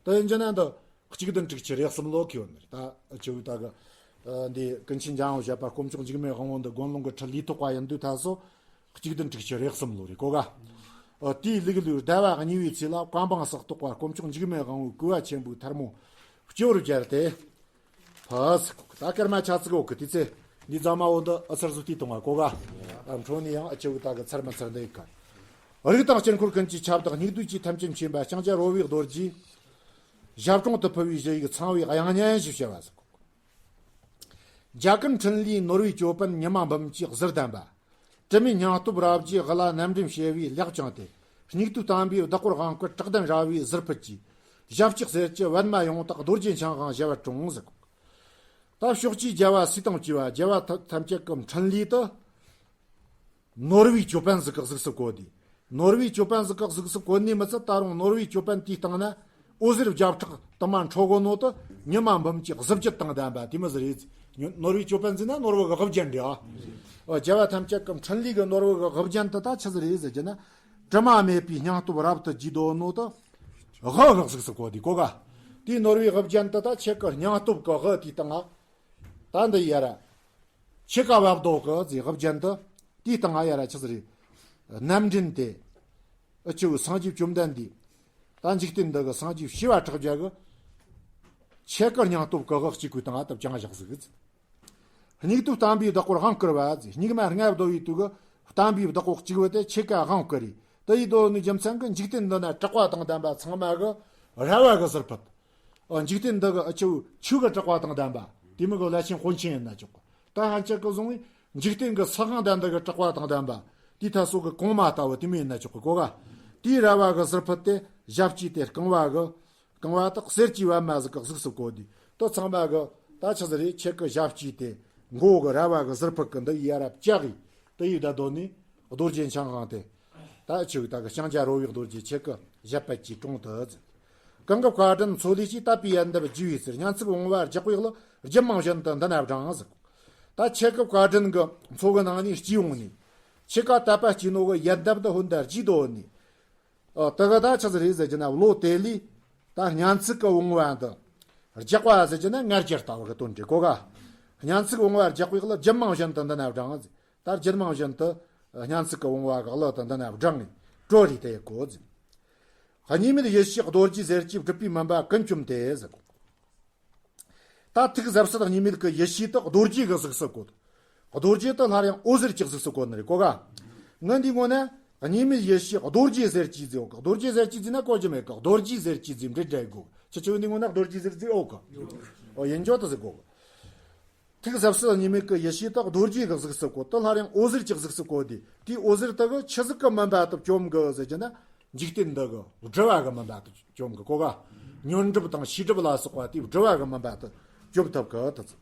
ད་ཡིན་རྒྱུ་ན་འདི་གཅིག་བདུན་དྲུག་ཅུ་རེ་གསུམ་ལོ་གི་ཡོད་ནི་རེད། ད་ཆུ་བོའི་ད་གི་འདི་ཀུན་མཁྱེན་འཇམ་དབྱངས་བཞད་པ་དཀོན་མཆོག་འཇིགས་མེད་དབང་པོ་འདི་དགོན་ལུང་གི་ཁྲི་ལས་ཐོག་པ་ཡིན་དུས་ད་སོ། གཅིག་བདུན་དྲུག་ཅུ་རེ་གསུམ་ལོ་རེད་གོ་ག་ཨ། དེའི་ལུག་ལོའི་ཟླ་བ་གཉིས་པའི་ཚེས་ལ་བཀའ་འབངས་ས་རྟོགས་པ་དཀོན་མཆོག་འཇིགས་མེད་དབང་པོའི་བསྐུལ་བ་ཆེན་པོའི་ཐལ་མོ་སྤྱི་བོར་སྦྱར་ཏེ། ཕ་སི་ཁོ་ད་སྐར་མ་ཆ་ཙིག་འོག་གི་དུས་ཚེ་འདི་རྫ་མ་འོ་འདི་ཨ་ཚར་བཟོ་དུས་གཏོང་བ་གོ་ག་ཨ། འཕྲོ་ནས་ཡང་ཨ་ཆུ་བོའི་ད་གི་ཚར་མི་ཚར་འདི་ཡི་ག་རིགས་དང་དཀྱིལ་འཁོར་ཀུན་གྱི་ཁྱབ་བདག་སྙིགས་དུས་ཀྱི་ཐམས་ཅད་མཁྱེན་པ་ལྕང་སྐྱ་རོལ་བའི་རྡོ་རྗེ། ཞབས་དྲུང་དུ་ཕུལ་བའི་ཞུ་ཡིག་ཚངས་པའི་དབྱངས་སྙན་ཞེས་བྱ་བ་ཟེར། རྒྱ་གར་འཕྲིན་ལས་ནོར་བུའི་ཅོད་པན་ཉི་མ་འབུམ་གྱིས་གཟི་ལྡན་པ། དྲི་མེད་སྙིང་སྟོབས་རབ་རྒྱས་དབུ་ལ་རྣམ་འདྲེན་བྱེད་པའི་ལེགས་བཅངས་ཏེ། སྙིགས་དུས་དམ་པའི་བདག་པོར་དབང་བསྐུར་བྲག་གདན་ར་བའི་ཟུར་ཕུད་ཀྱི། ཞབས་ལྕགས་གསེར་གྱི་པདྨ་ཡོངས་དག་རྡོ་རྗེ་འཆང་གང་ཞུ་བར་དྲངས་ཟེར། ད་ཕྱོགས་བཅུའི་རྒྱལ་བ་སྲས་དང་བཅས་པ་རྒྱལ་བ་ཐམས་ཅད་ཀྱི་འཕྲིན་ལས་དུ། ནོར་བུའི་ཅོད་པན་ཟིག་གི་གཟུགས་སུ་བཀོད་དེ། ནོར་བུའི་ཅོད་པན་ཟིག་གི་གཟུགས་སུ་བཀོད་ནས་མི་ཚད་ད་རུང་ནོར་བུའི་ཅོད་པན་དེའི་སྟེང་ན་འོད་ཟེར་བརྒྱ་ཕྲག་དུ་མ་འཕྲོ་གོ་ནོ་དུ་ཉི་མ་འབུམ་གྱི་གཟི་བརྗིད་དང་ལྡན་པ་དེ་མོ་ཟིག་རེད། ནོར་བུའི་ཅོད་པན་ཟེར་ན་ནོར་བུ་གི་དབུ་རྒྱན་རེད་ཨ། རྒྱལ་བ་ཐམས་ཅད་ཀྱི་འཕྲིན་ལས་ཀྱི་ནོར་བུ་གི་དབུ་རྒྱན་དུ་ད་ཆི་ཟིག་རེད་ཟེར་རྒྱུ་ན། དྲི་མ་མེད་པའི་སྙིང་སྟོབས་རབ་ཏུ་རྒྱས་འདོད་ནོ་དུ་དབུ་གི་གཟུགས་སུ་བཀོད་དེ་གོ་ག་དེའི་ནོར་བུའི་དབུ་རྒྱན་དུ་ད་ཆེ་གི་སྙིང་སྟོབས་གི་དབུ་དེའི་སྟེང་ང་། ད་འདི་ཡ་ར། ཆེ་ཀ་བབ་རྡོ་གི་ཟེར་དབུ་རྒྱན་དུ། དེའི་སྟེང་ང་ཡ་ར་ཆི་ཟིག་རེད། རྣམ་འདྲེན་ཏེ། ཨ་ཆུ་བོའི་སངས་རྒྱས་བཅོམ་ལྡན་འདས། ད་འཇིག་རྟེན་འདི་གི་སངས་རྒྱས་བྱེ་བ་ཕྲག་བརྒྱ་གི། ཆེ་ཀ་སྙིང་སྟོབས་གི་དབུ་གཅིག་པུའི་སྟེང་ང་ད་བརྐྱངས་བཞག་ཟིག་སྙིགས་དུས་དམ་པའི་བདག་པོར་དབང་བསྐུར་བ་ཟེར། སྙིགས་མ་ལྔ་བདོ་བའི་དུས་གི་དམ་པའི་བདག་པོ་གཅིག་པུ་དེ་ཆེ་ཀ་དབང་བསྐུར་རེ། དེ་ཡི་དོན་ནི་རྒྱུ་མཚན་གི་འཇིག་རྟེན་འདི་ན་དྲེགས་པ་དང་ལྡན་པ་ཚང་མ་གི་ར་བ་གི་ཟུར་ཕུད། ཨ་འཇིག་རྟེན་འདི་གི་ཨ་ཆུ་ཆུ་གི་དྲེགས་པ་དང་ལྡན་པ། དེ་མོ་གི་བླ་ཆེན་དཔོན་ཆེན་ཡིན་ན་ཆོག་གི་ད་ཧན་ཆད་གི་བཟུང་བའི་འཇིག་རྟེན་གི་ས་ཁང་ལྡན་འདི་གི་དྲེགས་པ་དང་ལྡན་པ། དེའི་ཐད་སོགས་གི་གོང་མ་ལྟ་བུ་དེ་མོ་ཡིན་ན་ཆོག་གི་གོ་ག་དེའི་ར་བ་གི་ཟུར་ཕུད་དེ་ཞབས་ཀྱིས་དེ་རྐང་བ་གི་རྐང་བ་དག་གསེར་གྱི་པད་མ་ཟིག་གི་གཟུགས་སུ་བཀོད་དེ་དུ་ཚང་མ་གི་ད་ཆི་ཟིག་རེད། ཆེ་གི་ཞབས་ཀྱིས་དེ་མགོ་གི་ར་བ་གི་ཟུར་ཕུད་གི་འདི་ཡ་ར་བཅག་གི་དུ་ཡི་ད་དོ་ནི་རྡོ་རྗེ་འཆང་གང་དེ། ད་ཆུ་ད་གི་ལྕང་སྐྱ་རོལ་བའི་རྡོ་རྗེ་ཆེ་གི་ཞབས་པད་ཀྱི་དྲུང་དུ་ཟིག་གང་གི་བཀའ་དྲིན་མཚོ་ལས་ཀྱིས་དད་པའི་ཡལ་འདབ་རྒྱས་པའི་ཚུལ། སྙན་ཚིག་བུང་བ་རྒྱག་པའི་གླུ་རྒྱུད་མང་བཞིན་དུ་འདི་ན་བགྲངས་ཟིག་ད་ཆེ་གི་བཀའ་དྲིན་གི་མཚོ་གི་ནང་ནས་སྐྱེས་འོང་ནས། ཆེ་ཀ་དད་པ་སྐྱེས་ནོ་གི་ཡལ་འདབ་འདི་ཧོན་ད་རྒྱས་དོ་ནས། ཨ་དེ་གི་ད་ཆི་ཟིག་རེད་ཟེར་རྒྱུ་ན་བློ་དེ་ལས། ད་སྙན་ཚིག་གི་བུང་བ་འདི། རྒྱག་པ་ཟེར་རྒྱུ་ན་ང་རྒྱལ་ལྟ་བུ་གི་དོན་འགྲེལ་གོ་ག་སྙན་ཚིག་བུང་བ་རྒྱག་པའི་གླུ་རྒྱུད་མང་བཞིན་དུ་འདི་ན་བགྲངས་ཟིག་ད་རྒྱུད་མང་བཞིན་དུ། སྙན་ཚིག་གི་བུང་བ་གི་གླུ་དུ་འདི་ན་བགྲངས་ནས་བྲོ་རེ་དེ་གོ་ཟིག་གཉིས་མེད་ཡེ་ཤེས་རྡོ་རྗེ་ཟེར་གྱི་སྒྲུབ་པའི་མུན་པ་ཀུན་བཅོམ་སྟེ་ཟེར་གོ། ད་ཐུགས་ཟབ་གསལ་གཉིས་མེད་ཀྱི་ཡེ་ཤེས་དག་རྡོ་རྗེ་གི་གཟུགས་སུ་བཀོད། རྡོ་རྗེ་དག་སླར་ཡང་འོད་ཟེར་གྱི་གཟུགས་སུ་བཀོད་ནི་རེད་གོ་ག་ངི་འདི་ངོ་ན་གཉིས་མེད་ཡེ་ཤེས་རྡོ་རྗེ་ཟེར་གྱི་ཟེར་འོ་ག་རྡོ་རྗེ་ཟེར་གྱི་ཟེར་ན་གོ་རྒྱུ་མེད་ག་རྡོ་རྗེ་ཟེར་གྱི་ཟེར་འབྲེལ་འདྲ་གོ་ཁྱེད་ཆོས་འདི་ངོ་ན་རྡོ་རྗེ་ཟེར་ཟེར་འོ་ག་ཨོ་ཡིན་འཇོག་ཏུ་ཟེར་གོ་ཐུགས་ཟབ་གསལ་གཉིས་མེད་ཀྱི་ཡེ་ཤེས་དག་རྡོ་རྗེ་གི་གཟུགས་སུ་བཀོད་དུ་སླར་ཡང་འོད་ཟེར་གྱི་གཟུགས་སུ་བཀོད་དེ་དེའི་འོད་ཟེར་དག་གི་ཆི་ཟིག་གི་མུན་པ་དག་བཅོམ་གི་ཟེར་གྱི་ན། འཇིག་རྟེན་འདི་གི་སྒྲིབ་པ་གི་མུན་པ་དེ་བཅོམ་གི་གོ་ག་ཉོན་སྒྲིབ་དང་ཤེས་སྒྲིབ་ལ་སོགས་པ་དེའི་སྒྲིབ་པ་གི་མུན་པ་དེ་བཅོམ་ཐུབ་གི་དེ་ཚོ།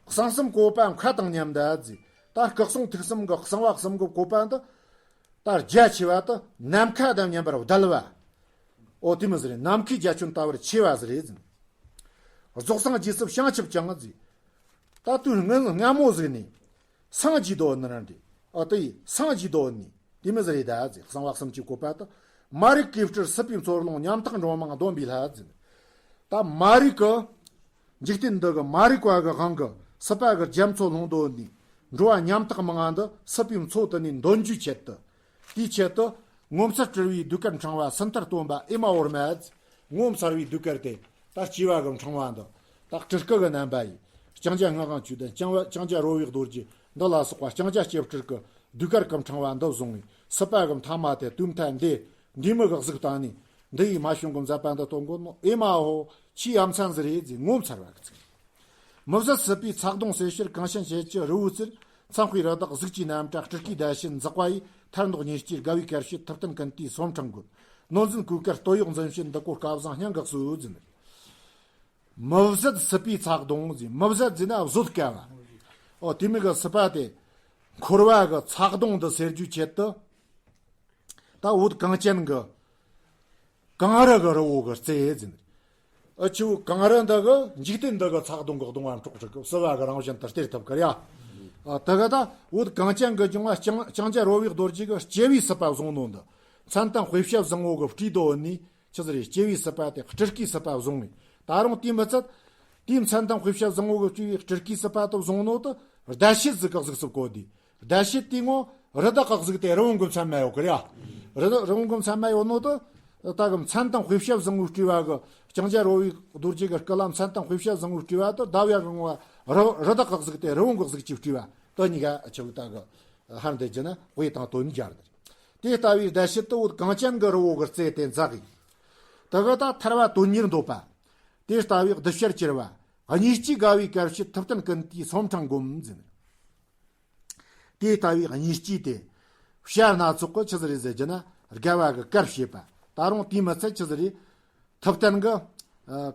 གསང་གསུམ་བཀོད་པ་མཁའ་དང་མཉམ་ད་ཟེར། ད་སྐུ་གསུང་ཐུགས་གསུམ་གི་གསང་བ་གསུམ་གི་བཀོད་པ་འདི། ད་རྒྱ་ཆེ་བ་དེ་ནམ་མཁའ་དང་མཉམ་པར་བརྡལ་བ། ཨོ་དེ་མོ་ཟེར་རེད། ནམ་མཁའི་རྒྱ་ཁྱོན་ལྟ་བུར་ཆེ་བ་ཟེར་རེད་ཟེར། རྫོགས་སངས་རྒྱས་སུ་བྱང་ཆུབ་ཀྱང་ཟེར། ད་དུས་སྔ་སྔ་མོ་ཟིག་ནས། སངས་རྒྱས་དོ་ནི་རང་རེད། ཨ་དེ་ཡི་སངས་རྒྱས་དོ་ནི། དེ་མི་ཟེར་རེད་ད་ཟེར། གསང་བ་གསུམ་གྱི་བཀོད་པ་དུ། མ་རིག་གིས་སྤྲུལ་སྲིད་པའི་མཚོར་ལྷུང་ཉམ་ཐག་འགྲོ་མང་སྡོམ་པའི་ལྷ་ཟེར། ད་མ་རིག་གི་འཇིག་རྟེན་འདི་གི་མ་རིག་པ་གི་དབང་གིས་སྲིད་པ་གི་རྒྱ་མཚོ་ལྷུང་དོ་ནི། འགྲོ་བ་ཉམ་ཐག་མང་ང་འདི་སྲིད་པའི་མཚོ་དུ་ནས་འདོན་རྒྱུའི་ཆེད་དུ། དེའི་ཆེད་དུ། ངོ་མཚར་སྤྲུལ་པའི་ཟློས་གར་ཕྲེང་བ་སུམ་མཐར་སྟོན་པ་ཨེ་མ་ཧོར་མ། ངོ་མཚར་བའི་ཟློས་གར་དེ། ད་སྐྱེ་བ་གི་ཕྲེང་བ་འདི། ད་སྤྲུལ་སྐུ་གི་རྣམ་པ་ཡིས། ལྕང་སྐྱ་སྔགས་དབང་ཆོས་ལྡན་ལྕང་བ་ལྕང་སྐྱ་རོལ་བའི་རྡོ་རྗེ་འདི་ལ་སོགས་པ་ལྕང་སྐྱ་སྐྱེས་སྤྲུལ་སྐུ་ཟློས་གར་གི་ཕྲེང་བ་འདི་བཟུང་བའི་སྲིད་པ་གི་མཐའ་མ་དེ་དུས་མཐའ་འདི་འདི་མི་གི་གཟུགས་བཏང་ནས་འདི་ཡི་མ་བྱུང་གི་མཛད་པ་འདི་སྟོན་གོ་ནོ་ཨེ་མ་ཧོ་ཆི་ཡ་མཚན་ཟིག་རེད་ཟེར། ངོ་མཚར་བ་གི་ཚིག་མི་བཟད་སྲིད་པའི་ཚ་གདུང་སེལ་ཕྱིར་གངས་ཅན་ཞལ་གྱི་རི་བོའི་རྩེར། མཚན་དཔེའི་རི་དྭགས་གཟུགས་ཀྱི་རྣམ་གྲངས་སྤྲུལ་སྐུའི་བརྡ་བྱེད་འཛག་པ་ཡིས། ཐར་འདོད་ཉེར་སྐྱེས་དགའ་བའི་གར་བྱེད་ཐུབ་བསྟན་ཀུན་བཏུས་སོམ་ཕྲེང་མགོན། ནོར་འཛིན་གོས་དཀར་སྟོད་གཡོགས་འཛིན་བྱེད་འདི་ཀོ་སྐལ་བཟང་སྙིང་གི་གསོས་ཟེར་ནས། མི་བཟད་སྲིད་པའི་ཚ་གདུང་ཟེར། མི་བཟད་ཟེར་ན་བཟོད་དཀའ་བ། ཨོ་དེ་མིན་གྱི་སྲིད་པ་དེ་འཁོར་བ་གི་ཚ་གདུང་འདི་སེལ་རྒྱུའི་ཆེད་དུ། ད་བོད་གངས་ཅན་གྱི་གངས་རི་གི་རི་བོ་གི་རྩེ་ཟེར། ཨ་ཆུ་བོ་གངས་རི་འདི་གི་འཇིག་རྟེན་འདི་གི་ཚ་གདུང་གི་གདུང་བ་འཕྲོག་བྱེད་ཀྱི་སྲིད་པ་གི་རང་བཞིན་དུ་སྟེར་ཐུབ་ཀྱི་རེད་ཡ། ཨ་དེ་གི་ད་བོད་གངས་ཅན་གྱི་ལྗོངས་ལ་ལྕང་ལྕང་སྐྱ་རོལ་བའི་རྡོ་རྗེ་གི་སྐྱེ་བོའི་སྲིད་པ་བཟུང་ནོ་འདི། མཚན་དང་དཔེ་བྱད་བཟང་བོ་གི་སྤྲེའུ་དོ་ནི་ཆི་ཟིག་རེད། སྐྱེ་བོའི་སྲིད་པ་དེ་སྤྲུལ་སྐུའི་སྲིད་པ་བཟུང་ངས། ད་རུང་དེ་མི་ཚད། དེའི་མཚན་དང་དཔེ་བྱད་བཟང་བོ་གི་སྤྲེའུ་སྤྲུལ་སྐུའི་སྲིད་པ་དེ་བཟུང་ནོ་དེ་བརྡ་བྱེད་ཟིག་གི་གཟུགས་སུ་བཀོད་དེ། བརྡ་བྱེད་དེའི་ངོ་རི་དྭགས་ཀྱི་གཟུགས་དེ་རི་བོང་གི་མཚན་མ་ཡོད་གི་རེད་ཡ། རི་དྭགས་རི་བོང་གི་མཚན་མ་ཡོད་ནོ་དེ། ད་གི་མཚན་དང་དཔེ་བྱད་བཟང་བོའི་སྤྲེའུ་གི་ལྕང་སྐྱ་རོལ་བའི་རྡོ་རྗེ་གི་སྐུ་ལ་མཚན་དང་དཔེ་བྱད་བཟང་བོའི་སྤྲེའུ་དེ་ཟླ་བ་གི་ངོ་རི་རི་དྭགས་ཀྱི་གཟུགས་དེ་རི་བོང་གི་གཟུགས་ཀྱི་སྤྲེའུ་དེ་གཉིས་ཀ་ཆི་བོ་ད་གི་ཧར་འདི་རྒྱུ་ན་དཔེ་དང་དོན་སྦྱར་ནས། དེ་ལྟ་བུའི་བརྡ་བྱེད་དུ་བོད་གངས་ཅན་གྱི་རི་བོ་གི་རྩེ་དེ་འཛག་གི། དེ་གི་ད་ཐར་བ་དོན་གཉེར་འདོད་པ། དེ་ལྟ་བུའི་གདུལ་བྱར་གྱུར་པ། གཉིས་སྐྱེས་དགའ་བའི་གར་བྱེད་ཐུབ་བསྟན་ཀུན་བཏུས་སོམ་ཕྲེང་མགོན་ཟེར། དེ་ལྟ་བུའི་གཉིས་སྐྱེས་དེ། བྱ་སྣ་ཚོགས་ཀྱི་ཆི་ཟིག་རེད་ཟེར་རྒྱུ་ན་དགའ་བ་གི་གར་བྱེད་པ། ད་རུང་དེ་མི་ཚད་ཆི་ཟིག་རེད། ཐུབ་བསྟན་གྱི་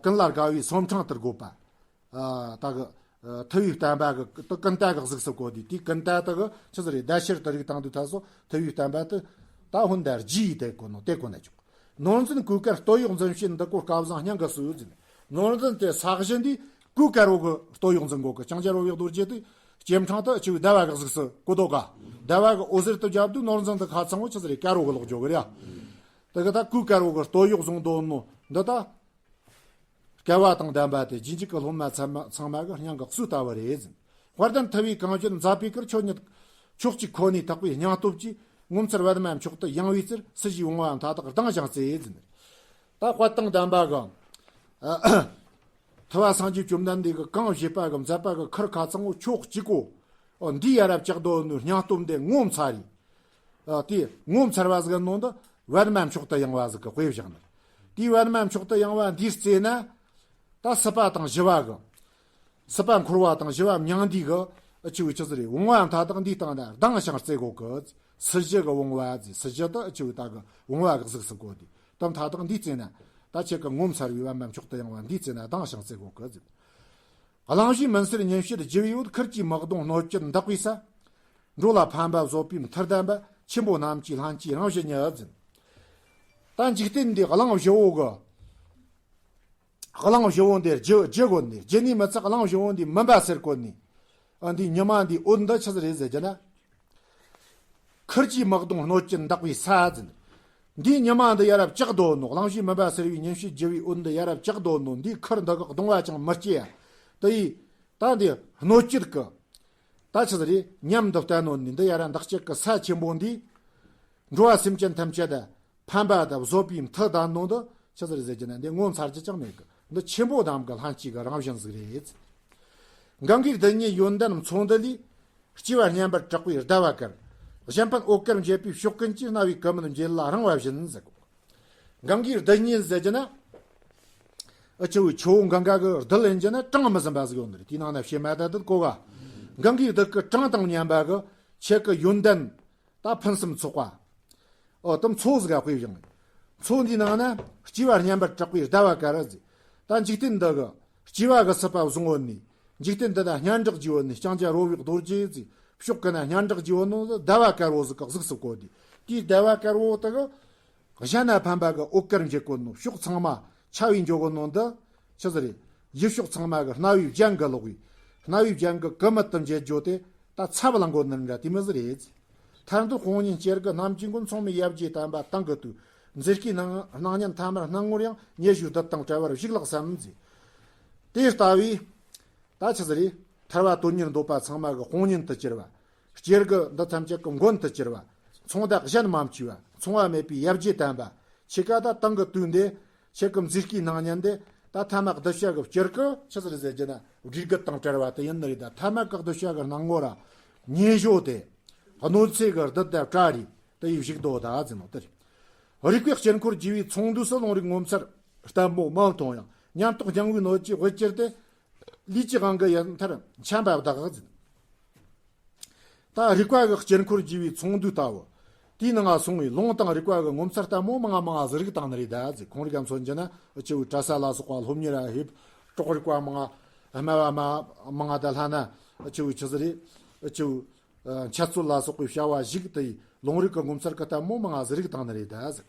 ཀུན་ལ་དགའ་བའི་སོམ་ཕྲེང་དུ་བགོད་པ། ཨ་ད་གི་ཨ་ཐུབ་པའི་བསྟན་པ་གི་ཏུ་ཀུན་ད་གི་གཟུགས་སུ་བཀོད་དེ། དེའི་ཀུན་ད་དུ་གི་ཆི་ཟིག་རེད། བརྡ་ཕྱིར་དུ་རིགས་དང་དུ་ཐ་སོ་ཐུབ་པའི་བསྟན་པ་དུ་ད་ཧུན་ད་རྗེས་དེ་གོ་ནོ་དེ་གོ་ན་ཆོག་ནོར་འཛིན་གོས་དཀར་སྟོད་གཡོགས་འཛིན་བྱེད་འདི་ཀོ་སྐལ་བཟང་སྙིང་གི་གསོས་ཟེར། ནོར་འཛིན་དེ་ས་གཞི་འདི་གོས་དཀར་བོ་གི་སྟོད་གཡོགས་འཛིན་གོ་གི། ལྕང་སྐྱ་རོལ་བའི་རྡོ་རྗེ་དེ་སྐྱེམས་ཕྲེང་དུ་ཆི་བོ་ཟླ་བ་གི་གཟུགས་སུ་བཀོད་དོ་ག། ཟླ་བ་གི་འོད་ཟེར་དུ་བརྒྱབ་དུས་ནོར་འཛིན་དུ་ཁ་ཚང་བོ་ཆི་ཟིག་རེད། དཀར་བོ་གི་ལོག་འཇོག་གི་རེད། དེ་གི་ད་གོས་དཀར་བོ་གི་སྟོད་གཡོགས་བཟུང་དོ་ནོ་འདི་ད། སྐལ་བ་དང་ལྡན་པ་དེ་རྗེས་འཇུག་གི་སློབ་མ་ཚང་མ་ཚང་མ་གི་སྙིང་གི་གསོས་ལྟ་བུ་རེད་ཟེར། དཔལ་ལྡན་ཐུབ་པའི་གངས་ཅན་མཛད་པའི་ཁུར། ཁྱོད་ཉིད་ཕྱོགས་གཅིག་ཁོ་ནས་དག་པའི་སྙིང་སྟོབས་ཀྱིས། ངོ་མཚར་པདྨ་མཆོག་ཏུ་ཡངས་པའི་ཚུལ། སྲིད་ཞིའི་བུང་བ་མཐའ་དག་ལྡང་ཞིང་རྩེ་ཟེར། ད་དཔལ་དང་ལྡན་པ་གི་ཐུབ་པ་སངས་རྒྱས་བཅོམ་ལྡན་འདས་ཀྱི་གང་བཞེད་པ་གི་མཛད་པ་གི་ཁུར་ཁ་ཚང་བོ་ཕྱོགས་གཅིག་གོ། འདི་ཡ་རབས་ལྕགས་རྡོ་ནུ་སྙིང་སྟོབས་འདི་ངོ་མཚར་རེད། ཨ་དེ་ངོ་མཚར་བ་ཟིག་ནང་དུ་པདྨ་མཆོག་ཏུ་ཡངས་པ་ཟིག་གི་དཔེ་བཞག་ནས། དེའི་པདྨ་མཆོག་ཏུ་ཡངས་པ་འདིའི་རྩེ་ན། ད་སྲིད་པ་དང་ཞི་བ་གི། སྲིད་པ་འཁོར་བ་དང་ཞི་བ་མྱང་འདས་གི་ཨ་ཆི་བོ་ཆི་ཟིག་རེད། བུང་བ་མཐའ་དག་འདིའི་སྟེང་ན་ལྡང་ཞིང་རྩེ་གོ་གི། སྲིད་ཞི་གི་བུང་བ་ཟེར། སྲིད་ཞི་དུ་ཨ་ཆི་བོ་ད་གི་བུང་བ་གི་གཟུགས་སུ་བཀོད་དེ། ད་མཐའ་དག་འདིའི་རྩེ་ན། ད་ཁྱེད་ཀྱི་ངོ་མཚར་བའི་པདྨ་མཆོག་ཏུ་ཡངས་པ་འདིའི་རྩེ་ན་ལྡང་ཞིང་རྩེ་གོ་གི་ཟེར། གླིང་བཞི་མུན་སེལ་ཉི་ཤུར་རྒྱུ་བའི་འོད། ཁུར་གྱིས་དམག་དོང་སྣོད་བཅུད་འདག་པའི་ས། འགྲོ་ལ་ཕན་པ་བཟོད་པའི་མཐུ་ལྡན་པ། ཆེན་པོ་རྣམས་ཀྱི་ལྷན་སྐྱེས་རང་བཞིན་ཉིད་ཟེར། ད་འཇིག་རྟེན་འདི་གླིང་བཞི་བོ་གི། གླིང་བཞི་བོ་འདི་རྒྱུ་རྒྱུ་དགོས་ནི། རྒྱུ་ནི་མི་ཚད་གླིང་བཞི་བོ་འདི་མུན་པ་སེལ་དགོས་ནི། ཨ་འདི་ཉི་མ་འདི་འོད་འདི་ཆི་ཟིག་རེད་ཟེར་རྒྱུ་ན། ཁུར་གྱིས་དམག་དོང་སྣོད་བཅུད་འདག་པའི་ས་ཟེར། འདིའི་ཉི་མ་འདི་ཡ་རབས་ལྕགས་རྡོ་ནོ། གླིང་བཞིའི་མུན་པ་སེལ་བའི་ཉི་ཤུའི་རྒྱུ་བའི་འོད་འདི་ཡ་རབས་ལྕགས་རྡོ་ནོ། འདིའི་ཁུར་འདི་གི་གདུང་བ་ཅང་མི་སྐྱེ་ཡ། དེ་ཡིས་ད་འདི་སྣོད་བཅུད་གི། ད་ཆི་ཟིག་རེད། ཉམས་འདི་བསྟན་ནོ་ནི་འདི་ཡ་རབས་འདག་སྐྱེད་གི་ས་ཆེན་པོ་འདི། འགྲོ་བ་སེམས་ཅན་ཐམས་ཅད་དུ་ཕན་པ་དང་བཟོད་པའི་མཐུ་ལྡན་ནོ་འདི་ཆི་ཟིག་རེད་ཟེར་རྒྱུ་ན་འདི་ངོ་མཚར་རྒྱུ་ཅང་མེད་གི། འདི་ཆེན་པོ་རྣམས་ཀྱི་ལྷན་སྐྱེས་ཀྱི་རང་བཞིན་ཟིག་རེད། གངྒཱའི་རྡུལ་སྙེད་ཡོན་ཏན་མཚོ་འདི་ལས། སྐྱེ་བ་སྙན་པར་གྲགས་པའི་ཟླ་བ་དཀར། གཞན་ཕན་འོད་དཀར་འབྱེད་པའི་ཕྱོགས་ཀུན་གྱི། རྣ་བའི་ཀུ་མུད་འབྱེད་ལ་རིང་བ་བཞིན་ཟེར། གངྒཱའི་རྡུལ་སྙེད་ཟེར་རྒྱུ་ན། ཨ་ཆུ་བོའི་ཆུ་བོ་གངྒཱ་གི་རྡུལ་ཡིན་རྒྱུ་ན་གྲངས་མི་ཟིན་པ་ཟིག་ཡོད་ནི་རེད། དེའི་ནང་ན་བྱེ་མ་དང་དུ་གོ་བ། གངྒཱའི་རྡུལ་གི་གྲངས་དང་མཉམ་པ་གི་ཆེད་ཀྱི་ཡོན་ཏན། ད་ཕུན་སུམ་ཚོགས་པ། ཨོ་དུ་མཚོ་ཟིག་ག་དཔེ་བཞག་ནས། མཚོ་འདིའི་ནང་ན་སྐྱེ་བ་སྙན་པར་གྲགས་པའི་ཟླ་བ་དཀར་ཟེར། ད་འཇིག་རྟེན་འདི་གི་སྐྱེ་བ་གི་སྲིད་པ་བཟུང་བོ་ནས། འཇིག་རྟེན་འདི་ན་སྙན་གྲགས་རྒྱས་བོ་ནས། ལྕང་སྐྱ་རོལ་བའི་རྡོ་རྗེ་ཟེར། ཕྱོགས་ཀུན་ན་སྙན་གྲགས་རྒྱས་བོ་ནོ་ཟླ་བ་དཀར་བོ་ཟིག་གི་གཟུགས་སུ་བཀོད་དེ། དེའི་ཟླ་བ་དཀར་བོ་དེ་གི། གཞན་ན་ཕན་པ་གི་འོད་དཀར་འབྱེད་གོ་ནོ། ཕྱོགས་ཚང་མ་ཆ་བའི་འཇོག་གོ་ནོ་འདི། ཆི་ཟིག་རེད། ཡུལ་ཕྱོགས་ཚང་མ་གི་རྣ་བའི་རྒྱན་གི་ལོག་བའི། རྣ་བའི་རྒྱན་གི་ཀུ་མུད་དུ་འབྱེད་རྒྱུ་དེ། ད་ཚ་བ་ལང་གོ་ནི་འདྲ་དེ་མི་ཟིག་རེད། ཐར་འདོད་དཔུང་ཉིད་སྐྱེ་རྒུ་རྣམས་ཀྱི་མགོན། མཚུངས་མེད་ཡབ་རྗེ་དམ་པ་དང་གི་དུས། མཛེས་སྐུའི་སྣང་སྣང་བརྙན་ཐ་མར་སྣང་ངོར་ཡང་། ཉེ་ཞུགས་བདུད་དང་བྲལ་བར་བཞུགས་ལགས་སམ་ཟེར། དེ་ལྟ་བུའི། ད་ཆི་ཟིག་རེད། ཐར་བ་དོན་གཉེར་འདོད་པ་ཚང་མ་གི་དཔུང་ཉིད་དུ་གྱུར་བ། སྐྱེ་རྒུ་འདི་ཐམས་ཅད་ཀྱི་མགོན་དུ་གྱུར་བ། མཚུངས་ཟླ་གཞན་མ་མཆིས་པ། མཚུངས་པ་མེད་པའི་ཡབ་རྗེ་དམ་པ། ཁྱེད་ཀ་ད་དང་གི་དུས་འདི། ཁྱེད་ཀྱི་མཛེས་སྐུའི་སྣང་བརྙན་འདི། ད་ཐ་མ་གདུལ་བྱ་གི་སྤྱིར་གི་ཆི་ཟིག་རེད་ཟེར་རྒྱུ་ན་སྒྲིབ་རྒུད་དང་བྲལ་བ་དེ་ཡིན་ནི་རེད། ད་ཐ་མ་གི་གདུལ་བྱ་གི་སྣང་ངོ་ར། ཉེ་ཞོ་དེ། གནོད་འཚེ་གི་རྡུལ་དང་བྲལ་རེད། དེ་ཡི་བཞུགས་དོ་ད་ཟེར་ནོ་དེ་རེད། རིག་པའི་དཀྱིལ་འཁོར་རྒྱས་པའི་ཚོགས་འདུས་སུ། ལུང་རིགས་ངོ་མཚར་ལྟད་མོ་མང་མཐོང་ཡང་། ཉམས་རྟོགས་སྦྱང་བའི་སྣོད་ཀྱི་དབུ་གྱུར་ཏེ། ལུས་ཀྱི་དབང་གིས་ཡུལ་མཐར་འཁྱམས་པ་བདག་ཟེར། ད་རིག་པ་གི་དཀྱིལ་འཁོར་བརྗེ་བའི་ཚོགས་འདུའི་ལྟ་བུ། དེའི་ནང་ང་སོང་བའི་ལུང་དང་རིག་པ་གི་ངོ་མཚར་ལྟ་མོ་མང་ང་མང་ང་ཟིག་རིག་བཏང་ནི་རེད་ད་ཟེར། ཁོང་རིག་ག་མཚོན་རྒྱུ་ན་ཨུ་ཆུ་བོའི་གྲྭ་ས་ལ་སོགས་པ་སློབ་གཉེར་ར་ཧེབ། གྲོགས་རིག་པ་མང་ང་སྨྲ་བ་མ་མང་ང་ད་ལྷ་ན་ཨུ་ཆུ་བོའི་ཆུ་ཟིག་རེད། ཨུ་ཆུ་བོའི་འཆད་རྩོད་ལ་སོགས་པའི་བྱ་བ་ཞིག་དེ་ཡི་ལུང་རིག་གི་ངོ་མཚར་གི་ལྟ་མོ་མང་ང་ཟིག་རིག་བཏང་ནི་རེད་ད་ཟེར།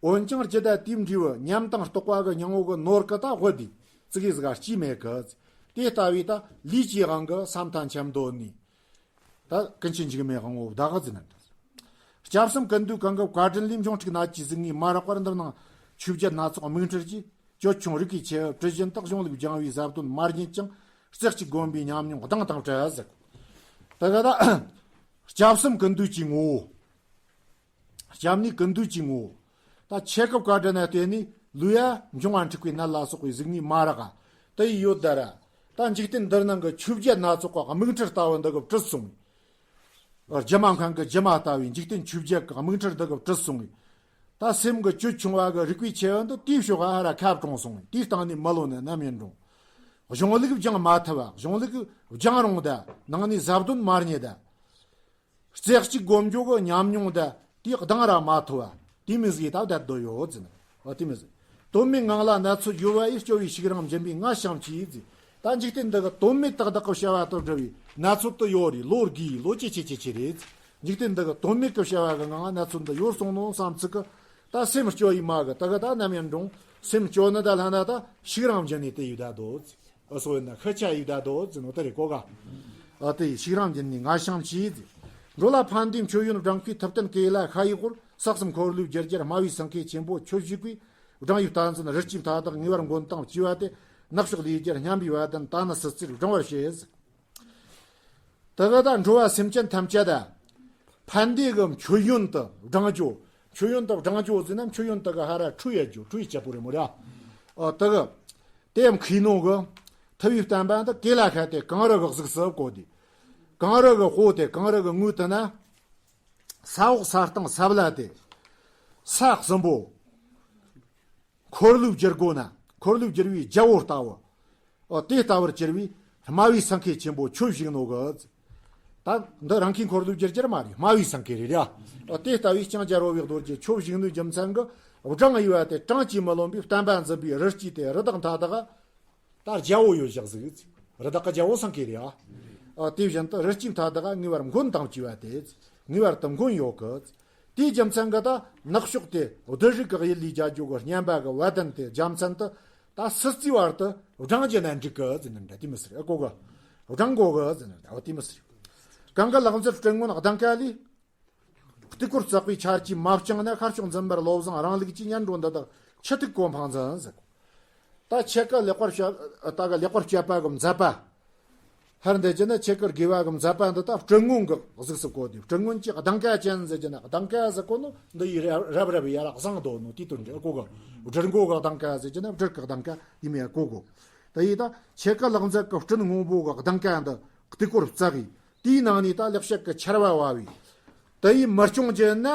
འོན་ཀྱང་རྒྱུད་ད་དེའི་འབྲས་བུ་ཉམས་དང་རྟོགས་པ་གི་སྙིང་བོ་གི་ནོར་གི་ད་དབུ་དེ་ཙི་གེ་ཟིག་ག་སྐྱེས་མེད་གི། དེ་ལྟ་བུའི་ད་ལུས་ཀྱི་དབང་གི་ས་མཐའ་འཁྱམས་འདོད་ནི། ད་ཀུན་མཁྱེན་འཇིགས་མེད་དབང་བོ་བདག་གི་ཟིན་ན། སྐྱབས་གསུམ་ཀུན་འདུས་གང་གི་བཀའ་དྲིན་ལས་འབྱུང་འཁྲུག་ནད་ཀྱི་ཟིག་ངའི་མ་རག་པར་འདིར་སྣང་ཆོས་བརྒྱད་སྣ་ཚོགས་མིག་འཕྲུལ་གྱིས། ཅོལ་ཆུང་རིགས་ཀྱི་ཆེ་བ་བྲི་བཞིན་དག་གཞུང་ལུགས་སྦྱང་བའི་ཟབ་དོན་མ་རྙེད་ཅིང་། རྩེ་གཅིག་བསྒོམ་པའི་ཉམས་མྱོང་གདེང་དང་བྲལ་ཟེར། ད་ག་ད་སྐྱབས་གསུམ་ཀུན་འདུས་ཀྱི་ངོ་བོ། སྐྱབས་གནས་ཀུན་འདུས་ཀྱི་ངོ་བོ། ད་ཆེ་སྐབས་བཀའ་དྲིན་ན་བརྟེན་ནས་ལུས་ཡ་འབྱུང་བ་འཁྲུགས་པའི་ནད་ལ་སོགས་པའི་ཟིག་ནི་མ་རག་ག་དེ་ཡི་ཡོད་ད་ར། ད་འཇིག་རྟེན་འདིར་སྣང་གི་ཆོས་བརྒྱད་སྣ་ཚོགས་ཀྱི་མིག་འཕྲུལ་ལྟ་བུ་འདི་གི་བྲིས་སོང་། སྒྱུ་མ་མཁན་གྱི་སྒྱུ་མ་ལྟ་བུའི་འཇིག་རྟེན་ཆོས་བརྒྱད་ཀྱི་མིག་འཕྲུལ་འདི་གི་བྲིས་སོང་། ད་སེམས་ཀྱི་ཅོལ་ཆུང་བ་གི་རིག་པའི་ཆེ་བ་འདི་དེའི་ཕྱོགས་ཧ་ར་ཁ་གྲོངས་སོང་། དེའི་སྟེང་ནས་མི་ལོ་ནི་ནམ་ཡིན་རུང་། གཞུང་ལུགས་སྦྱང་མ་ཐུབ་བ། གཞུང་ལུགས་སྦྱང་རུང་ད་ནང་ནས་ཟབ་དོན་མ་རྙེད་ད། རྩེ་གཅིག་སྒོམ་རྒྱུ་གི་ཉམས་མྱོང་དེ་དེའི་གདེང་ར་མ་ཐོབ་བ། དེ་མི་ཟིག་ད་བསྡད་དོ་ཡོད་ཟེར་ན། འོ་དེ་མི་ཟིག་དོན་མེད་ངང་ལ་གནས་ཚུལ་ཡོད་བ་ཡིས། སྐྱོ་བའི་ཤུགས་རིང་འབྱིན་པའི་ང་བྱམས་ཆེས་ཟེར། ད་འཇིག་རྟེན་འདི་གི་དོན་མེད་ཏག་ཏག་གི་བྱ་བ་དོར་འདྲ་བའི་གནས་ཚུལ་དུ་ཡོད་རེད། ལོ་དགུའི་ལོ་ཆེ་ཆེ་ཆེ་ཆེ་རེད། འཇིག་རྟེན་འདི་གི་དོན་མེད་གི་བྱ་བ་གི་ངང་གནས་ཚུལ་འདི་ཡོད་སོང་ནོ་བསམ་ཚིག་གི། ད་སེམས་སྐྱོ་ཡི་མ་གི་ད་གི་ད་ནམ་ཡང་འགྲོང་། སེམས་སྐྱོ་ནི་ད་ལྷ་ན་ད་ཤུགས་རིང་འབྱིན་ནས་དེ་ཡི་ད་དོ་ཟེར། ཨ་སོ་ཡིན་ན་ཤི་ཆ་ཡིག་ད་དོ་ཟེར་ནོ་ད་རེ་གོ་ག་ཨ་དེ་ཤིག་རང་གྱི་ནི་ང་ཤང་ཆི་ཟེར། འགྲོ་ལ་ཕན་བདེའི་མཆོད་ཡོན་བགྲང་ཁུའི་ཐུབ་བསྟན་གྱི་ལ་ཤ་ཡི་སྐོར། ས་གསུམ་འཁོར་ལོའི་རྒྱུ་རྒྱལ་སྨྲ་བའི་སེང་གེ་ཆེན་པོ་ཁྱོད་བཞུགས་པའི། བགྲང་ཡིག་བསྟན་འཛིན་རི་སྐྱེས་མཐའ་དག་ངེས་པར་མགོན་དང་བཅས་པ་སྟེ། ནག་ཕྱོགས་ལས་རྒྱལ་སྙན་པའི་བ་དན་ད་ནི་སྲིད་རྩེར་བགྲང་བར་བྱེད་ཟེར། དེ་ག་ད་འགྲོ་བ་སེམས་ཅན་ཐམས་ཅད་ད་ཕན་བདེ་གི་མཆོད་ཡོན་དུ་བགྲང་རྒྱུ། མཆོད་ཡོན་དུ་བགྲང་རྒྱུ་ཟེར་ན་མཆོད་ཡོན་དུ་གི་ཧ་ར་ཁྲུས་ཡ་རྒྱུ། ཁྲུས་ཡི་ཅ་པོ་རེ་མོ་ར། ཨ་དེ་གི་དེ་ཡང་ཁུའི་ནང་གི་ཐུབ་པའི་བསྟན་པ་འདི་གེ་ལ་ཁ་དེ་གངས་རི་གི་གཟུགས་སུ་བཀོད་དེ། གངས་རི་གི་དཔོ་དེ་གངས་རི་གི་ངོས་དེ་ན། ས་འོག་ས་སྟེང་ས་བླ་དེ། ས་གསུམ་པོ། འཁོར་ལོས་བསྒྱུར་དགོས་ན་འཁོར་ལོས་བསྒྱུར་བའི་རྒྱལ་པོ་ལྟ་བུ། ཨོ་དེ་ལྟ་བུར་གྱུར་བའི་སྨྲ་བའི་སེང་གེ་ཆེན་པོ་ཁྱོད་བཞུགས་ནོ་གི། ད་འདི་རང་གི་འཁོར་ལོས་བསྒྱུར་རྒྱུ་མ་རེད། སྨྲ་བའི་སེང་གེ་རེད་ཡ། ཨོ་དེ་ལྟ་བུའི་ལྕང་སྦྱར་བོ་བའི་རྡོ་རྗེ་ཁྱོད་བཞུགས་ནོའི་རྒྱུ་མཚན་གི། བགྲང་ཡི་བ་དེ་གྲངས་ཀྱིས་མི་ལོན་པའི་བསྟན་པ་འཛིན་པའི་རི་སྐྱེས་དེ་རི་དྭགས་མཐའ་དག་ད་རྒྱལ་པོ་ཡོད་བཞག་ཟིག་རི་དྭགས་ཀྱི་རྒྱལ་པོ་སེང་གེ་རེད་ཨ། ཨ་དེ་བཞིན་དུ་རི་སྐྱེས་མཐའ་དག་ངེས་པར་མགོན་དང་བཅས་པ་དེ། ངེས་པར་དུ་མགོན་ཡོད་གི། དེའི་རྒྱུ་མཚན་གི་ད་ནག་ཕྱོགས་དེ་བདུད་རིགས་ཀྱི་ཡུལ་ལས་རྒྱལ་རྒྱུ་གི་སྙན་པ་གི་བ་དན་དེ་རྒྱུ་མཚན་དུ་ད་སྲིད་རྩེའི་བར་དུ་བགྲང་རྒྱུ་ན་འགྲིག་གི་ཟེར་ནི་འདྲ་དེ་མི་ཟེར་ཨ་གོ་གི། བགྲང་དགོས་གི་ཟེར་ནི་འདྲ་བ་དེ་མི་ཟེར། གང་གི་ལག་འཛིན་སྤྲིན་སྔོན་གདེངས་ཀ་ལས། དཀྱིལ་འཁོར་བརྩེགས་པའི་ཆར་གྱིས་མ་བཅིངས་ན། ཤར་ཕྱོགས་འཛིན་པར་བློ་བཟང་རང་ལུགས་ཀྱི། སྙན་སྒྲོན་འདི་དག་ཆུ་ཐིགས་གོ་འཕང་འཛིན་ཟེར། ད་ཆེ་ཀ་ལེགས་པར་བཤད་ད་ག་ལེགས་པར་བཤད་པ་གི་མཛད་པ། ཧར་འདི་ཅི་ན་ཆེ་ཀར་དགེ་བ་གི་མཛད་པ་འདི་ད་སྤྲིན་སྔོན་གི་གཟུགས་སུ་བཀོད་དེ། སྤྲིན་སྔོན་གྱི་གདེངས་ཀ་ཅན་ཟེར་གྱི་ན་གདེངས་ཀ་ཟེར་གོ་ནོ་འདི་ཡི་རབ་རབ་ཡ་ར་བཟང་དོ་ནོ་དེ་དོན་འདྲ་གོ་གི། སྦྲུལ་མགོ་གི་གདེངས་ཀ་ཟེར་གྱི་ན་སྦྲུལ་གི་གདེངས་ཀ་ཡིན་མེད་གོ་གོ། ད་ཡི་ད་ཆེ་ཀ་ལག་འཛེག་གི་སྤྲིན་སྔོན་པོ་གི་གདེངས་ཀ་འདི་དཀྱིལ་འཁོར་བརྩེགས་ཡི། དེའི་ནང་ནས་ད་ལེགས་བཤད་ཀྱི་ཆར་བ་བབས་ཡི། དེ་ཡིས་མི་སྐྱོང་རྒྱུ་ན།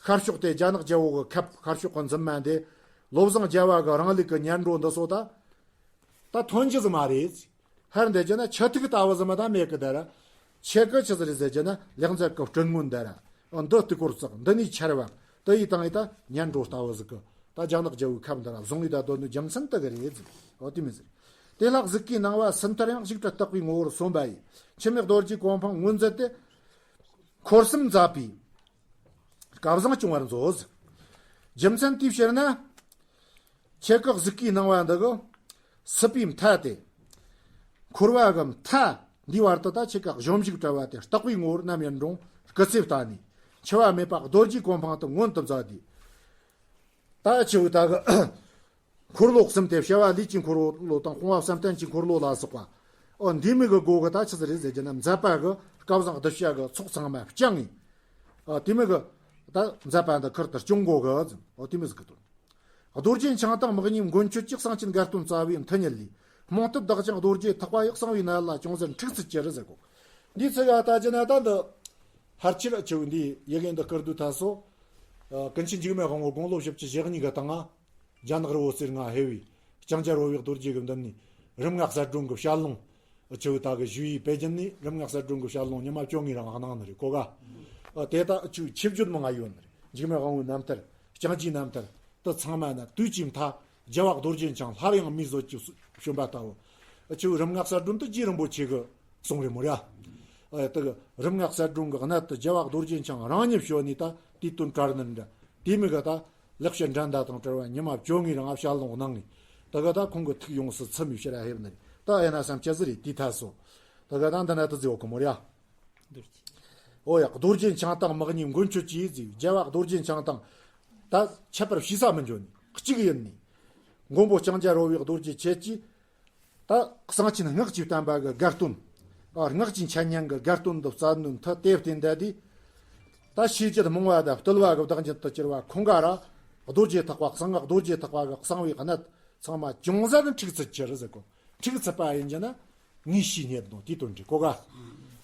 ཤར་ཕྱོགས་དེ་རྒྱ་ནག་རྒྱལ་པོ་གི་ཁབ། ཤར་ཕྱོགས་ཀྱི་འཛིན་མ་འདི། བློ་བཟང་རྒྱལ་བ་གི་རང་ལུགས་ཀྱི་སྙན་སྒྲོན་འདི་ཚོ་ད། ད་ཐོན་རྒྱུ་ཟིག་མ་རེད། ཧར་འདི་རྒྱུ་ན་ཆུ་ཐིགས་ལྟ་བུ་ཟིག་མ་ད་མེད་ཀི་ད་ར། ཆེ་ཀི་ཆི་ཟིག་རེད་ཟེར་རྒྱུ་ན་ལེགས་མཛད་ཀྱི་སྤྲིན་སྔོན་འདི་ར། འདི་དཀྱིལ་འཁོར་བརྩེགས། འདི་ནས་ཆར་བབས། དེ་ཡི་སྟེང་ཡི་ད་སྙན་སྒྲོན་ལྟ་བུ་ཟིག་གི། ད་རྒྱ་ནག་རྒྱལ་པོའི་ཁབ་འདི་ར་བཟུང་ཡི་ད་དོན་ནི་རྒྱུ་མཚན་དེ་གི་རེད་ཟེར། འོ་དེ་མི་ཟེར། དེ་ལྷག་གཟིགས་ཀའི་སྣང་བ་ཟིན་མཐར་ཡང་། ཞིག་ཏུ་བརྟག་པའི་ངོ་བོར་སོན་པ་ཡིས། འཆི་མེད་རྡོ་རྗེའི་གོ་འཕང་ངོས་འཛིན་ཏེ། འཁོར་གསུམ་མཛད་པའི་སྐལ་བཟང་སྐྱོང་བར་མཛོད། རྒྱུ་མཚན་དེའི་ཕྱིར་ན། ཆེ་ཀ་གཟིགས་ཀའི་སྣང་བ་འདི་གི་སྲིད་པའི་མཐའ་སྟེ། འཁོར་བ་གི་མཐའ་འདིའི་བར་དུ་ད་ཆེ་ཀ་གཞོམ་གཞིག་བྲལ་བ་དེ་བརྟག་པའི་ངོ་བོར་ནམ་ཡང་འགྲོ་སྐུ་ཚེ་བལྟ་ནས། འཆི་བ་མེད་པ་རྡོ་རྗེའི་གོ་འཕང་དུ་མངོན་དུ་མཛད་དེ། ད་ཆེ་བོ་ད་གི་འཁོར་ལོ་གསུམ་སྟེ། བྱ་བ་ལས་ཀྱི་འཁོར་ལོ་དང་། སྤོང་བ་བསམ་གཏན་གྱི་འཁོར་ལོ་ལ་སོགས་པ། ཨོ་འདི་མི་གི་སྒོ་གི་ད་ཆི་ཟིག་རེད་ཟེར་རྒྱུ་ན། མཛད་པ་གི་སྐལ་བཟང་གདུལ་བྱ་གི་ཚོགས་ཚང་མ་བསྐྱངས་ངེ། ཨོ་དེ་མི་གི་ད་མཛད་པ་འདི་ཁུར་དུ་སྐྱོང་དགོ་གི་ཟེར། ཨོ་དེ་མི་ཟིག་གི་དོན། རྡོ་རྗེ་འཆང་དང་དམག་གཉིས་མགོན་ཁྱོད་ཀྱི། གསང་ཆེན་དགའ་སྟོན་རྩ་བའི་མཐུ་ཉིད་ལས། རྨོངས་དད་བདག་ཅན་རྡོ་རྗེ་ཐེག་པ་ཡི། གསང་བའི་ནད་ལ་སྐྱོང་ཟེར་འཁྲུགས་ཚུལ་གྱི་རི་ཟེར་གོ། འདི་ཚིག་ག་ད་ཅི་ན་ད་འདི་ཕལ་ཆེར་ཆེ་བོ་འདི་ཡི་གེ་འདི་བསྐུར་དུས་ད་སོ། ཀུན་མཁྱེན་འཇིགས་མེད་དབང་པོ་དགུང་ལོ་བཞི་བཅུ་ཞེ་གཉིས་གི་སྟེང་ང་། རྒྱ་ནག་རི་བོ་རྩེར་ང་ཧེ་བའི་ལྕང་སྦྱར་བོ་བའི་རྡོ་རྗེ་གི་མདུན་ནས་རིམ་ལྔ་གསལ་སྒྲོན་གྱི་ཞལ་ལུང་། འུ་ཆོ་ད་གི་ཞུ་ཡིས་པེ་ཅིན་ནས་རིམ་ལྔ་གསལ་སྒྲོན་གི་ཞལ་ལུང་ཉི་མ་བཅོ་ལྔའི་རིང་གནང་ནི་རེད་གོ་ག། ཨ་དེ་ད་འུ་ཆོའི་ཆིབས་བརྗོད་མང་ང་ཡོད་ནི་རེད། འཇིགས་མེད་དབང་བོའི་རྣམ་ཐར། ལྕང་སྐྱའི་རྣམ་ཐར། དེ་ཚང་མ་ན་དུས་ཀྱི་མཐའ་རྒྱལ་བ་རྡོ་རྗེ་འཆང་སླར་ཡང་མིའི་གཟུགས་ཀྱིས་བྱོན་པ་ལྟ་བུ། འུ་ཆོའི་རིམ་ལྔ་གསལ་སྒྲོན་དུ་རྗེ་རིན་པོ་ཆེ་གི་གསུང་རེད་མོ་ར། ཨ་དེ་གི་རིམ་ལྔ་གསལ་སྒྲོན་གི་གནད་དུ་རྒྱལ་བ་རྡོ་རྗེ་འཆང་རང་ཉིད་བྱོན་ནས་ད་དེའི་དོན་བཀྲལ་ནི་འདྲ། དེ་མི་གི་ད་ལེགས་བཤད་འགྲན་ཟླ་དང་བྲལ་བ་ཉི་མ་བཅོ་ལྔའི་རིང་ཞལ་ལུང་གནང་ངས། ད་གི་ད་ཁོང་གི་ཐུགས་ཡོངས་སུ་ཚིམ་པའི་ཕྱིར་ཨ་ཧེབ་ནི་རེད། ད་ཨེ་ན་བསམ་ཅི་ཟིག་རེད་དེའི་ཐད་སོ། ད་གི་ད་འདི་ན་དུ་ཟེར་བ་གི་མོ་ར། ཨོ་ཡ། རྡོ་རྗེ་འཆང་དང་དམག་གཉིས་མགོན་ཁྱོད་ཀྱིས་བརྫིས། རྒྱལ་བ་རྡོ་རྗེ་འཆང་དང་ད་ཁྱད་པར་ཕྱེ་ས་མི་འཇོན་ནི་གཅིག་ཡིན་ནི། མགོན་པོ་ལྕང་སྐྱ་རོལ་བའི་རྡོ་རྗེ་ཁྱེད་ཀྱིས་ད་གསང་ཆེན་སྔགས་ཀྱི་བསྟན་པ་གི་དགའ་སྟོན། ཨ་སྔགས་ཀྱི་འཆད་ཉན་གྱི་དགའ་སྟོན་དུ་བསྩལ་ནོ་མཐུ་དེ་བརྟེན་ད་དེ། ད་ཤེས་བྱེད་རྨོངས་པ་དང་བརྟུལ་བ་གི་བདག་ཉིད་དུ་གྱུར་བ་ཁོང་ག་ར་རྡོ་རྗེ་ཐེག་པ་གསང་སྔགས་རྡོ་རྗེ་ཐེག་པ་གི་གསང་བའི་གནད་ཚང་མ་ཅུང་ཟད་ནི་འཁྲུག་ཚུལ་གྱི་རེད་ཟེར་གོ། འཁྲུག་ཚུལ་པ་ཡིན་གྱི་ན་ངེས་ཤེས་རྙེད་ནོ་དེའི་དོན་འདྲི་གོ་ག།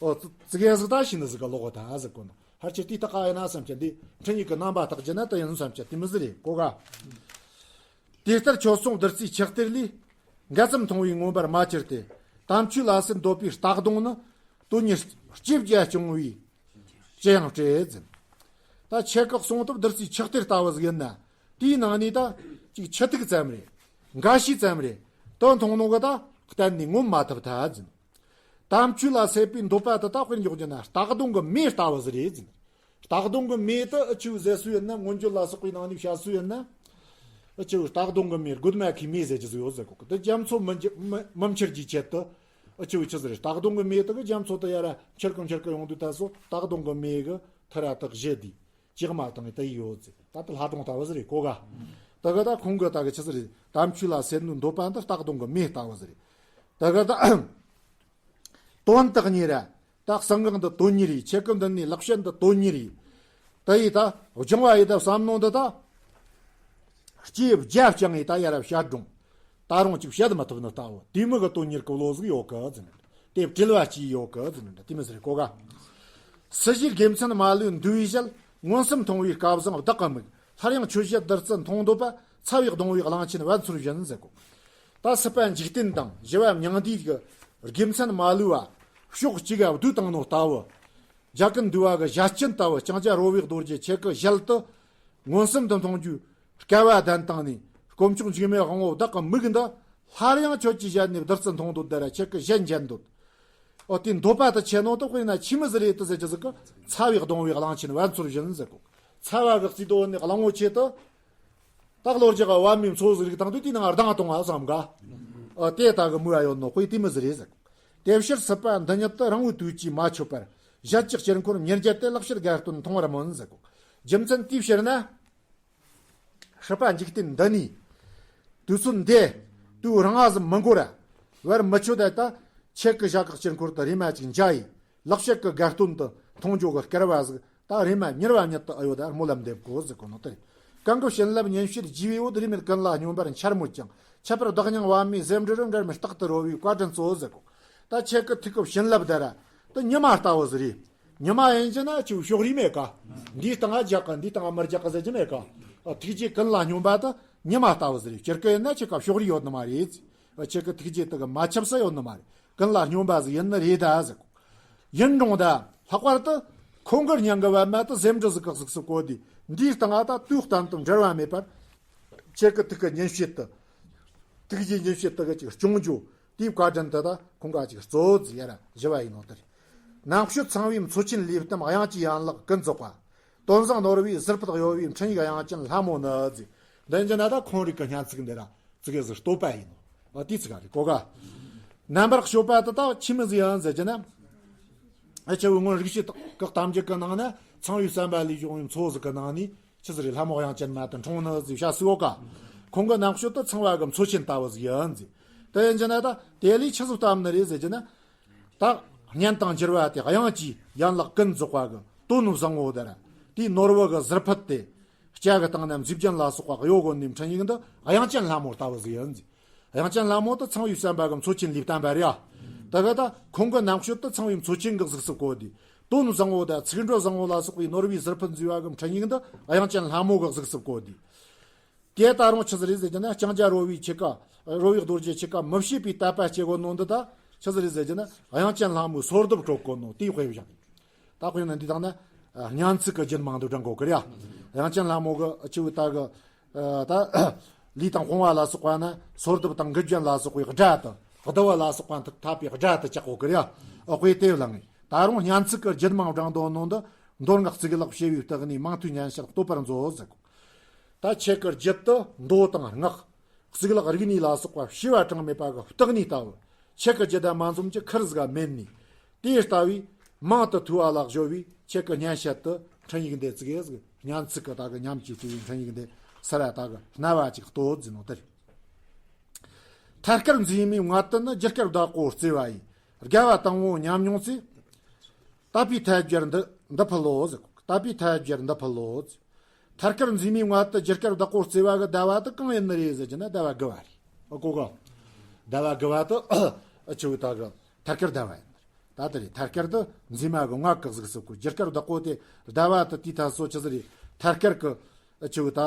ཨོ་ཙི་ཙི་གེ་ཟིག་ད་ཤི་ནི་ཟིག་ག་ལོག་གོ་ད་ཟེར་གོ་ནོ། ཧར་ཆེ་དེ་ད་ག་ཡིན་ན་བསམ་གྱི་འདི་འཕྲིན་ཡིག་གི་རྣམ་པ་དག་གྱི་ན་ད་ཡིན་བསམ་གྱི་དེ་མི་ཟིག་རེད་གོ་ག། དེ་ལྟར་ཁྱོད་གསུང་བདུད་རྩིའི་ཆུ་གཏེར་ལས། འགལ་ཙམ་མཐོང་བའི་མངོན་པར་མ་གྱུར་ཏེ། དམ་ཆོས་ལ་སེམས་འདོད་པའི་རྟ་གདོང་ནི། དོན་གཉེར་སྐྱེ་བརྒྱ་སྐྱོང་བའི་ཅི་ཡང་བྲེད་ཟིན། ད་ཁྱེད་ཀྱི་གསུང་དུ་བདུད་རྩིའི་ཆུ་གཏེར་ལྟ་བུ་ཟིག་ཡིན་ན། དེའི་ནང་ནས་ད་ཅིག་ཆུ་ཐིགས་ཙམ་རེད། འགའ་ཤས་ཙམ་རེད། དོན་མཐོང་ནོ་གི་ད་གཏན་ནས་ངོམ་མ་ཐུབ་ཐལ་ཟིན། དམ་ཆོས་ལ་སྲེད་པའི་འདོད་པ་དེ་ད་དཔེར་འཇོག་རྒྱུ་ན་རྟ་གདོང་གི་མེ་ལྟ་བུ་ཟིག་རེད་ཟིན། རྟ་གདོང་གི་མེ་དེ་འུ་ཆོས་ཟེར་སུ་ཡིན་ན། མངོན་བརྗོད་ལ་སོགས་པའི་ནང་ནས་བཤད་སུ་ཡིན་ན། འུ་ཆོས་རྟ་གདོང་གི་མེ་རྒོད་མ་ཁའི་མེ་ཟེར་གྱི་ཟིག་ཡོད་ཟེར་གོ་གི། དེ་རྒྱ་མཚོ་མི་འགྱུར་མི་མི་འཕྱུར་གྱི་ཆེད་དུ་འུ་ཆོས་ཆི་ཟེར། རྟ་གདོང་གི་མེ་དེ་གི་རྒྱ་མཚོ་དེ་ཡར་འཕྱུར་གི་འཕྱུར་གི་ཡོང་དུས་ད་སོ་རྟ་གདོང་གི་མེ་གི་ཐི་ར་དག་བཞི་དེ་ལྕགས་མ་དང་དེ་ཡོད་ཟེར། ད་དེ་ལྷ་སྒྲུང་ལྟ་བུ་ཟིག་རེད་གོ་ག། ད་གི་ད་ཁོང་གི་ད་གི་ཆི་ཟིག་རེད། དམ་ཆོས་ལ་སེམས་ནི་འདོད་པ་འདི་རྟ་གདོང་གི་མེ་ལྟ་བུ་ཟིག་རེད། ད་གི་ད་དོན་དག་གཉེར་ར། ད་གསང་སྔགས་འདི་དོན་གཉེར་རེད། ཁྱེད་ཀྱི་འདི་ནས་ལེགས་བཤད་འདི་དོན་གཉེར་རེད། ད་ཡིས་ད་སྦྱང་བ་ཡིས་ད་བསམ་མནོ་འདི་ད་སྐྱེས་བརྒྱ་བསྐྱངས་ངས་ད་ཡར་བཤད་སྒྲུང་། ད་རུང་ཅིག་བཤད་མ་ཐུབ་ནི་ལྟ་བུ། དེ་མི་གི་དོན་གཉེར་གི་བློ་ཟིག་ཡོད་གི་ཟེར། དེ་བྲེལ་བ་ཅིག་ཡོད་གི་ཟེར། དེ་མི་ཟེར་གོ་ག། སྲིད་ཞིའི་དགེ་མཚན་མ་ལུས་འདུལ་བའི་ཞལ། མངོན་སུམ་མཐོང་བའི་སྐལ་བཟང་བདག་གི་མིག། སླར་ཡང་ཆོས་བཤད་བདུད་རྩི་འཐུང་འདོད་པ། ཚ་བས་གདུང་བའི་གླང་ཆེན་བལ་ཚོར་བཞིན་ཟེར་གོ། ད་སྲིད་པ་འཇིག་རྟེན་དང་ཞི་བ་མྱང་འདས་ཀྱི་དགེ་མཚན་མ་ལུས་པ་ཕྱོགས་གཅིག་ག་བསྡུས་བཏང་ནོ་ལྟ་བུ། རྒྱ་ཀུན་འདུས་པ་གི་ཞལ་ཆེན་ལྟ་བུ་ལྕང་སྐྱ་རོལ་བའི་རྡོ་རྗེ་ཁྱེད་ཀྱི་ཞལ་དུ་མངོན་སུམ་དུ་མཐོང་རྒྱུའི་སྐལ་བ་ལྡན་བཏང་ནས། དཀོན་མཆོག་འཇིགས་མེད་དབང་པོ་བདག་གི་མིག་འདི་སླར་ཡང་ཁྱོད་ཀྱི་ཞལ་ནས་བདུད་རྩི་འཐུང་འདོད། དེ་ར་ཁྱེད་ཀྱི་ཞལ་མཇལ་འདོད། ཨོ་དེ་འདོད་པ་དེ་ཆེ་ནོ་དེ་དཔེར་ན་ཆི་མོ་ཟིག་རེད་དེ་ཟེར་གྱི་ཟིག་གི། ཚ་བས་གདུང་བའི་གླང་ཆེན་བལ་ཚོར་བཞིན་ཟེར་གོ། ཚ་བ་གི་རྩིས་དོན་ནི་གླང་བོ་ཆེ་དེ། ད་གློ་རྒྱག་ག་བ་མོའི་མཚོ་ཟིག་རིག་བཏང་དུས་དེའི་ནང་ང་ལྡང་གཏོང་བ་བསམ་ག། ཨ་དེ་ལྟ་གི་མོ་ཡ་ཡོད་ནོ་དཔེ་དེ་མོ་ཟིག་རེད་ཟེར། དེ་ཕྱིར་སྲིད་པ་འདི་ཉིད་དུ་རིང་བོའི་དུས་ཀྱིས་མ་ཆོད་པར། ཞལ་གྱི་དཀྱིལ་འཁོར་ཉེར་བརྒྱད་དེ་ལེགས་བཤད་དགའ་སྟོན་མཐོང་བར་སྨོན་ཟེར་གོ། རྒྱུ་མཚན་དེའི་ཕྱིར་ན། སྲིད་པ་འཇིག་རྟེན་འདི་ནས། དུས་ཚོད་འདི་དུས་རིང་ང་ཟིག་མི་འགོར་ར། བར་མི་ཆོད་ད་ལྟ་ཁྱེད་ཀྱི་ཞལ་གྱི་དཀྱིལ་འཁོར་དུ་རེམ་མ་ཅིག་མཇལ་ཡི། ལེགས་བཤད་ཀྱི་དགའ་སྟོན་དུ་མཐོང་རྒྱུ་གི་སྐལ་བ་ཟིག་ད་རེམ་མ་མྱུར་བ་ཉིད་དུ་ཨ་ཡོད་ད་སྨོན་ལམ་འདེབས་དགོས་ཟེར་གོ་ནོ་དེ་རེད། གང་གི་བྱིན་རླབས་ཉིན་བྱེད་རྒྱས་པའི་འོད། རེ་མིག་ཀུན་ལ་སྙོམས་པར་འཆར་མོད་ཀྱང་། ཁྱད་པར་བདག་སྙིང་པདྨའི་ཟེའུ་འབྲུ་རུ། འབྲལ་མེད་རྟག་ཏུ་རོལ་བའི་བཀའ་དྲིན་སྩོལ་ཟེར་གོ། ད་ཁྱེད་ཀྱི་ཐུགས་ཀྱི་བྱིན་རླབས་དེ་ར་དེ་ཉི་མ་ལྟ་བུ་ཟིག་རེད། ཉི་མ་ཡིན་གྱི་ན་ཅིག་ཕྱོགས་རིས་མེད་ཀ། འདིའི་སྟེང་ང་རྒྱག་གི། འདིའི་སྟེང་ང་མི་རྒྱག་གི་ཟེར་གྱི་མེད་ཀ། ཨ་ཐུགས་རྗེ་ཀུན་ལ་སྙོམས་པ་དེ་ཉི་མ་ལྟ་བུ་ཟིག་རེད། སྤྱིར་གི་ཡིན་ན་ཁྱེད་ཀ་ཕྱོགས་རིས་ཡོད་ནི་མ་རེད། ཨ་ཁྱེད་ཀྱི་ཐུགས་རྗེ་དེ་གི་མ་ཁྱབ་ས་ཡོད་ནི་མ་རེད། ཀུན་ལ་སྙོམས་པ་ཟིག་ཡིན་ནི་རེད་ད་ཟེར་གོ། ཡིན་རུང་ད་ལྷག་པར་དུ་ཁོང་གི་སྙིང་གི་པདྨ་དེ་ཟེའུ་འབྲུ་ཟིག་གི་གཟུགས་སུ་བཀོད་དེ། འདིའི་སྟེང་ང་ད་དུས་གཏན་དུ་འབྲལ་བ་མེད་པར་ཁྱེད་ཀྱི་ཐུགས་ཀྱི་ཉིན་བྱེད་དེ། ཐུགས་རྗེའི་ཉིན་བྱེད་དེ་གི་ཅིག་སྐྱོང་རྒྱུ། དེའི་བཀའ་དྲིན་དེ་ད་ཁོང་ག་ཅིག་གཙོ་བོ་ཟིག་ཡར་བཞི་བ་ཡིན་ནོ་དེ་རེད། ནང་བཤད་ཚངས་པའི་མཚོ་ཆེན་ལུས་གཏམ། དབྱངས་ཀྱི་ཡན་ལག་ཀུན་རྫོགས་པ། དོན་བཟང་ནོར་བུའི་ཟུར་ཕུད་གཡོ་བའི། འཕྲིན་ཡིག་དབྱངས་ཅན་ལྷ་མོ་ནི་ཟེར། འདི་འདྲ་ན་ད་ཁོང་རིགས་ཀྱི་སྙན་ཚིག་འདི་ར་ཙི་གེ་ཟིག་བསྟོད་པ་ཡིན་ནོ། ཨ་དེ་ཚིག་ག་རེད་གོ་ག། རྣམ་པར་དཔྱོད་པ་དེ་ད་ཆི་མོ་ཟིག་ཡིན་ཟེར་གྱི་ན། ཨ་ཆེ་བོའི་སྔོན་རིག་བྱེད་ཀྱི་གཏམ་རྒྱུད་ཀྱི་ནང་ན་ཚངས་པའི་བསམ་པ་ལས་བྱུང་བའི་མཚོ་ཟིག་གི་ནང་ནས་ཆི་ཟིག་རེད། ལྷ་མོ་དབྱངས་ཅན་མ་དེ་འཁྲུངས་ནི་ཟིག་བྱ་སྲིད་གོ་ག། ཁོང་གི་ནང་བཤད་དེ་ཚངས་པ་གི་མཚོ་ཆེན་ལྟ་བུ་ཟིག་ཡིན་ཟེར། དེ་ཡིན་གྱི་ན་ད་དེ་ལས་ཆི་ཟིག་བལྟམས་ནི་རེད་ཟེར་གྱི་ན། ད་སྙན་དང་འགྱུར་བ་དེ། དབྱངས་ཀྱི་ཡན་ལག་ཀུན་རྫོགས་པ་གི་དོན་བཟང་བོ་དེ་ར། དེའི་ནོར་བུ་གི་ཟུར་ཕུད་དེ། སྐྱ་གི་སྟེང་ན་མཛེས་རྒྱན་ལ་སོགས་པ་གཡོ་བཀོད་ནས་འཕྲིན་ཡིག་འདི་དབྱངས་ཅན་ལྷ་མོ་ལྟ་བུ་ཟིག་ཡིན་ཟེར། དབྱངས་ཅན་ལྷ་མོ་དེ་ཚངས་པའི་བསམ་པ་གི་མཚོ་ཆེན་ལུས་གཏམ་པ་རེད་ཡ། དེ་གི་ད་ཁོང་གི་ནང་བཤད་དེ་ཚངས་པའི་མཚོ་ཆེན་གི་གཟུགས་སུ་བཀོད་དེ། དོན་བཟང་བོ་དང་ཚིག་འབྲུ་བཟང་བོ་ལ་སོགས་པའི་ནོར་བུའི་ཟུར་ཕུད་མཛེས་པ་གི་འཕྲིན་ཡིག་འདི་དབྱངས་ཅན་ལྷ་མོ་གི་གཟུགས་སུ་བཀོད་དེ། དེ་ད་རུང་ཆི་ཟིག་རེད་ཟེར་གྱི་ན། ལྕང་སྐྱ་རོལ་བའི་ཁྱེད་ཀ། རོལ་བའི་རྡོ་རྗེ་ཁྱེད་ཀ་མི་བྱེད་པའི་དད་པ་སྐྱེ་བོ་ནོ་འདི་ད། ཆི་ཟིག་རེད་ཟེར་གྱི་ན། དབྱངས་ཅན་ལྷ་མོའི་སོར་གདུབ་དཀྲོལ་གོ་ནོ་དེའི་དཔེ་བཞག་ད་དཔེར་ན་འདི་དང་ན། སྙན་ཚིག་གི་རྒྱུད་མང་དུ་བགྲང་གོ་གི་རེད་ཡ། དབྱངས་ཅན་ལྷ་མོ་གི་ཨ་ཆི་བུ་ད་གི། ད་ལུས་དང་དཔུང་བ་ལ་སོགས་པ་ན་སོར་གདུབ་དང་མགུལ་རྒྱན་ལ་སོགས་པའི་སྒྲ་དང་གདུ་བ་ལ་སོགས་པ་འཐག་པའི་སྒྲ་དེ་བཅག་གོ་གི་རེད་ཡ། ཨ་དཔེ་དེ་བླངས་ངེས། ད་རུང་སྙན་ཚིག་གི་རྒྱུད་མང་བགྲང་དོ་ནོ་འདི་མདོ་སྔགས་གཙུག་ལག་བྱེ་བའི་བརྟག་གཉིས་མང་ཐོས་སྙན་ཞལ་བསྟོད་པར་མཛོད་ཟེར་གོ། ད་ཆོས་ཀྱི་རྒྱུད་དུ་མདོ་དང་སྔགས། གཙུག་ལག་རིག་གནས་ལ་སོགས་པ་བྱེ་བ་གྲངས་མེད་པ་གི་བརྟག་གཉིས་ལྟ་བུ། ཆོས་ཀྱི་རྒྱུད་དུ་མ་འཛོམས་ཀྱི་ཁུར་ཟིག་མེད་ནི། དེ་ལྟ་བུའི་མང་དུ་ཐོས་པ་ལ་གཞོལ་བའི་ཆོས་ཀྱི་སྙན་ཞལ་དུ་འཕྲིན་ཡིག་འདི་བཙུགས་ཟིག་སྙན་ཚིག་གི་ད་གི་ཉམས་ཀྱིས་སྤྲས་པའི་འཕྲིན་ཡིག་འདི་སར་ད་གི་རྣ་བ་ཅིག་གཏོད་ཟིན་ནོ་དེ་རེད། ཐད་ཀར་འཛིན་མའི་མངལ་དུ་ནི་རྒྱུ་སྐར་ཟླ་གོར་བརྩེ་བ་ཡིས། དགའ་བ་དང་པོ་ཉམས་མྱོང་ཚེ། དད་པའི་ཐལ་སྦྱར་འདི་འདི་ཕུལ་ལོ་ཟེར་གོ། དད་པའི་ཐལ་སྦྱར་འདི་ཕུལ་ལོ་ཟེར། ཐད་ཀར་འཛིན་མའི་མངལ་དུ་རྒྱུ་སྐར་ཟླ་གོར་བརྩེ་བ་གི་ཟླ་བ་དེ་གང་ཡིན་ནི་རེད་ཟེར་གྱི་ན་ཟླ་བ་དགུ་བ་རེད། ཨ་གོ་གོ། ཟླ་བ་དགུ་བ་དེ་ཨ་ཆི་བུ་ད་གི་ཐད་ཀར་ཟླ་བ་ཡིན་ནི་རེད། ད་དེ་རེད། ཐད་ཀར་དུ་འཛིན་མ་གི་མངལ་གི་གཟུགས་སུ་གོ། རྒྱུ་སྐར་ཟླ་གོར་དེ་ཟླ་བ་དེ་དེའི་ཐད་སོ་ཆི་ཟིག་རེད། ཐད་ཀར་གི་ཨ་ཆི་བུ་ད་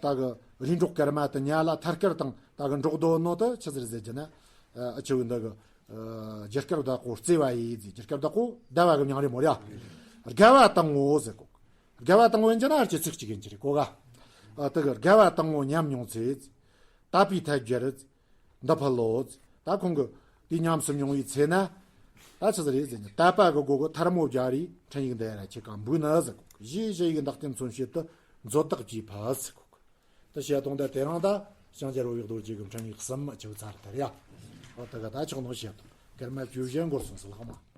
ད་གི་རིམ་གྲོ་སྐར་མ་དེ་ཉལ་ལ་ཐད་ཀར་དང་ད་གི་འགྲོགས་དོ་ནོ་དེ་ཆི་ཟིག་རེད་ཟེར་གྱི་ན། ཨ་ཆི་བུ་འདི་གི། རྒྱུ་སྐར་ཟླ་གོར་བརྩེ་བ་ཡིས་ཟེར། རྒྱུ་སྐར་ཟླ་གོར་ཟླ་བ་གི་མྱིང་རེད་མོ་ར། དགའ་བ་དང་པོ་ཟེར་གོ། དགའ་བ་དང་པོ་ཡིན་གྱི་ན་ཨ་ཅེ་ཚིག་གཅིག་ཡིན་གྱི་རེད་གོ་ག་ཨ་དེ་གི་དགའ་བ་དང་པོ་ཉམས་མྱོང་ཚེ། དད་པའི་ཐལ་སྦྱར་འདི་ཕུལ་ལོ། ད་ཁོང་གི་དེ་ཉམས་སུ་མྱོང་བའི་ཚེ་ན། ད་ཆི་ཟིག་རེད་ཟེར་ན་དད་པ་གི་སྒོ་གི་ཐལ་མོ་སྦྱར་རེ་འཕྲིན་ཡིག་འདི་ར་ཆེ་གང་འབུལ་ནི་ཟེར་གོ། གཞི་གཞི་ཡི་གི་བདག་བསྟན་མཚོན་བྱེད་དུ་མཛོད་བདག་གིས་ཕུལ་ཟེར་གོ། ད་བཤད་སྟངས་དེ་དེ་རིང་ད་ཞང་རྒྱལ་བོ་ཡག་རྡོ་རྗེ་གི་འཕྲིན་ཡིག་གསུམ་ཨ་ཆི་བུ་ཚར་དེ་རེད་ཡ། ཨོ་ད་ག་ད་ཆོག་ནོ་བཤད་དང་སྐར་མ་བཅུ་བཞི་འགོར་སོང་ཟེར་ལགས་མ།